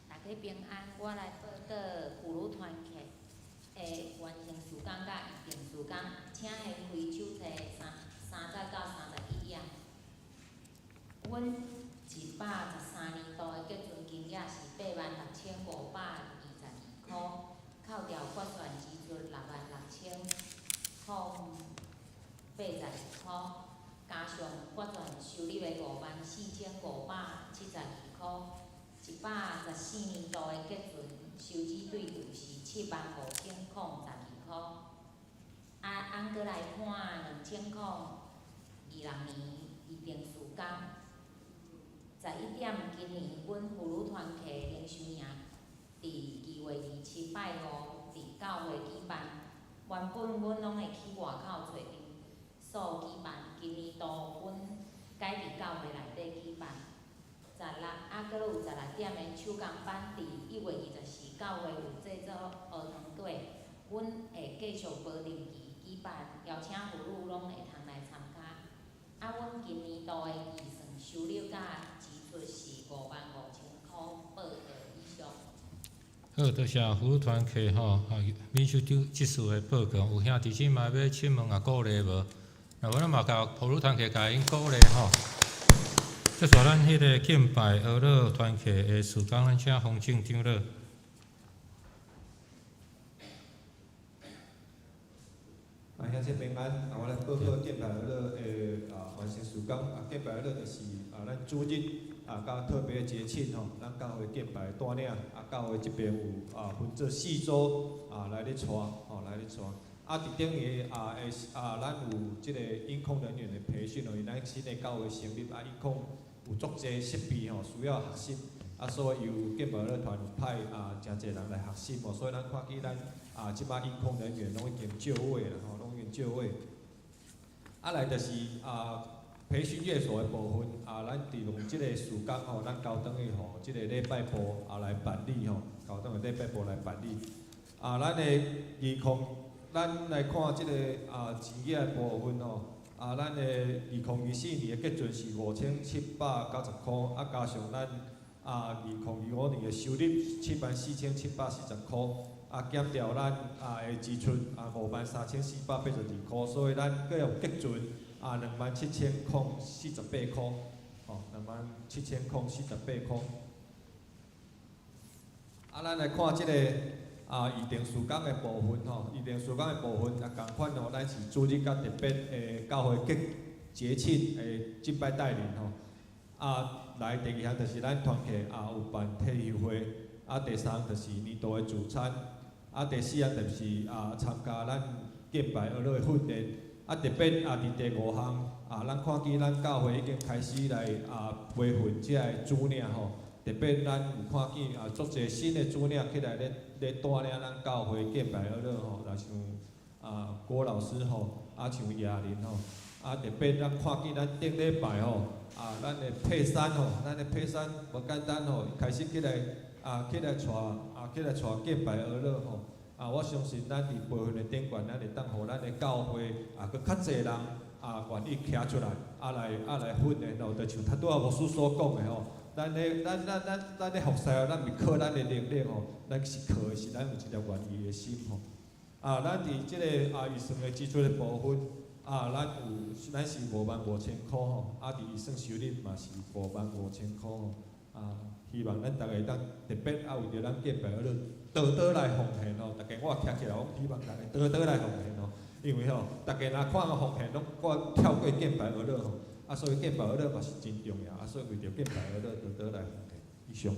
Speaker 8: 大家平安，我來報告婦女團契的完成事工佮預定事工，請先開手冊30到31頁。阮113年度的結存金額是86,522箍，扣掉決算支出66,082箍，加上決算收入的54,573 114年度的结存收支对账是75,012箍。啊，按阁来看2026年预定事工。11点，今年阮妇女团契灵修营伫2月27拜五伫教会举办。原本阮拢会去外口揣场所举办，今年度阮改伫教会内底举办。16，啊，阁有16点的手工班，伫1月24教会有制作乌糖粿，阮会继续无定期举办，邀请妇女拢会通来参加。啊，阮今年度的预算收入佮支出是55,000箍，报告以上。
Speaker 5: 好，多谢妇女团契吼，啊，秘书长这次的报告，有兄弟姊妹欲请问也鼓励无？若无咱嘛共妇女团契共𪜶鼓励吼。接续咱彼个敬拜呵咾团契的事工，咱请洪正长老。
Speaker 9: 啊，兄弟平安，啊，我来报告敬拜呵咾的啊完成事工。啊，敬拜呵咾就是啊，咱主日啊，佮特别节庆吼，咱教会敬拜带领，啊，教会这边有啊分做四组啊来咧带，吼来咧带。啊，伫顶下啊会啊，咱有这个音控人员的培训哦，因为咱新的教会成立啊，音控有足济设备吼，需要学习，啊，所以由敬拜呵咾团有派啊诚济人来学习吼，所以咱看见咱啊这摆音控人员拢已经就位啦吼，拢已经就位。啊，来就是啊培训月所的部分啊，咱伫用这个事工吼，咱交转去予这个礼拜部啊来办理吼，交转去礼拜部来办理。啊，咱的二空，咱来看这个啊钱额的部分吼。啊，咱的2024年的结存是5790箍，啊，加上咱啊2025年的收入74,740箍，啊，减掉咱啊的支出啊53,482箍，所以咱阁有结存啊27,048箍，吼，27,048箍。啊，咱来看这个啊预定事工的部分吼，预定事工的部分也仝款吼，咱是主日佮特别的教会节节庆的敬拜带领吼。啊，来第二项就是咱团契啊有办退休会，啊第三项就是年度的聚餐，啊第四项就是啊参加咱敬拜呵咾的训练，啊特别啊伫第五项啊，咱看见咱教会已经开始来啊培训这个主领吼。特别咱有看见啊，足济新的主领起来咧咧带领咱教会敬拜呵咾吼，若像啊郭老师吼，啊像亚玲吼，啊特别咱看见咱顶礼拜吼，啊咱的佩珊吼，咱的佩珊无简单吼，开始起来啊起来带啊起来带敬拜呵咾吼，啊我相信咱伫培训的顶悬，咱会当予咱的教会啊阁较济人啊愿意徛出来，啊来啊来训练吼，就像拄仔牧师所讲的吼。咱咧，咱咱咱咱咧服侍哦，咱毋是靠咱的能力吼，咱是靠的是咱有一粒愿意的心吼。啊，咱伫这个啊预算的支出的部分，啊，咱有咱是55,000箍吼，啊，伫预算收入嘛是55,000箍吼。啊，希望咱逐个会当特别啊为著咱敬拜呵咾多多来奉献吼。逐家我徛起来，我希望逐家多多来奉献吼，因为吼，逐家若看到奉献，拢我跳过敬拜呵咾吼。啊，所以敬拜呵咾嘛是真重要，啊，所以为著敬拜呵咾多多来奉献。以上。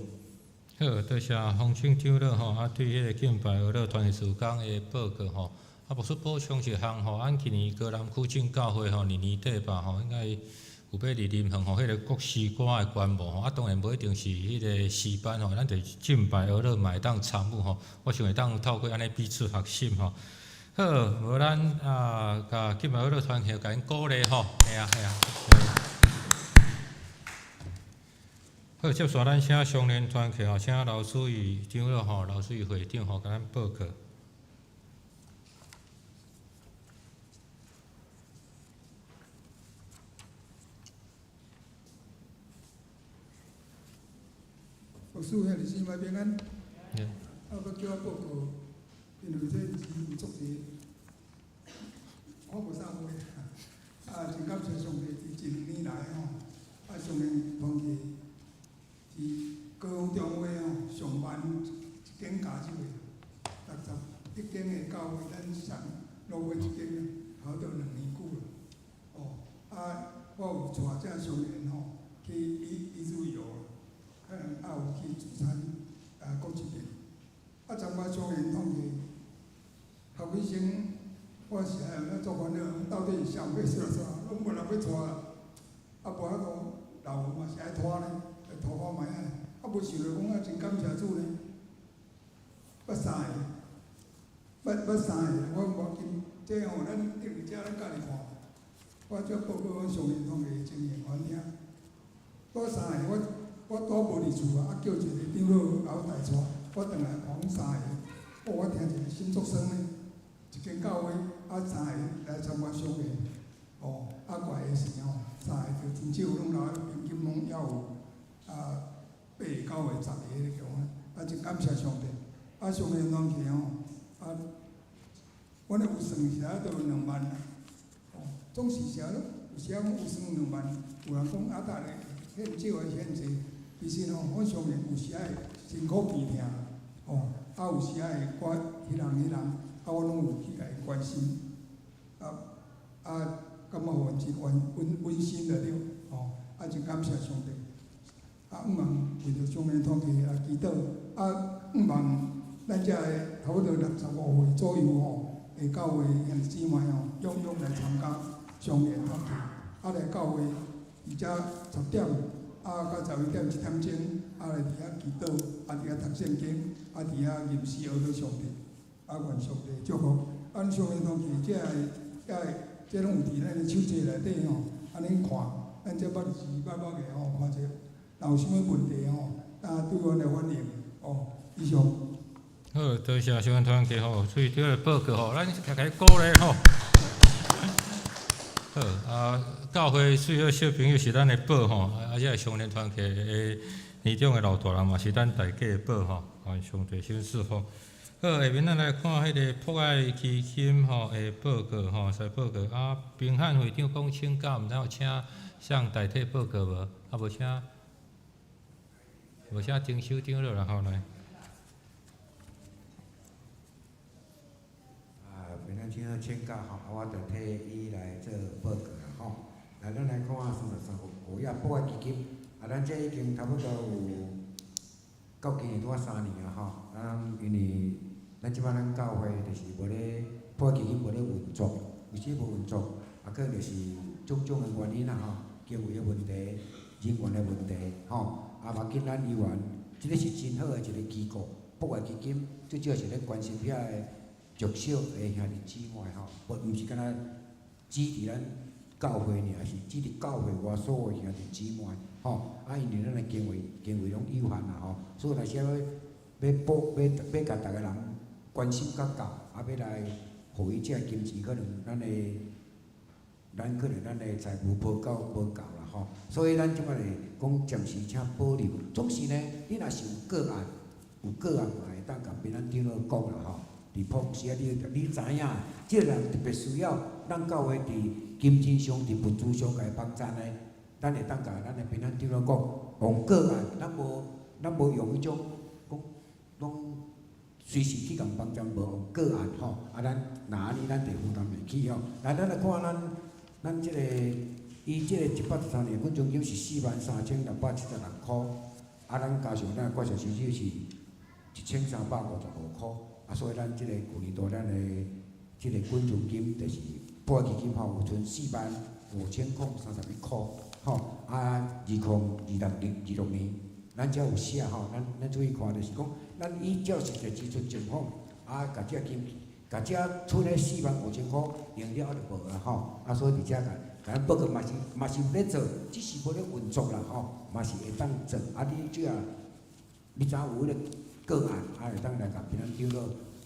Speaker 5: 好，多谢洪庆长老吼，啊，对彼个敬拜呵咾团契事工的报告吼。啊，牧师补充一项吼，按今年高南区正教会吼，年年底吧吼，应该有欲伫林园吼，彼个国诗歌的观摩吼，啊，当然无一定是彼个诗班吼，咱就是敬拜呵咾嘛会当参与吼。我想会当透过按呢彼此学习吼。好，无咱啊，共敬拜呵咾团契共𪜶鼓励吼，嘿啊嘿啊。好，接续咱请少年团契吼，请刘思义长老吼，刘思义会长吼，共咱报告。
Speaker 16: 牧师兄弟姊妹平安。啊，阁叫我报告，因为这钱有足济，我无啥话。啊，真感谢上帝，伫这两年来吼，啊，少年团契伫高雄中会吼上万一间教这个，61间的教会，咱上落尾一间，差不多2年久啦。哦，啊，我有带这少年吼去一日游，可能参加少年团契，学医生，我是爱安怎做烦恼，到底是啥要说啥，拢无人欲带，啊无法度，老嘛是爱拖呢，来拖看觅啊，啊无想著讲啊，真感谢主呢，捌三个，捌三个，我无要紧，这吼咱伫遮咱家己看，我才报告阮少年团契的情形，予𪜶听。我三个，我拄无伫厝啊，啊叫一个长老共我代带，我转来看阮三个，哦，我听一个心足酸呢，一间教会啊三个来参加相会，哦，啊怪的是吼，三个就真少拢留平均拢犹有啊八个、九个、十个彼个种啊，真感谢上帝，啊上帝拢去吼，啊，阮的预算是啊都有2万啦，哦，总是啥咯，有时仔讲预算两万，有人讲啊，逐个献少还是献济，其实吼，我相信有时仔会辛苦病疼，吼，啊有时仔会挂彼人彼人，啊我拢有去共伊关心，啊，感觉予阮真温温温馨就对，吼，啊真感谢上帝，啊向望为著少年团契来祈祷，啊向望咱遮的差不多65岁左右吼，的教会兄弟姊妹吼，踊跃来参加少年团契，啊来教会伫遮10点。啊，到11点1点钟，啊来伫遐祈祷，啊伫遐读圣经，啊伫遐吟诗学做上帝，啊愿上帝祝福。啊，咱少年团契这个、这个、这拢有伫咱的手册内底吼，按呢看，咱这捌字捌捌个吼，看者，若有啥物问题吼，啊对阮来反映，哦，以上。
Speaker 5: 好，多谢少年团契吼，喙长的报告吼，咱徛起鼓励吼。好啊，教会最好小朋友是咱的宝吼，啊，这个少年团契的年长的老大人嘛是咱大家的宝吼，啊，上帝赏赐福。好，下面咱来看彼个博爱基金吼的报告吼，来报告啊，平汉会长讲请假，毋知有请谁代替报告无？啊，无请，无请丁修长落来吼来。
Speaker 7: 啊，平安请请假吼，啊，我代替伊来做报告啦吼。来，咱来看33五页博爱基金，啊，咱这已经差不多有到今年拄仔3年啊吼。啊，因为咱这摆咱教会就是无咧博爱基金无咧运作，为啥无运作？啊，可能就是种种的原因啦吼，经费的问题、人员的问题吼。啊，嘛紧咱犹原，这个是真好的一个机构，博爱基金最主要是咧关心遐个弱小的兄弟姊妹吼，无毋是干焦只伫咱教会尔，是只伫教会外所有兄弟姊妹吼。啊，因为咱的经费拢有限啦吼，所以若是要欲补欲欲共逐个人关心较够，啊，欲来予伊这金钱，可能咱的咱可能咱的财务无够无够啦吼，所以咱这摆会讲暂时请保留。总是呢，你若是有个案，有个案嘛会当共平安长老讲啦吼。伫朴时啊，你知影，这个人特别需要咱教会伫金钱上、伫物资上共伊帮赞的，咱会当共咱的平安长老讲，用个案，咱无用彼种讲拢随时去共帮赞，无用个案吼。啊，咱若按呢，咱就负担袂起吼。来，咱来看咱这个伊这个113年滚存金是43,676箍，啊，咱加上咱的决策收入是1355箍。啊，所以咱这个旧年度咱的这个滚存金就是博爱基金吼，有剩45,031箍，吼。啊，2026年，咱才有写吼，咱注意看，就是讲，咱依照实际支出情况，啊，共这金，共这剩的45,000箍用了就无啊吼。啊，所以伫遮共咱报告嘛是有咧做，只是无咧运作啦吼，嘛是会当做。啊，你只要你知影有彼个个案，啊，会当来共平安长老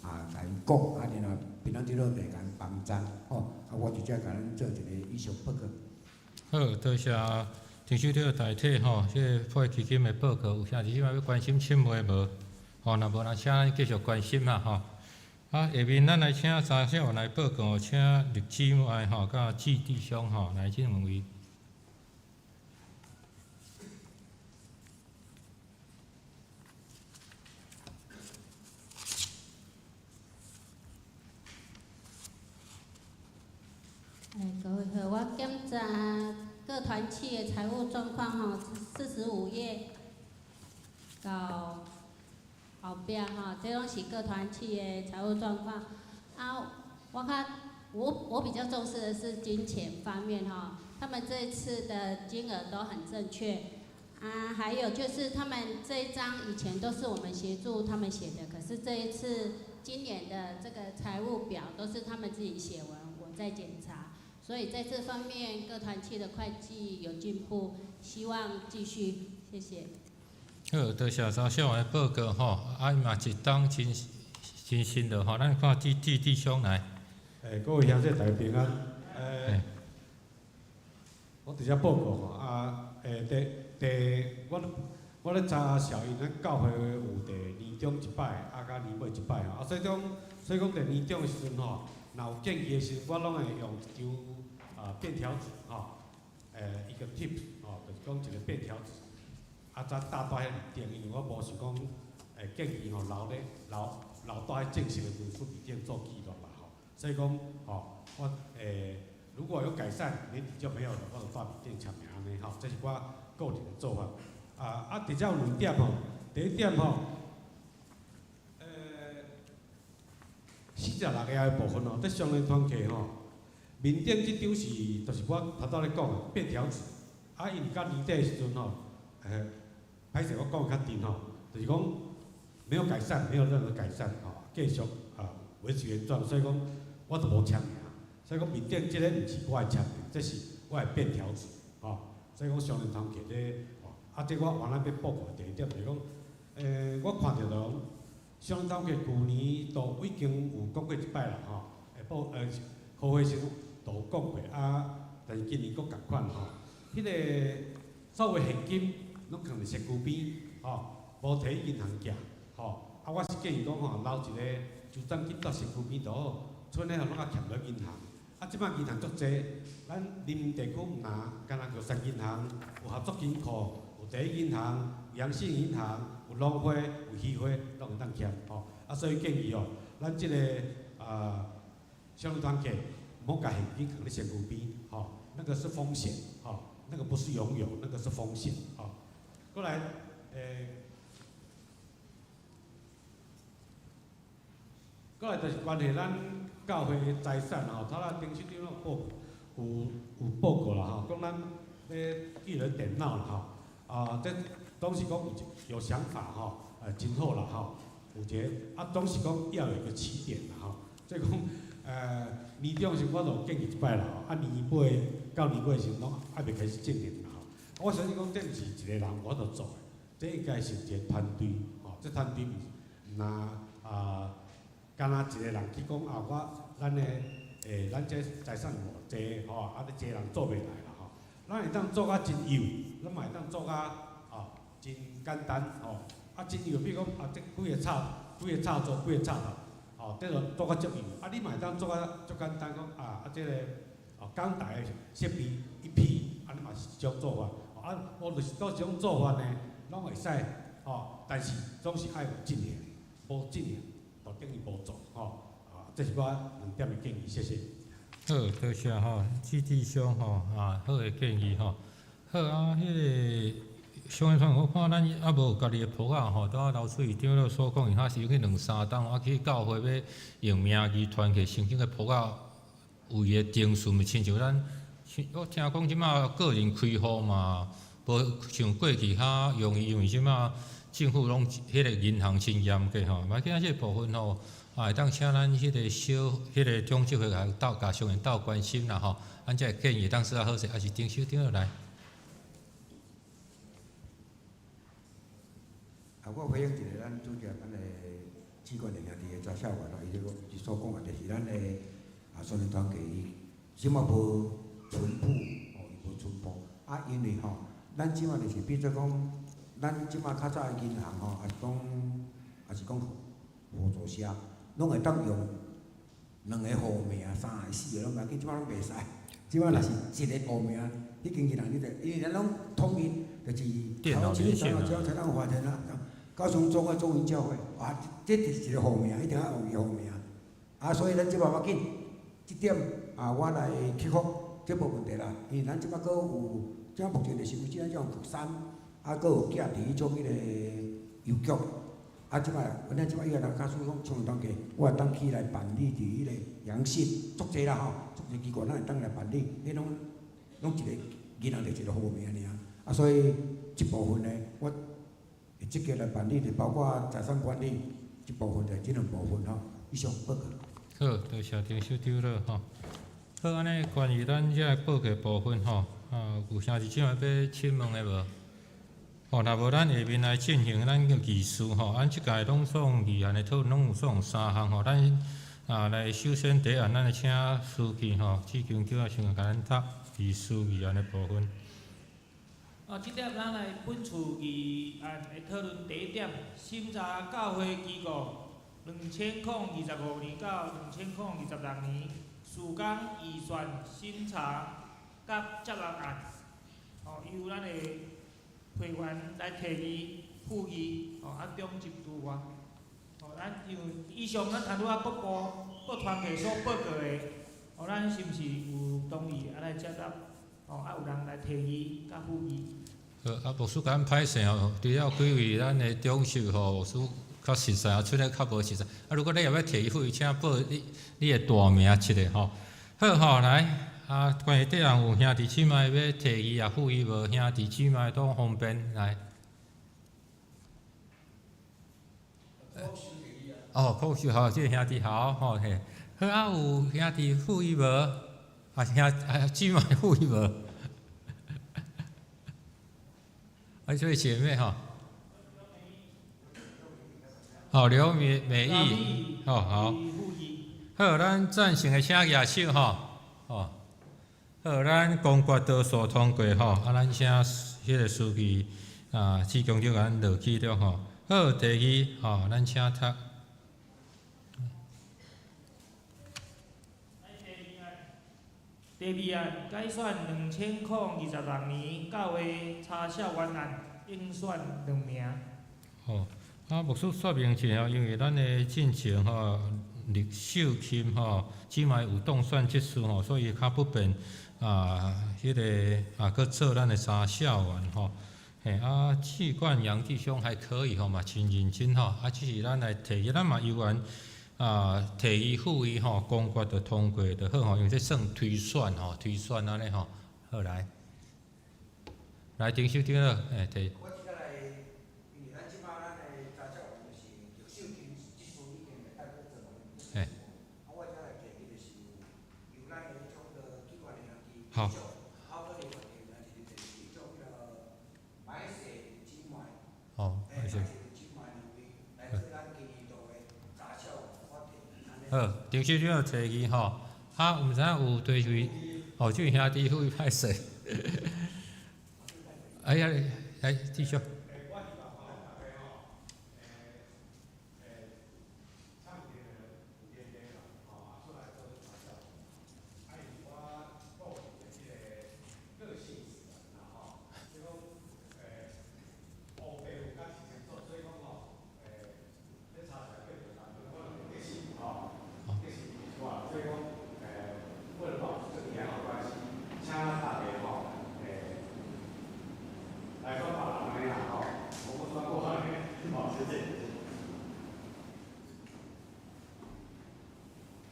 Speaker 7: 啊，共𪜶讲，啊，然后平安长老就会共𪜶帮赞，吼。啊，我直接共咱做一个以上报告。
Speaker 5: 好，多谢陈首长代替吼，这个博爱基金的报告，有啥弟兄要关心请问无？吼，若无，若请咱继续关心啦吼。啊，下面咱来请查小来报告，请绿姊妹吼，佮志弟兄吼来这两位。
Speaker 13: 各位好，我检查各团契的财务状况吼，45页到後壁吼，這攏是各團契的財務狀況。啊，我較我比較重視的是金錢方面吼，他們這次的金額都很正確。啊，還有就是他們這一張以前都是我們協助他們寫的，可是這一次今年的這個財務表都是他們自己寫完，我在檢查，所以在這方面各團契的會計有進步，希望繼續，謝謝。
Speaker 5: 好，多謝張小的報告吼，啊伊嘛一當真真辛勞吼，咱看弟弟弟兄來。
Speaker 17: 各位鄉親大家平安。我佇遮報告吼，啊，第第，我咧查小英，咱教會有佇年終一擺，啊，佮年尾一擺吼，啊，所以講佇年終的時陣吼，若有建議的時陣，我攏會用一張啊便條紙吼，一個 tip 吼，就是講一個便條紙，啊，才貼佇彼頂，因為我無想講，建議吼留咧留留佇彼正式的文書裡頂做記錄啦吼，所以講吼，我如果有改善，年底就沒有了，我就佇面頂簽名按呢吼，這是我個人的做法。啊，佇遮有兩點吼，第一點吼，46頁的部分吼，佇少年團契吼，面頂這張是，就是我頭拄咧講的便條紙。啊，因為到年底的時陣吼，歹勢我講得較直吼，就是講沒有改善，沒有任何改善吼，繼續啊維持原狀，所以講我都無簽名。所以講面頂這个毋是我的簽名，這是我的便條紙，吼。所以講少年團契咧，吼，啊，這我原來欲報告的第二點就是講，我看著就少年團契舊年都已經有講過一擺啦，吼，報開會時都有講過啊，但是今年閣仝款吼，彼個所有現金攏囥佇身軀邊，吼，無提銀行寄，吼，啊，我是建議講吼，留一個周轉金佇身軀邊就好，賰咧吼攏較欠落銀行。啊，這擺銀行足濟，咱林園地區毋若干焦玉山銀行，有合作金庫，有第一銀行、陽信銀行、有農會、有漁會，攏會當欠吼。啊，所以建議哦，咱這個啊，少年團契，毋好共現金囥佇身軀邊，吼，那個是風險，吼，那個不是擁有，那個是風險，吼。過來，過來就是關係咱教會的財產吼，頭仔丁市長攏報有報告啦吼，講咱欲一人電腦啦吼，啊，這總是講有想法吼，真好啦吼，有一個啊，總是講要有一個起點啦吼，所以講年終時我就建議一擺啦吼，啊年尾到年尾時攏還袂開始進行啦吼，我相信講這毋是一個人我就做的，這應該是一個團隊吼，這團隊毋若啊。敢若一個人去講啊，我咱的咱這財產偌濟吼，啊，你一個人做袂來啦吼。咱會當做甲真幼，咱嘛會當做甲啊真簡單吼。啊，真幼，比如講啊，這幾個插，幾個插座，幾個插頭，吼，這就做甲足幼。啊，你嘛會當做甲足簡單，講啊，啊，這個哦，港台的設備一批，啊，你嘛是一種做法。啊，無論是佗一種做法呢，攏會使吼，但是總是愛有進行，無進行。就等於無做吼，啊，這是我兩點的建議，謝謝。
Speaker 5: 好，多謝吼，朱弟兄吼，啊，好的建議吼。好啊，彼個少年團，我看咱猶無有家己的簿仔吼，拄仔劉處長了所講，伊較是去兩三冬啊去教會欲用名義團契申請個簿仔，有伊的程序，毋親像咱，我聽講這馬個人開戶嘛，無像過去較容易，因為這馬。政府攏彼個銀行真嚴格吼，嘛今仔這個部分吼，啊會當請咱彼個小彼個長執會來鬥共相鬥關心啦吼，咱這個建議當說較好勢，抑是丁首長來。
Speaker 7: 啊，我回應一下咱主席咱的主管的兄弟的查少員吼，伊伊所講的，就是咱的啊少年團契伊這馬無存簿，吼，伊無存簿，啊，因為吼，咱這馬就是變做講。咱這馬較早的銀行吼，抑是講合作社，攏會當用兩個戶名、三個、四個攏無要緊，這馬攏袂使。這馬若是一個戶名，彼間銀行你就，因為咱攏統一，就是台灣青年長老財產法人啊，高雄中愛中雲教會，啊，這就是一個戶名，一定愛用伊戶名。啊，所以咱這馬無要緊，這點啊，我來克服，這無問題啦。因為咱這馬閣有，這馬目前就是為止咱這種玉山。啊，閣有寄佇彼種彼個郵局，啊，啊，這擺，阮這擺伊若假使講創團契，我會當起來辦理佇彼個陽信，足濟啦吼，足濟機關咱會當來辦理，彼攏攏一個銀行就一個號名爾。啊，所以這部分呢，我會積極來辦理，就包括財產管理這部分，就這兩部分吼。以上報告。
Speaker 5: 好，多謝丁首長了吼。好，按呢關於咱這個報告部分吼，啊，有兄弟姊妹欲請問的無？吼，若無咱下面來進行咱个議事吼。咱這屆攏總議案的討論攏有總三項吼。咱啊來首先第一項，咱來請書記吼，志強長啊先來共咱讀議事議案的部分。
Speaker 6: 啊，這點咱來本次議案的討論第一點，審查教會機構2025年到2026年事工預算審查佮接納案，吼，由咱的會員來提議、附議，吼，啊，長執除外。吼，咱因為以上咱頭拄仔各部各團體所報告的，吼，咱是毋是有同意啊來接納？吼，啊，有人來提議佮附議。
Speaker 5: 好，啊，牧師共咱歹勢吼，除了幾位咱的長執吼，牧師較熟似，啊，出來較無熟似。啊，如果你也欲提議附議，請報你你的大名一下吼。好吼，來。啊，關於這項有兄弟姊妹欲提議啊、附議無？兄弟姊妹都方便來。哦，寇秀好，這個兄弟好吼嘿。好啊，有兄弟附議無？啊，兄啊姊妹附議無？啊，這位姐妹吼。好，劉美美意，好好。好，咱贊成的請舉手吼，吼。好，咱公決多數通過吼，啊，咱請彼個書記啊，志強長共咱落記錄吼。好，第二吼，咱請讀。
Speaker 6: 第二案，改選2026年教會查校員案，應選兩名。
Speaker 5: 吼，啊，牧師說明一下，因為咱的進前吼，李秀琴吼，姊妹有當選這事吼，所以較不便啊，彼個啊，閣做咱的查校員吼。嘿，啊，志冠楊弟兄還可以吼嘛，真認真吼。啊，只是咱來提議，咱嘛猶原啊，提議附議吼，公決就通過就好吼，因為這算推選吼，推選按呢吼。好來，來丁首長了，欸，提。
Speaker 7: 我這來，因為咱這擺咱的查教員就是劉秀琴這事已經會當去做嘛。
Speaker 5: 嘿。
Speaker 7: 啊，我這來提議就是由咱的迄種的機關的人去
Speaker 5: 好。哦，歹勢。好，丁首長提議吼，啊，毋知影有對位，哦，這位兄弟會歹勢。哎呀，來繼續。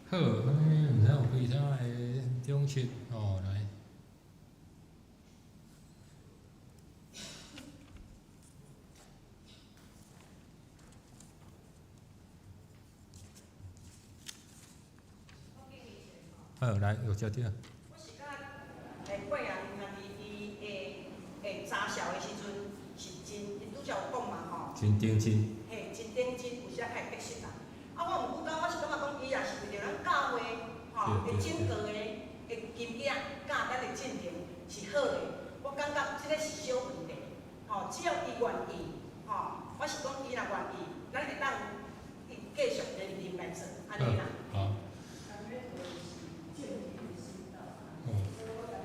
Speaker 5: 好，按呢毋知有其他的長執吼來。好，來，有焦點。
Speaker 10: 我是感覺，貴陽兄弟伊會會查校的時陣是真，𪜶拄才有講嘛吼。
Speaker 5: 真認真。
Speaker 10: 嘿，真認真，有時仔較會得失啦。啊，我毋過講，我是感覺講，伊也是為著咱教會吼的整個的的金額，佮咱的進程是好的。我感覺這個是小問題，吼，只要伊願意，吼，我是講伊若願意，咱會當伊繼續連任來做，按呢啦。
Speaker 5: 好。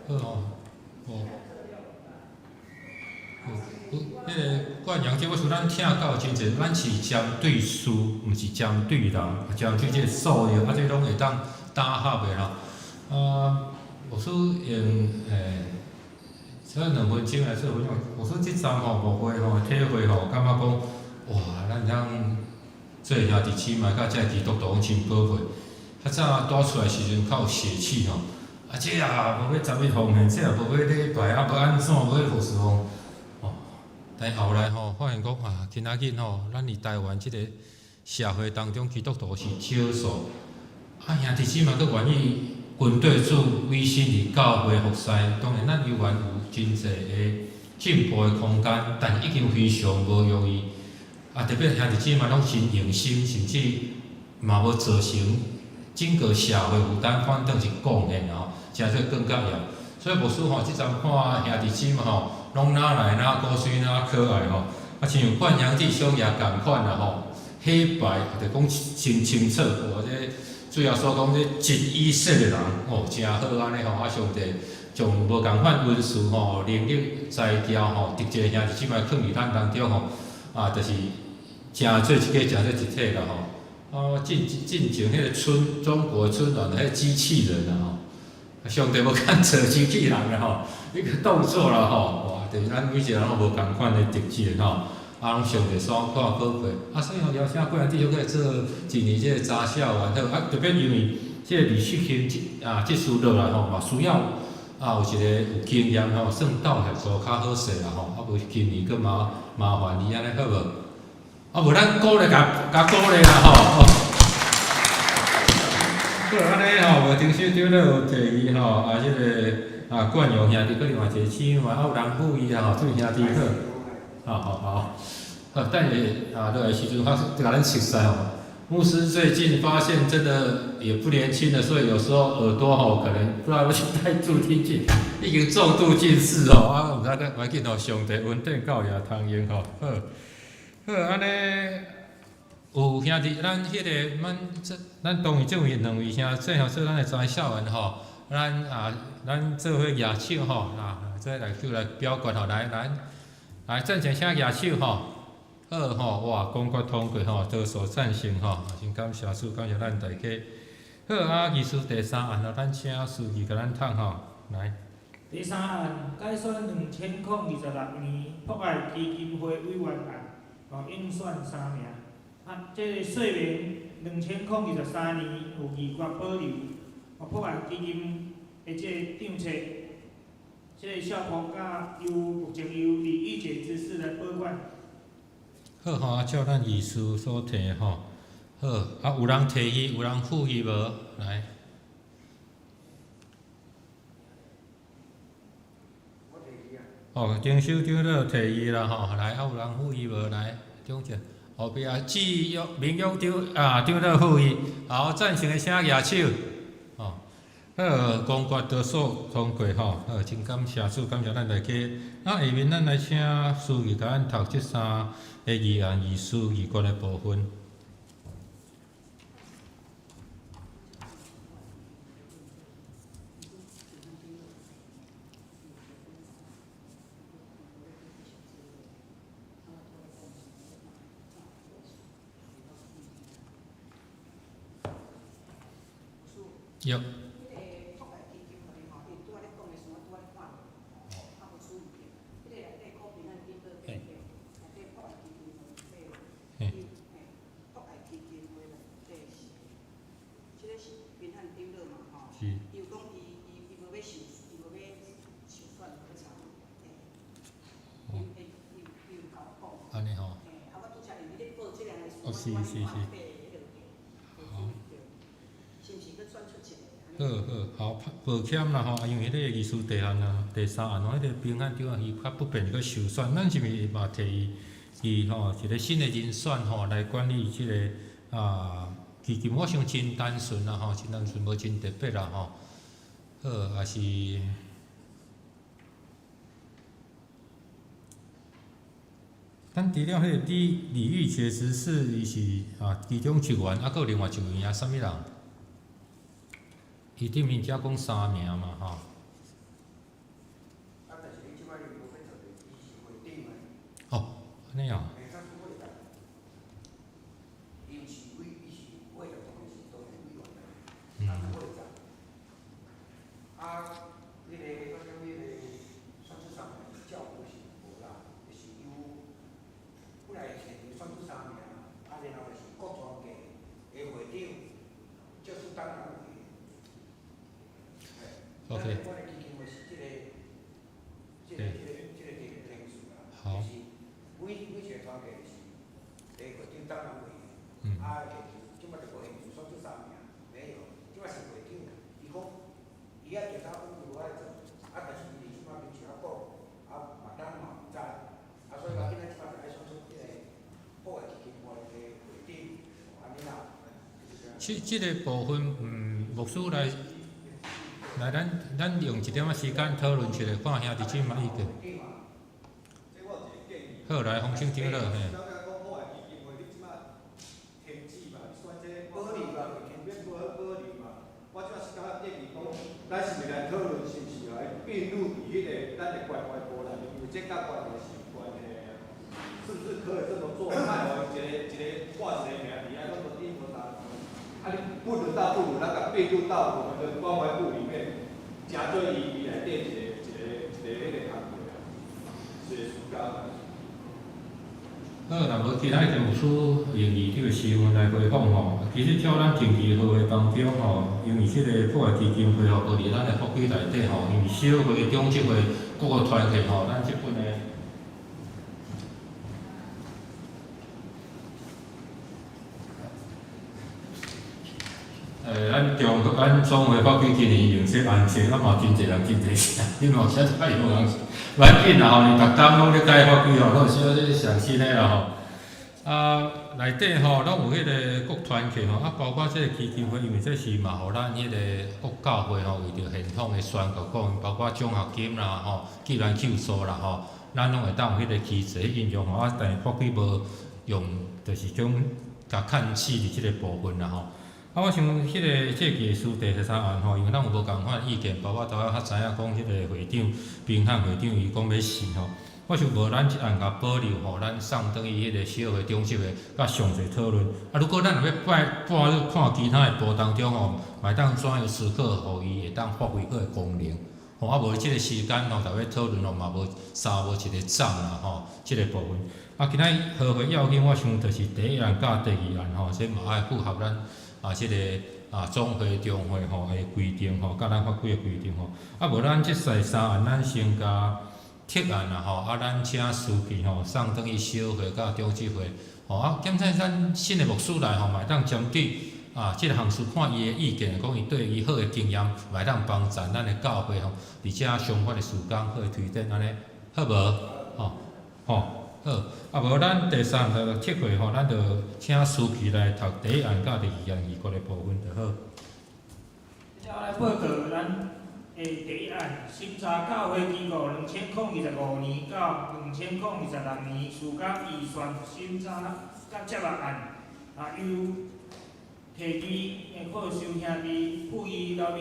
Speaker 5: 好吼，哦，有，彼個冠陽，這我想咱聽到真濟，咱是針對事，毋是針對人，針對這個數量，啊，這攏會當搭合的啦。啊，牧師用這兩分鐘來做分享。牧師這陣吼，牧會吼體會吼，感覺講哇，咱通做兄弟姊妹佮这基督徒拢真宝贝。较早带出来时阵较有血气吼，啊，这也无欲十一奉献，这也无欲礼拜，啊，无按怎，无欲服侍奉，吼。但后来吼，发现讲啊，今仔日吼，咱伫台湾这个社会当中，基督徒是少数，啊，兄弟姊妹阁愿意跟缀主委身伫教会服侍，当然咱犹原有真济的进步的空间，但已经非常无容易。啊，特别兄弟姊妹拢真用心，甚至嘛无造成整个社会负担，反倒是贡献吼，成做更较严。所以牧师吼，这阵看兄弟姊妹吼，拢哪来哪古媠哪可爱吼，啊，亲像冠阳弟兄也仝款啦吼，黑白就讲真清楚，哦，这主耶稣讲这真以色列人哦，诚好按呢吼，啊，上帝将无仝款恩赐吼，能力才调吼，特济兄弟姊妹囥伫咱当中吼，啊，就是成做一个，成做一体啦吼。啊，进前彼个春中国春晚彼个机器人啊吼，上帝无敢做机器人啦吼，彼个动作啦吼，哇，就是咱每一个人拢无仝款的特质吼，啊，拢上帝所看宝贝，啊，所以吼，邀请贵人弟兄过来做一年这个查小员好，啊，特别因为这个李旭兴这啊这事落来吼，嘛需要啊有一个有经验吼，算斗协助较好势啦吼，啊无今年阁麻烦伊按呢好无？啊，无咱鼓励共共鼓励啦吼。好，按呢吼，无丁小长咧有提议吼，啊，这个啊冠勇兄弟阁另外一个姊妹，啊有人附议啊吼，做兄弟好，好好好。好，等下啊落来时阵，我共咱熟似吼。牧师最近发现真的也不年轻了，所以有时候耳朵吼可能不知道要去戴助听器，已经重度近视吼，啊，毋知影要紧吼，上帝恩典够也通用吼，好。好，按呢有兄弟，咱彼个咱这咱当院这位两位兄弟吼，做咱的查少员吼，咱啊咱做伙举手吼，啊，做来叫来表决吼，来来来赞成请举手吼，好吼，哇，公决通过吼，多数赞成吼，真感谢主，感谢咱大家。好啊，议事第三案，咱请司仪共咱读吼，来。
Speaker 6: 第三案，改选2026年博爱基金会委员案。哦，应选三名。啊，这个说明2023年有议决保留，哦，博爱基金的这个账册，这个校簿甲由目前由李玉姐执事来保管。
Speaker 5: 好吼，啊，照咱议事所提吼，好，啊，有人提议，有人附议无？来。哦，丁修长老提议啦吼，来，啊，有人附议无？来，中正后壁志勇、明勇长啊，长老附议，好，赞成的请举手。吼，好，公决多数通过吼，好，真感谢主，感谢咱大家。啊，下面咱来请司仪共咱读这三个议案议事议决的部分。有。按呢吼。哦，是是是。好。好好，好，抱歉啦吼，因为彼个议事提案啊，第三案吼，彼个平安长啊，伊较不便阁受选，咱是毋是嘛提议伊吼一个新的人选吼来管理这个啊基金？我想真单纯啦吼，真单纯，无真特别啦吼。好，也是。咱除了彼个李玉杰执事，伊是啊其中一员，啊，阁有另外一位啊，啥物人？伊顶面才讲三名嘛，吼。哦，按呢哦。嗯。
Speaker 7: 團契就是第會長張南偉，啊，現場這擺就無現場選出三名，沒有，這擺是會長，伊講伊愛調查講伊無愛做，啊，但是伊這擺平常仔講，啊，嘛咱嘛毋知，啊，所以講咱這擺就愛選出這個博愛基金會的會長，按呢啦。
Speaker 5: 這個部分，牧師來，來咱用一點仔時間討論一下，看兄弟姊妹意見。好，來，洪省長老嘿。
Speaker 9: 咱是毋是來討論，是毋是來併入佇彼個咱的關懷部內面？因為這佮關係是有關係啊。是不是可以這麼做？莫予伊一個一個掛一個名佇遐，攏無頂無頭。啊，你不如倒不如咱共併入到我們的關懷部裡面，誠做伊伊內底一個一個一個彼個工課啊，一個事工啊。
Speaker 5: 好，若無其他的牧師用伊這個時分來回訪吼。其實照咱定期會當中吼，因為這個博愛基金會吼，無佇咱的法規內底吼，因為小會、中職會各個團體吼，咱這本的。咱中咱總會法規今年用這安靜，啊嘛真濟人真濟聲，你嘛寫太無人，無要緊啦吼，你逐工攏咧改法規吼，攏有小可上新的啦吼。啊，內底吼攏有彼個各團體吼，啊包括這個基金會，因為這是嘛，予咱彼個各教會吼，為著現統的宣告講，包括獎學金啦吼，既然救助啦吼，咱攏會當有彼個機制應用吼，啊，但是法規無用，就是將共限制佇這個部分啦吼。啊，我想彼個這個書第三案吼，因為咱有無仝款意見，包括頭仔較知影講彼個會長平漢會長伊講欲死吼。我想無咱這案共保留吼，咱送轉去彼個小會長執會，佮詳細討論。啊，如果咱若欲擺搬去看其他的部當中吼，嘛會當怎樣思考，予伊會當發揮佢的功能。吼，啊無這個時間吼，逐欲討論吼，嘛無三無一個總啦吼，這個部分。啊，今仔號會要緊，我想就是第一案佮第二案吼，這嘛愛符合咱啊這個啊總會中會吼的規定吼，佮咱法規的規定吼。啊，無咱這世三案，咱先共撤案啦吼，啊，咱請司機吼送轉去小會佮中執會吼，啊，檢查咱新的牧師來吼，嘛會當針對啊這個項事看伊的意見，講伊對伊好的經驗，嘛會當幫助咱的教會吼，佇遮相關的事工好推展按呢，好無？吼吼好，啊無咱第三就撤回吼，咱就請司機來讀第一案佮第二案議決的部分就好。
Speaker 6: 接下來報告咱的第一案，審查教會機構2025年到2026年事工預算審查佮接納案，啊由提議的賀壽兄弟傅義老美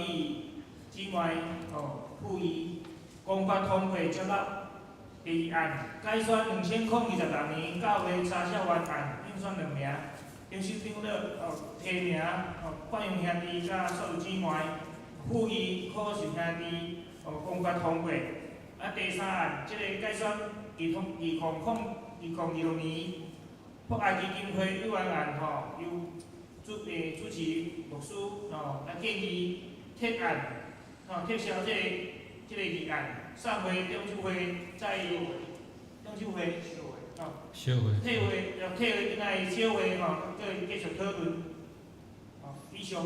Speaker 6: 姊妹吼傅義公決通過接納。第二案，改選2026年教會查冊員案，應選兩名，丁秀長老哦提名哦冠榮兄弟佮所有姊妹。傅義可壽兄弟哦，公決通過。啊，第三案，這個改選2026年博愛基金會委員案吼，由主持牧師吼來建議撤案，吼撤銷這個議案，送回中執會再中執會吼，
Speaker 5: 小會，
Speaker 6: 退回，退回轉來小會吼，閣繼續討論。吼，以上。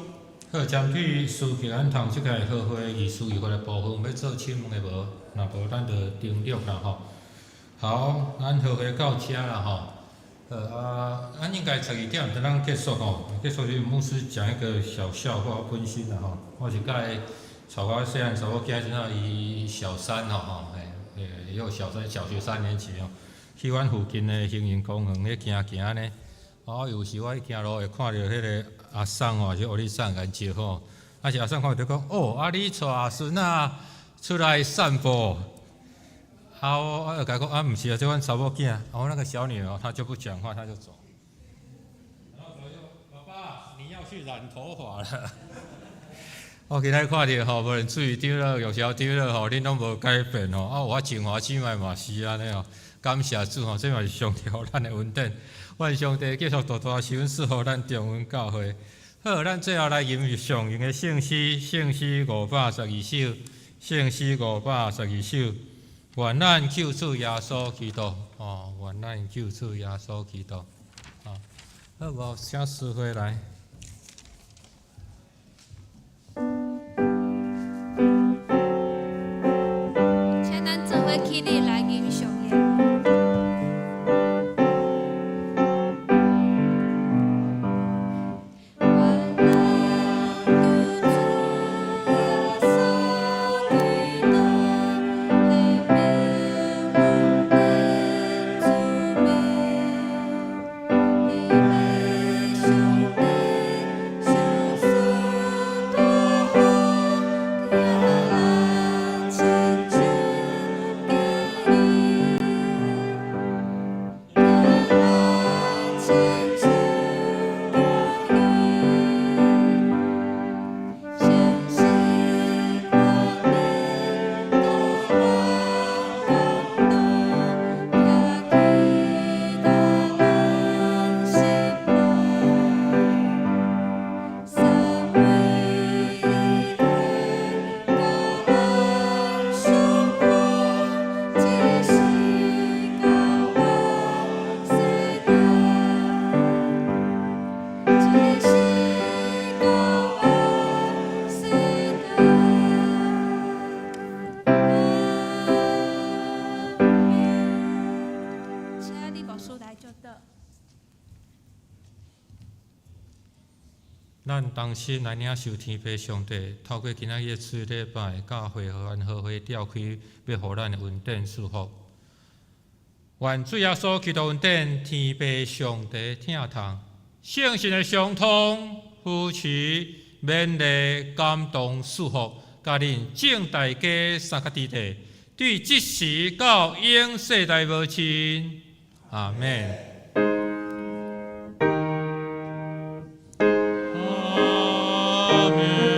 Speaker 5: 好，針對司機咱頭這個號會議事議決的部分，欲做請問的無？若無，咱就停錄啦吼。好，咱號會到遮啦吼。好啊，咱應該12點就當結束吼。結束時牧師講一個小笑話分心啦吼。我是佮帶我細漢查某囝時陣，伊小三吼吼，嘿，幼小三，小學三年級吼，去阮附近的興仁公園咧行行按呢。哦，有時我去行路會看著彼個阿桑吼，抑是歐尼桑共招呼，啊是阿桑看著講，哦，啊你帶孫仔出來散步，啊我就共伊講，啊毋是啊，這阮查某囝，我那個小女兒，她就不講話，她就走。然後就爸爸，你要去染頭髮了。我今仔看著吼，無論水長老、玉瀟長老吼，恁攏無改變吼。啊，我清華姊妹嘛是按呢吼，感謝主吼，這嘛是上帝予咱的恩典。願上帝繼續大大施恩賜予咱中雲教會。好，咱最後來吟上榮的聖詩，聖詩512首，聖詩512首。願咱救主耶穌基督，哦，願咱救主耶穌基督，啊，好無？請司會來。
Speaker 1: 請咱做伙起立來吟誦耶。請李牧師來祝禱。
Speaker 5: 咱同心來領受天父上帝，透過今仔日主禮拜，教會予咱好好召開，欲予咱的恩典祝福。願主耶穌基督恩典、天父上帝疼痛、聖神的相通、扶持、勉勵、感動、祝福，佮恁眾大家三個弟弟，對這時到永世代無盡。阿們。阿們，阿們，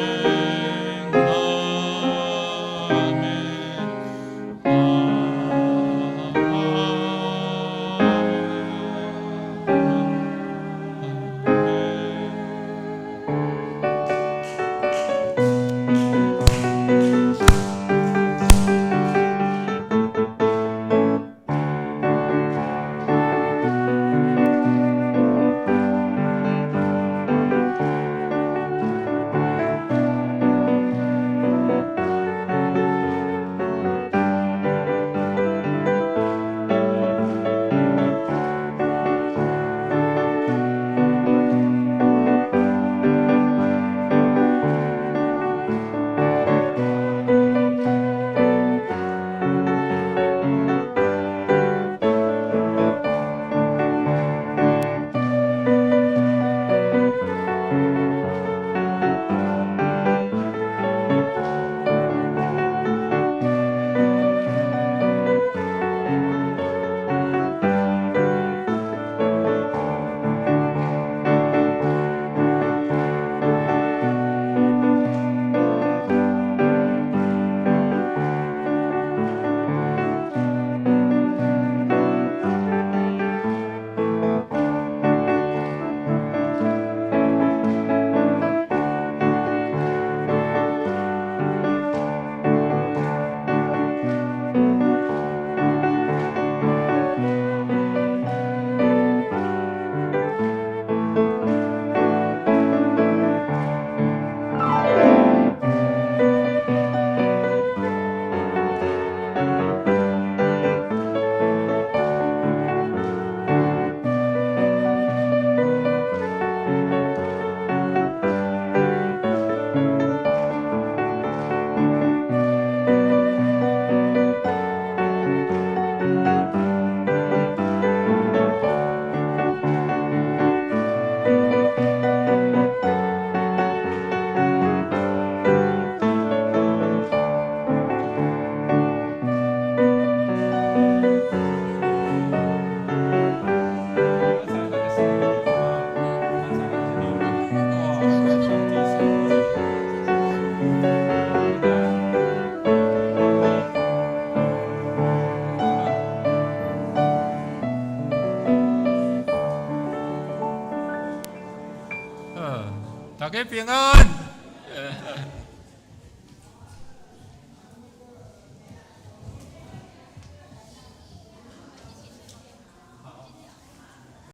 Speaker 5: 大家平安。